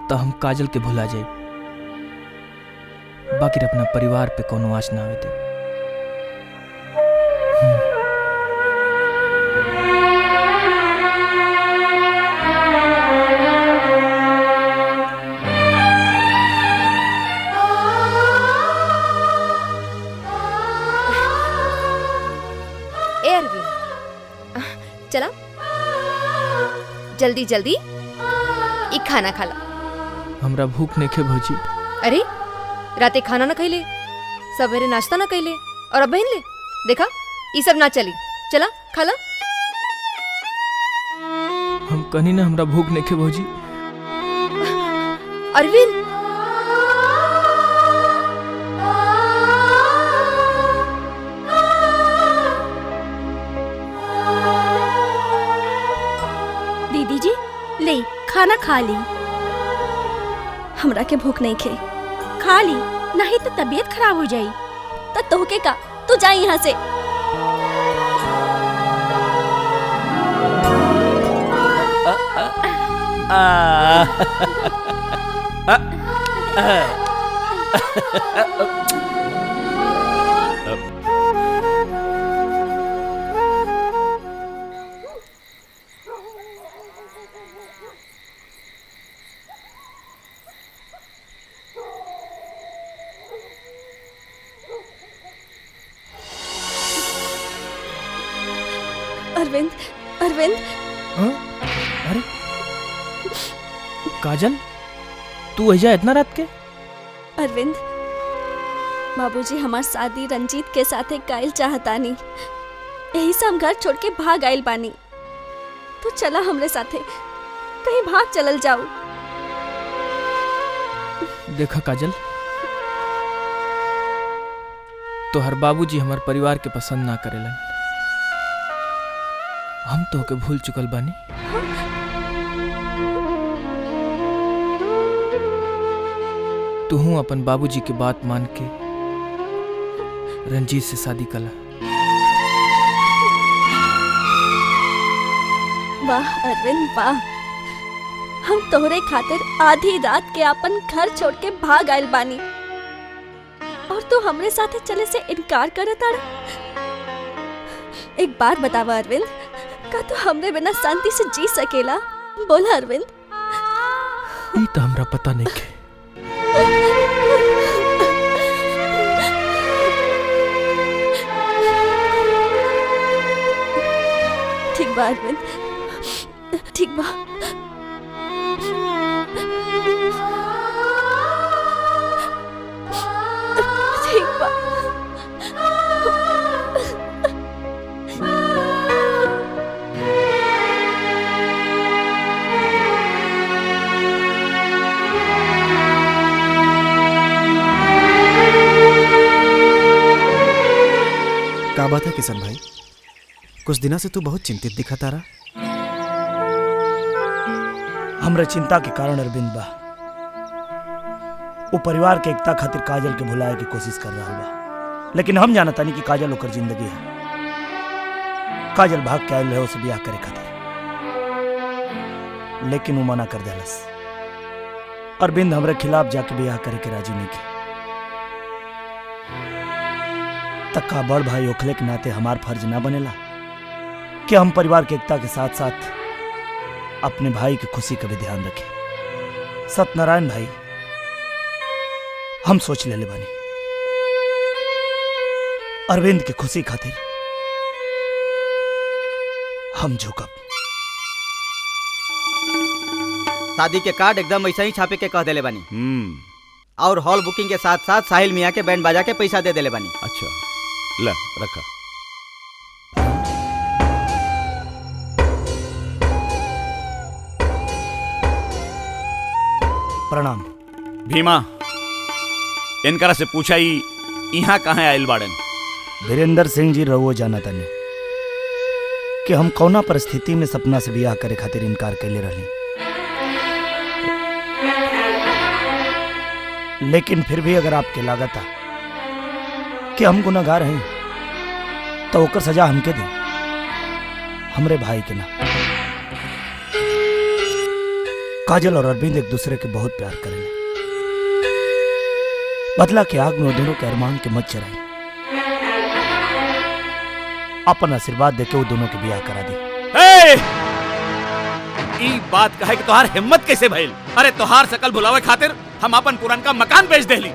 तो हम काजल के भुला जाए, बाकी अपना परिवार पे कोनो आँच ना आवे दे। ए अरविंद, चला जल्दी जल्दी एक खाना खा ला। हमरा भूख नहीं खे भौजी। अरे राते खाना ना खैले, सवेरे नाश्ता ना कैले और अब बहन ले देखा ये सब ना चली। चला खा ला। हम कहीं ना, हमरा भूख नहीं खे भौजी। अरविंद, दीदी जी ले खाना खा ली। हमरा के भूख नहीं खे, खा ली नहीं तो तबीयत खराब हो जाई। तो तोहके का, तू जा यहाँ से। अरविंद, अरविंद। अरे काजल, तू ऐजा इतना रात के? अरविंद, बाबूजी हमार शादी रंजीत के साथे कायल चाहतानी, यही से हम घर छोड़ के भाग आयल बानी। तू चला हमरे साथे, कहीं भाग चलल जाओ। देखा काजल, तोहर बाबूजी हमार परिवार के पसंद ना करेलन। हम तो के भूल चुकल बानी। तुहू अपन बाबूजी के बात मान के रंजीत से शादी कला। वाह अरविंद वाह, हम तोहरे खातिर आधी रात के अपन घर छोड़ के भाग आयल बानी और तू हमरे साथे चले से इनकार करत तारा। एक बार बतावा अरविंद, का तू हमरे बिना शांति से जी सकेला? बोला अरविंद। ई तो हमरा पता नहीं के। ठीक बा अरविंद, ठीक बा। ठीक बा। का बात है किशन भाई, कुछ दिनों से तू बहुत चिंतित दिखा तारा। हमरे चिंता के कारण अरविंद बा, वो परिवार के एकता खातिर काजल के भुलाए की कोशिश कर रहा बा, लेकिन हम जानता नहीं कि काजल ओकर जिंदगी है। काजल भाग के आयल रहे उसे ब्याह करे खातिर, लेकिन वो मना कर देलस। अरविंद हमरे खिलाफ जाके ब्याह करे के राजी नहीं के। तक्का बड़ भाई ओखले के नाते हमार फर्ज ना बनेला कि हम परिवार के एकता के साथ साथ अपने भाई की खुशी का भी ध्यान रखें। सत्यनारायण भाई, हम सोच ले ले बानी, अरविंद की खुशी खातिर हम झुकब। शादी के कार्ड एकदम ऐसा ही छापे के कह देले बानी और हॉल बुकिंग के साथ साथ साहिल मियाँ के बैंड बाजा के पैसा दे देले बानी। अच्छा ले रखा। प्रणाम। भीमा, इनकरा से पूछा ही यहाँ कहाँ आयल बाड़न। वीरेंद्र सिंह जी रहुओ जाना तने कि हम कौना परिस्थिति में सपना से ब्याह करे खातिर इनकार कैले रही, लेकिन फिर भी अगर आपके लागत कि हम गुनाहगार हैं तो ओकर सजा हमके दे, हमरे भाई के ना। काजल और अरविंद एक दूसरे के बहुत प्यार करेंगे, बदला के आग में दोनों के अरमान के मत चराई। अपन आशीर्वाद देके वो दोनों के ब्याह करा दे। ई बात कहे कि तोहार हिम्मत कैसे भइल? अरे तोहार सकल भुलावे खातिर हम अपन पुरानका मकान बेच देली,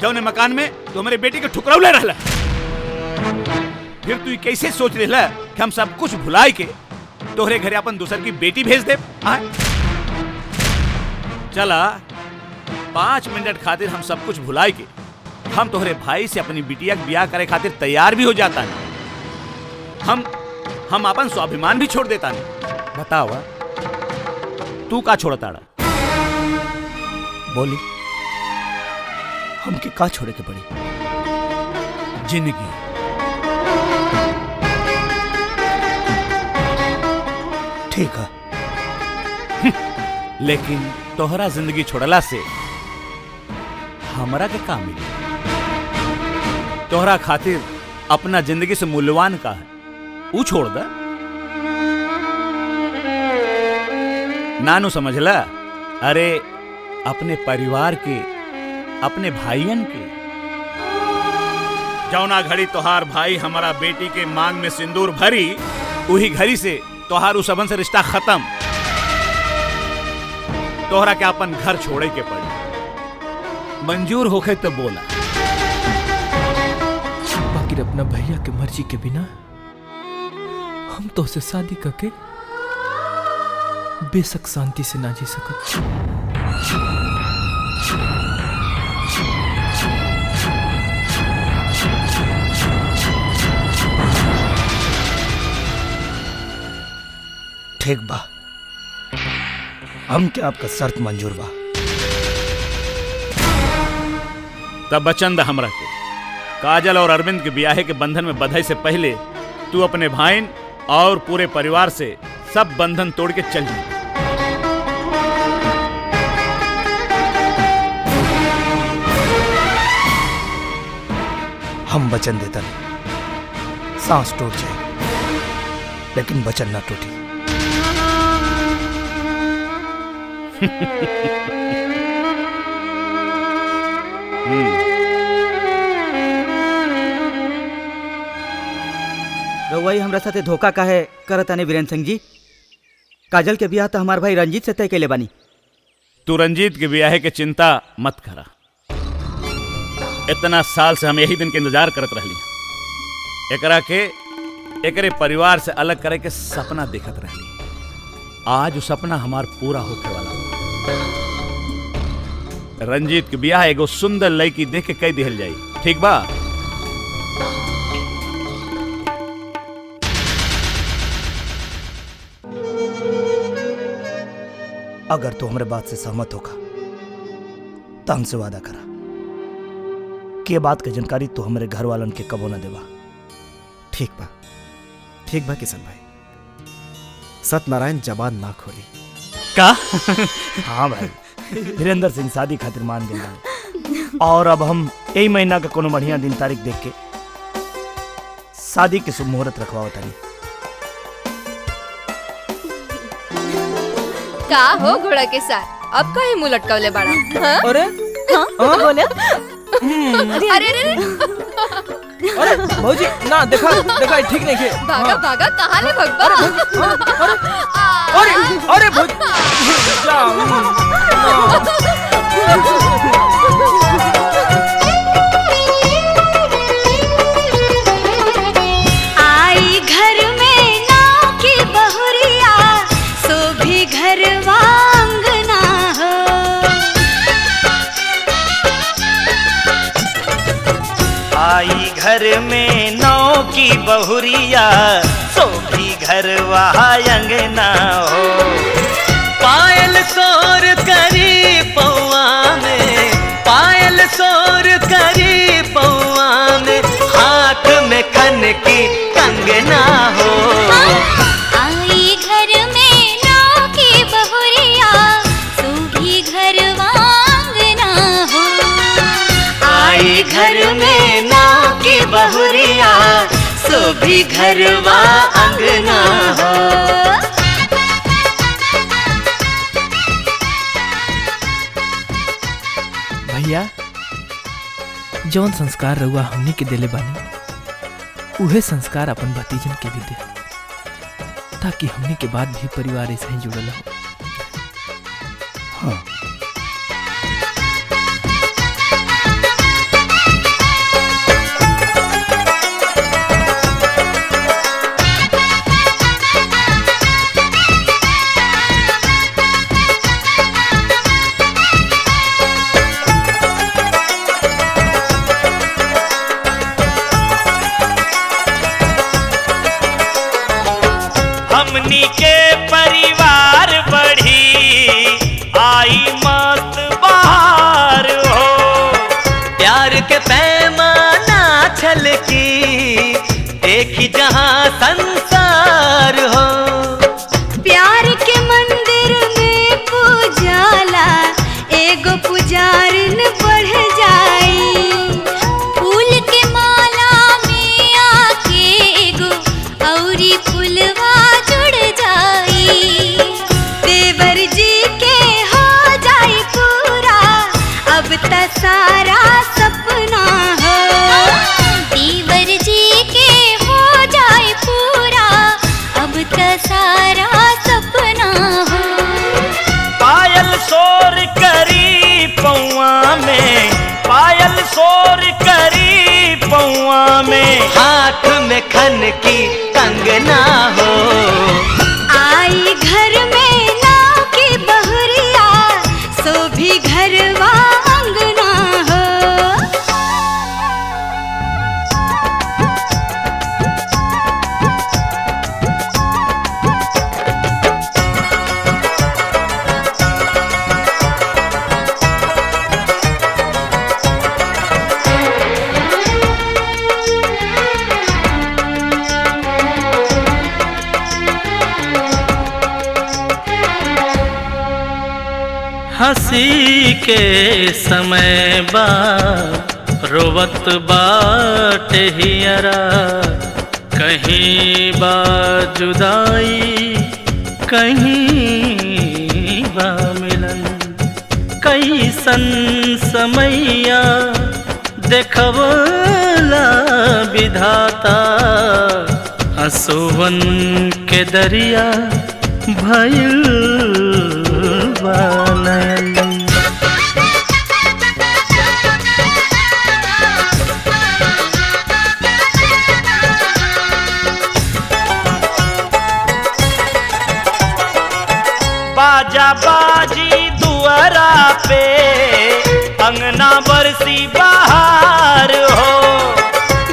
जौने मकान में तू हमारे बेटी के ठुकरौले रहला। फिर तू कैसे सोच रहला कि हम सब कुछ भुलाई के तोहरे घरे अपन दूसर की बेटी भेज दे? चला 5 मिनट खातिर हम सब कुछ भुलाई के हम तोहरे भाई से अपनी बिटिया के ब्याह करे खातिर तैयार भी हो जाता है। हम अपन स्वाभिमान भी छोड़ देता नहीं। बतावा तू का छोड़ता? बोली हमके का छोड़े के पड़ी? जिंदगी। ठीक है, लेकिन तोहरा जिंदगी छोड़ला से हमरा के का मिली? तोहरा खातिर अपना जिंदगी से मूल्यवान का है ऊ छोड़ दे। नानू समझला? अरे अपने परिवार के, अपने भाईयन के। जौना घड़ी तोहार भाई हमारा बेटी के मांग में सिंदूर भरी, वही घड़ी से तोहार उस सबन से रिश्ता खत्म। तोहरा के अपन घर छोड़े के पड़ी। मंजूर होखे तो बोला। बाकी अपना भैया के मर्जी के बिना हम तो उसे शादी करके बेशक शांति से ना जी सकत। ठीक बा, हम क्या आपका शर्त मंजूर बा? तब बचन दा हमरा के, काजल और अरविंद के ब्याहे के बंधन में बधाई से पहले तू अपने भाईन और पूरे परिवार से सब बंधन तोड़ के चल जा। हम वचन देता नहीं, सांस टूट जाए लेकिन वचन ना टूटे। रउआ हमरा साथे धोखा काहे करतानी वीरेंद्र सिंह जी? काजल के ब्याह तो हमार भाई रंजीत से तय कैले बानी, तू रंजीत के ब्याह के चिंता मत करा। इतना साल से हम यही दिन के इंतजार करत रहली। एकरा के एकरे परिवार से अलग करे के सपना देखत रहली। आज वो सपना हमार पूरा होके वाला। रंजीत के ब्याह एगो सुंदर लड़की देख के कह दिहल जाई, ठीक बा? अगर तू हमरे बात से सहमत होगा तो हमसे वादा करा के बात के जानकारी तू हमरे घर वालन के कबो ना देवा। ठीक बा, ठीक बा किशन भाई, सत्यनारायण जबान ना खोली। का? हाँ भाई, वीरेंद्र सिंह शादी खातिर मान गए और अब हम यही महीना का कोनो बढ़िया दिन तारीख देख के शादी के शुभ मुहूर्त रखवाओ तानी। का हो घोड़ा के साथ अब काहे मुंह लटकावले बाड़ा? हाँ? अरे हाँ? बोले अरे अरे अरे भौजी ना देखा देखा ठीक नहीं के। भागा भागा कहाँ ले भगवा? अरे अरे भौजी जा। आई घर में ना की बहुरिया सो भी घर वांगना हो। आई घर में नौ की बहुरिया सो भी घर वांगना हो। पायल सोर करी पौआ में, पायल सोर करी पौआ में, हाथ में खन की कंगना हो। आई घर में नौ की बहुरिया सो भी घर वांगना हो। आई घर में नौ की बहुरिया सो भी घर वांगना हो। भैया जौन संस्कार रउआ हमनी के देले बानी उहे संस्कार अपन भतीजन के भी दे, ताकि हमनी के बाद भी परिवार ऐसे ही जुड़ल हो। हाँ। हमनी के परिवार बढ़ी आई मस्त बहार हो। प्यार के पैमाना छलकी देखी जहां संसार हो। प्यार के मंदिर में पूजाला एगो पुजारिन बढ़ जाई। फूल के माला में आके एगो औरी फुलवा जुड़ जाई। देवर जी के हो जाई पूरा अब त सारा सपना हो। देवर जी के हो जाई पूरा अब त सारा सपना हो। पायल शोर करी पौआ में, पायल शोर करी पौआ में, हाथ में खन की कंगना हो। आई घर में नाव की बहुरिया सो भी घर वांगना हो। हंसी के समय बा रोवत बाट हियरा, कहीं बा जुदाई कहीं बा मिलन। कैसन समैया देखवला विधाता, हंसुवन के दरिया भइल बा नयन। बरसी बहार हो।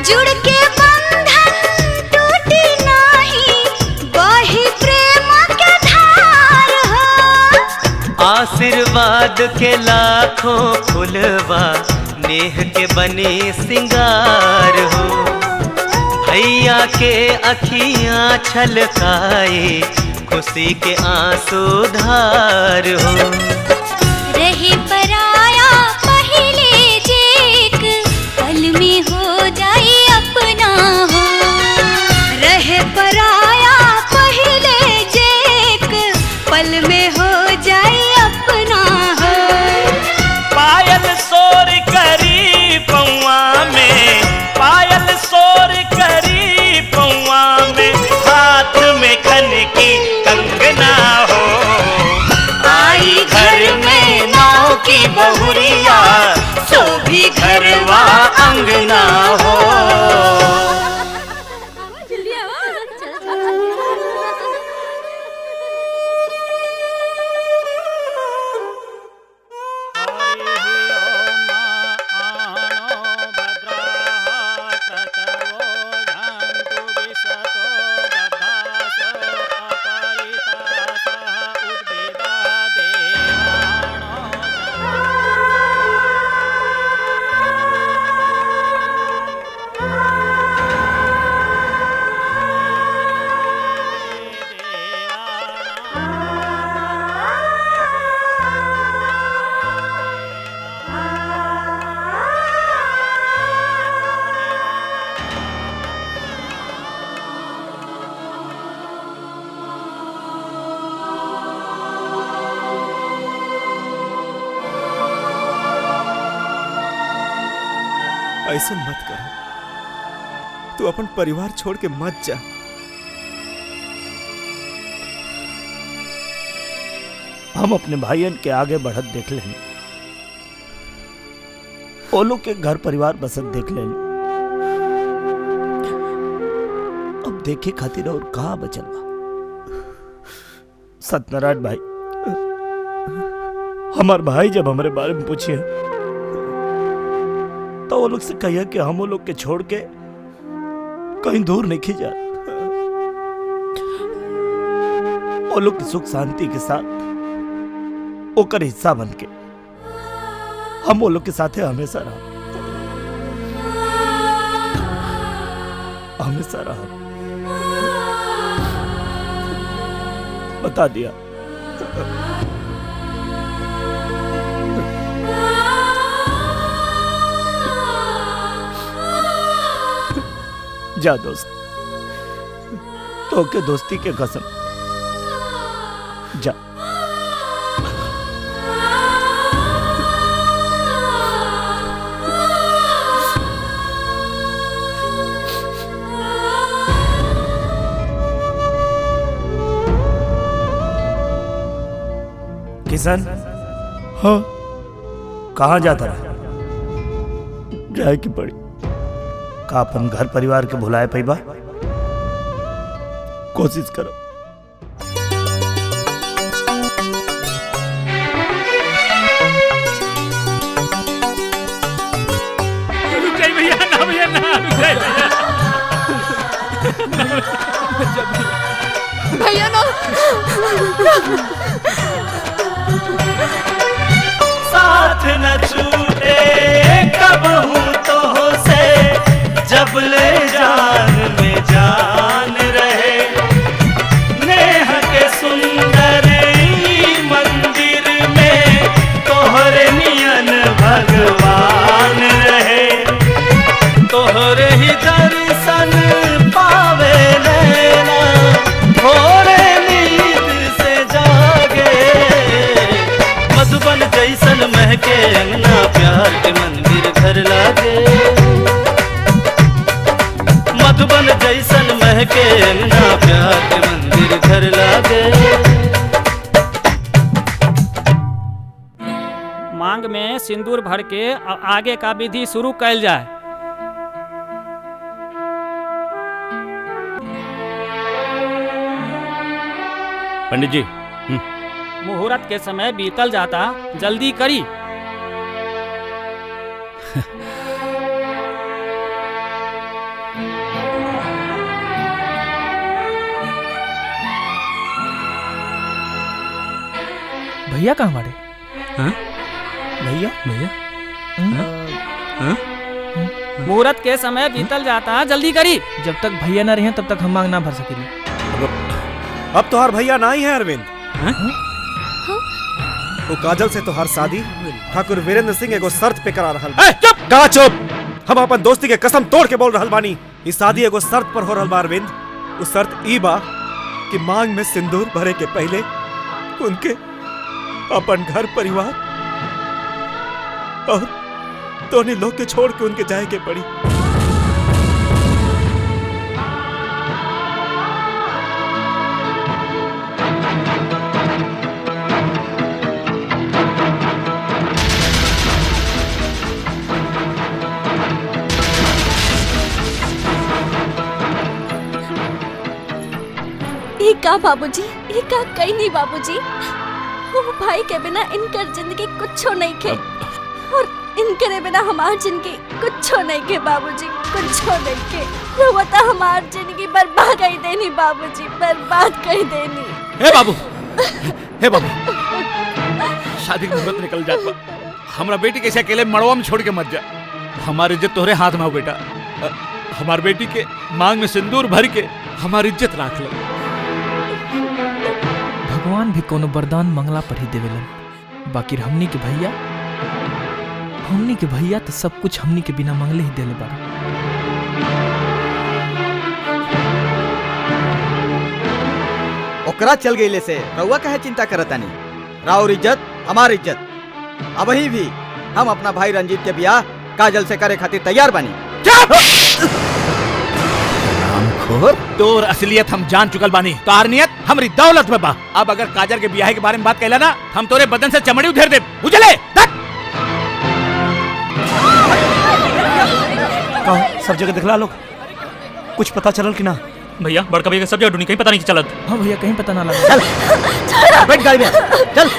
जुड़ के बंधन टूटी नाही, बही प्रेम के धार हो। आशीर्वाद के लाखों फुलवा, नेह के बने सिंगार हो। भैया के अखियाँ छलकाए, खुशी के आंसू धार हो। रहे पराया पहले जेक, पल में हो जाए अपना हो। रहे पराया पहले जेक, पल में हो जाए अपना हो। पायल शोर करी पौआ में, पायल शोर करी पौआ में, हाथ में खन की कंगना हो। आई घर में नाव की बहुरिया, सो भी घरवा अंगना हो। ऐसा मत कर, तू अपन परिवार छोड़ के मत जा। हम अपने भाइयन के आगे बढ़त देख लें, वो लोग के घर परिवार बसत देख लें। अब देखे खातिर और कहाँ बचल बा। सत्यनारायण भाई, हमार भाई जब हमारे बारे में पूछे तो वो लोग से कहिए कि हम वो लोग के छोड़ के कहीं दूर नहीं जा। वो लोग की सुख शांति के साथ ओकर हिस्सा बन के हम वो लोग के साथ हमेशा रहा, हमेशा रहा। बता दिया। जा दोस्त, तो के दोस्ती के कसम, जा। किशन, हाँ, कहाँ जाता रहा? जाए की पड़ी का अपन घर परिवार के भुलाए पैबा? कोशिश करो। रुक जाइए भैया, ना भैया ना, रुक जाइए भैया ना। साथ न छूटे कब हूँ तो से, जब ले जान में जान रहे। नेह के सुंदर मंदिर में तोहरे नियन भगवान रहे। तोहरे ही दर्शन पावे नैना, भोरे नींद से जागे। मधुबन जैसन महके अंगना, प्यार के मंदिर घर लागे। मधुबन जैसन महके अंगना, प्यार के मंदिर घर लागे। मांग में सिंदूर भर के आगे का विधि शुरू कैल जाए। पंडित जी, मुहूर्त के समय बीतल जाता, जल्दी करी। भैया कहाँ बाड़े? हाँ? भैया भैया मुहूर्त के समय बीतल जाता है, जल्दी करी। जब तक भैया ना रहे तब तक हम मांग ना भर सकेली। अब तोहार भैया ना ही है अरविंद। वो काजल से तोहार शादी ठाकुर वीरेंद्र सिंह एगो शर्त पे करा रहल बा। चुप का चुप, हम अपन दोस्ती के कसम तोड़ के बोल रहल बानी, ई शादी एगो शर्त पर हो रहल बा अरविंद। वो शर्त ई बा कि मांग में सिंदूर भरे के पहले उनके अपन घर परिवार और तोने लोग के छोड़ के उनके जाए के पड़ी। ये का बाबूजी, ये का कहीं नहीं बाबूजी। वो भाई के बिना इनकर जिंदगी कुछ नहीं खे और इनकरे बिना हमार जिंदगी कुछ नहीं के बाबूजी, कुछ नहीं के। रहुआ हमार जिंदगी बर्बाद कर देनी बाबूजी, बर्बाद कर देनी। हे बाबू, हे बाबू, शादी के मुहूर्त निकल जात बा, हमरा बेटी के ऐसे अकेले मड़वा में छोड़ के मत जा। हमारी इज्जत तोहरे हाथ में हो बेटा। हमार बेटी के मांग में सिंदूर भर के हमारी इज्जत राख ले। भगवान भी कोनो वरदान मंगला पर ही देवेलन, बाकी हमनी के भैया, हमनी के भैया तो सब कुछ हमनी के बिना मंगले ही देले बारे। ओकरा चल गईले से रउआ काहे चिंता करतानी? राउर इज्जत हमार इज्जत। अब ही भी हम अपना भाई रंजीत के बियाह काजल से करे खातिर तैयार बानी। रामखोर, तोर असलियत हम जान चुकल बानी, तोहार नियत हमरी दौलत में बा। अब अगर काजल के बियाह के बारे में बात कहला ना, हम तोरे बदन से चमड़ी उधेड़ देब, बुझले? कहा सब जगह दिखला लोग, कुछ पता चलल कि ना? भैया बड़का भैया सब जगह ढूंढी, कहीं पता नहीं चलत। हाँ भैया कहीं पता ना लगा। चल बैठ गाड़ी में, चल।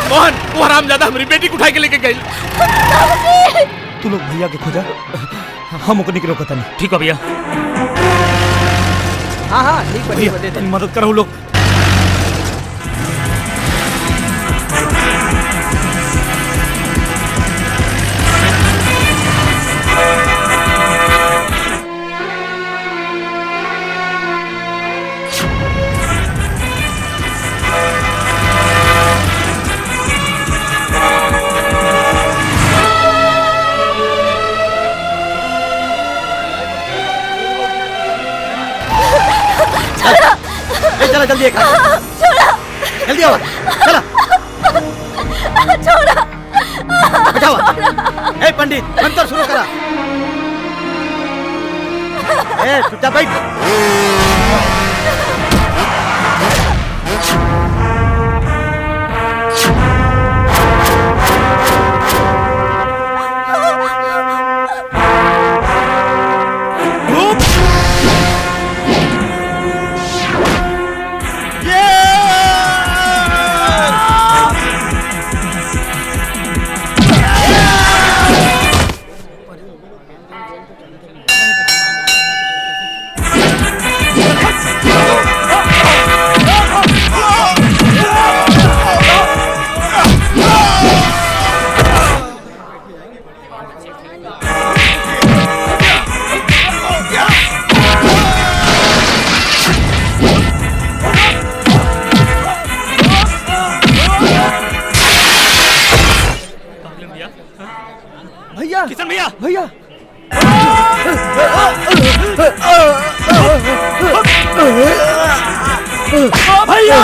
मोहन, वो हरामजादा हमारी बेटी को उठा के लेके गई। तू लोग भैया के खोजा, हम ओकनी के रोकता नहीं। ठीक है भैया। हाँ हाँ ठीक भैया, तनी मदद करो लोग। चला जल्दी एक जल्दी आओ, चला छोड़ा बचाओ। ए पंडित मंत्र शुरू करा। ए चुपचाप बैठ। भैया, किशन भैया, भैया भैया।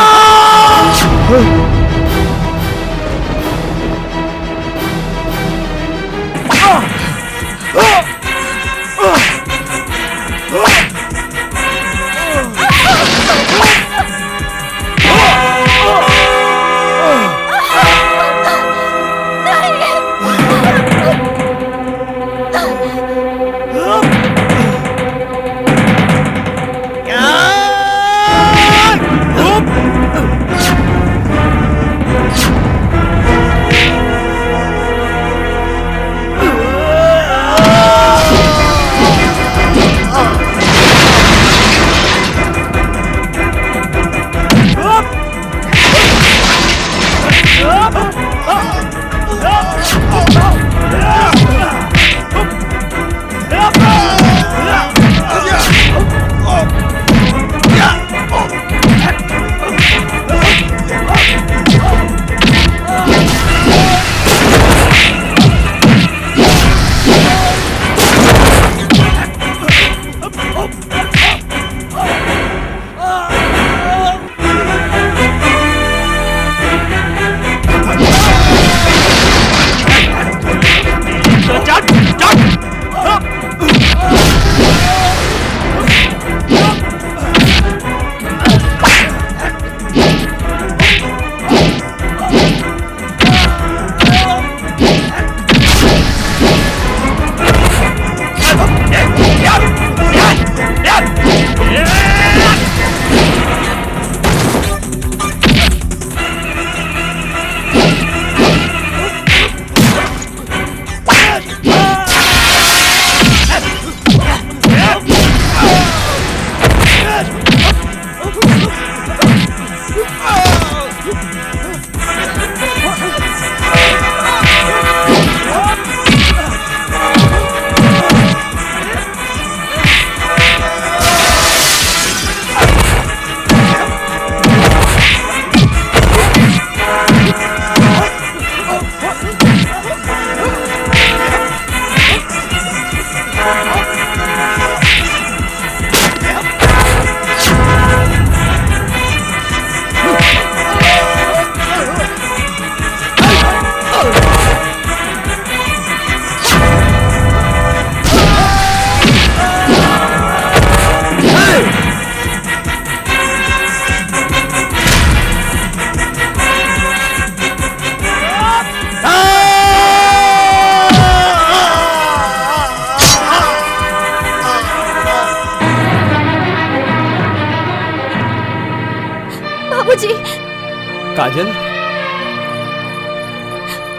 काजल।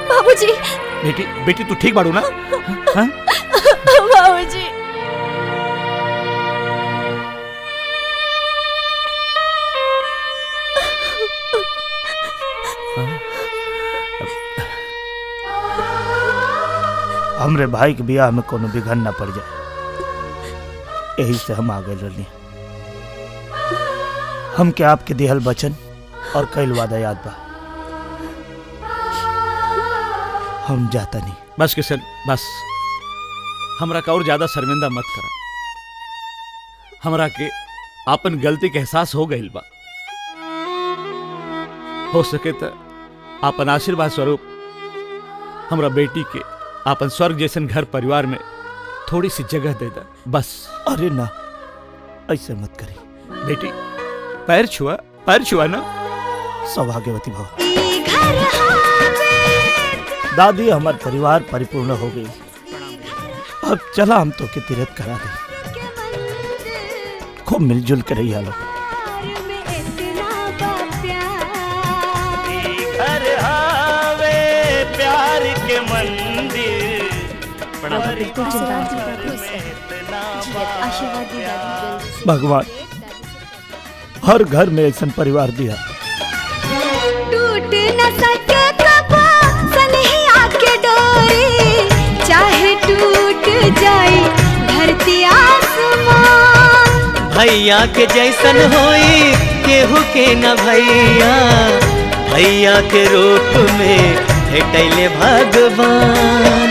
बाबूजी। बेटी, बेटी तू ठीक बाड़ू ना? हाँ? बाबूजी। हमरे भाई के ब्याह में कोनो विघन न पड़ जाए, यही से हम आ गए रहनी। हम के आपके दिहल बचन और कई वादा याद बा, हम जाता नहीं। बस किशन बस, हमरा का और ज्यादा शर्मिंदा मत करा। हमरा के आपन गलती के एहसास हो गइल बा। हो सके तो आपन आशीर्वाद स्वरूप हमरा बेटी के आपन स्वर्ग जैसन घर परिवार में थोड़ी सी जगह दे दे बस। अरे ना, ऐसे मत करी बेटी, पैर छुआ, पैर छुआ ना। सौभाग्यवती भव दादी, हमार परिवार परिपूर्ण हो गई। अब चला हम तो के तीरथ करा दे, खूब मिलजुल कर रही हालो। घर आवे प्यार के मंदिर। भगवान हर घर में ऐसा परिवार दिया। टूट न सके कबो सनहिया के डोरी, चाहे टूट जाए धरती आसमान। भैया के जैसन होई केहू के न भैया, भैया के रूप में भेटैले भगवान।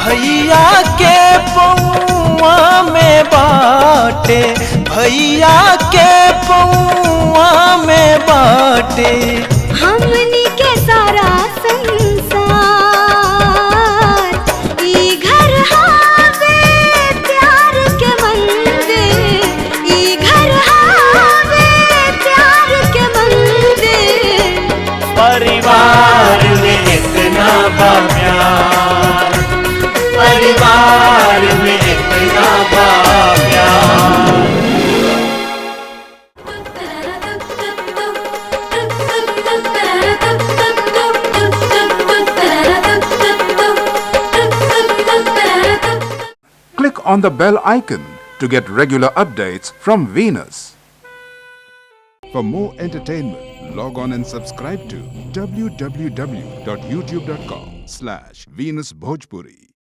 भैया के पौआ में बाटे, भैया के पौआ में बाटे हमनी के सारा संसार। ई घर हावे प्यार के मंदिर, ई घर हावे प्यार के मंदिर। परिवार में इतना बा प्यार, परिवार में इतना बा प्यार। Click on the bell icon to get regular updates from Venus. For more entertainment, log on and subscribe to www.youtube.com/Venus Bhojpuri.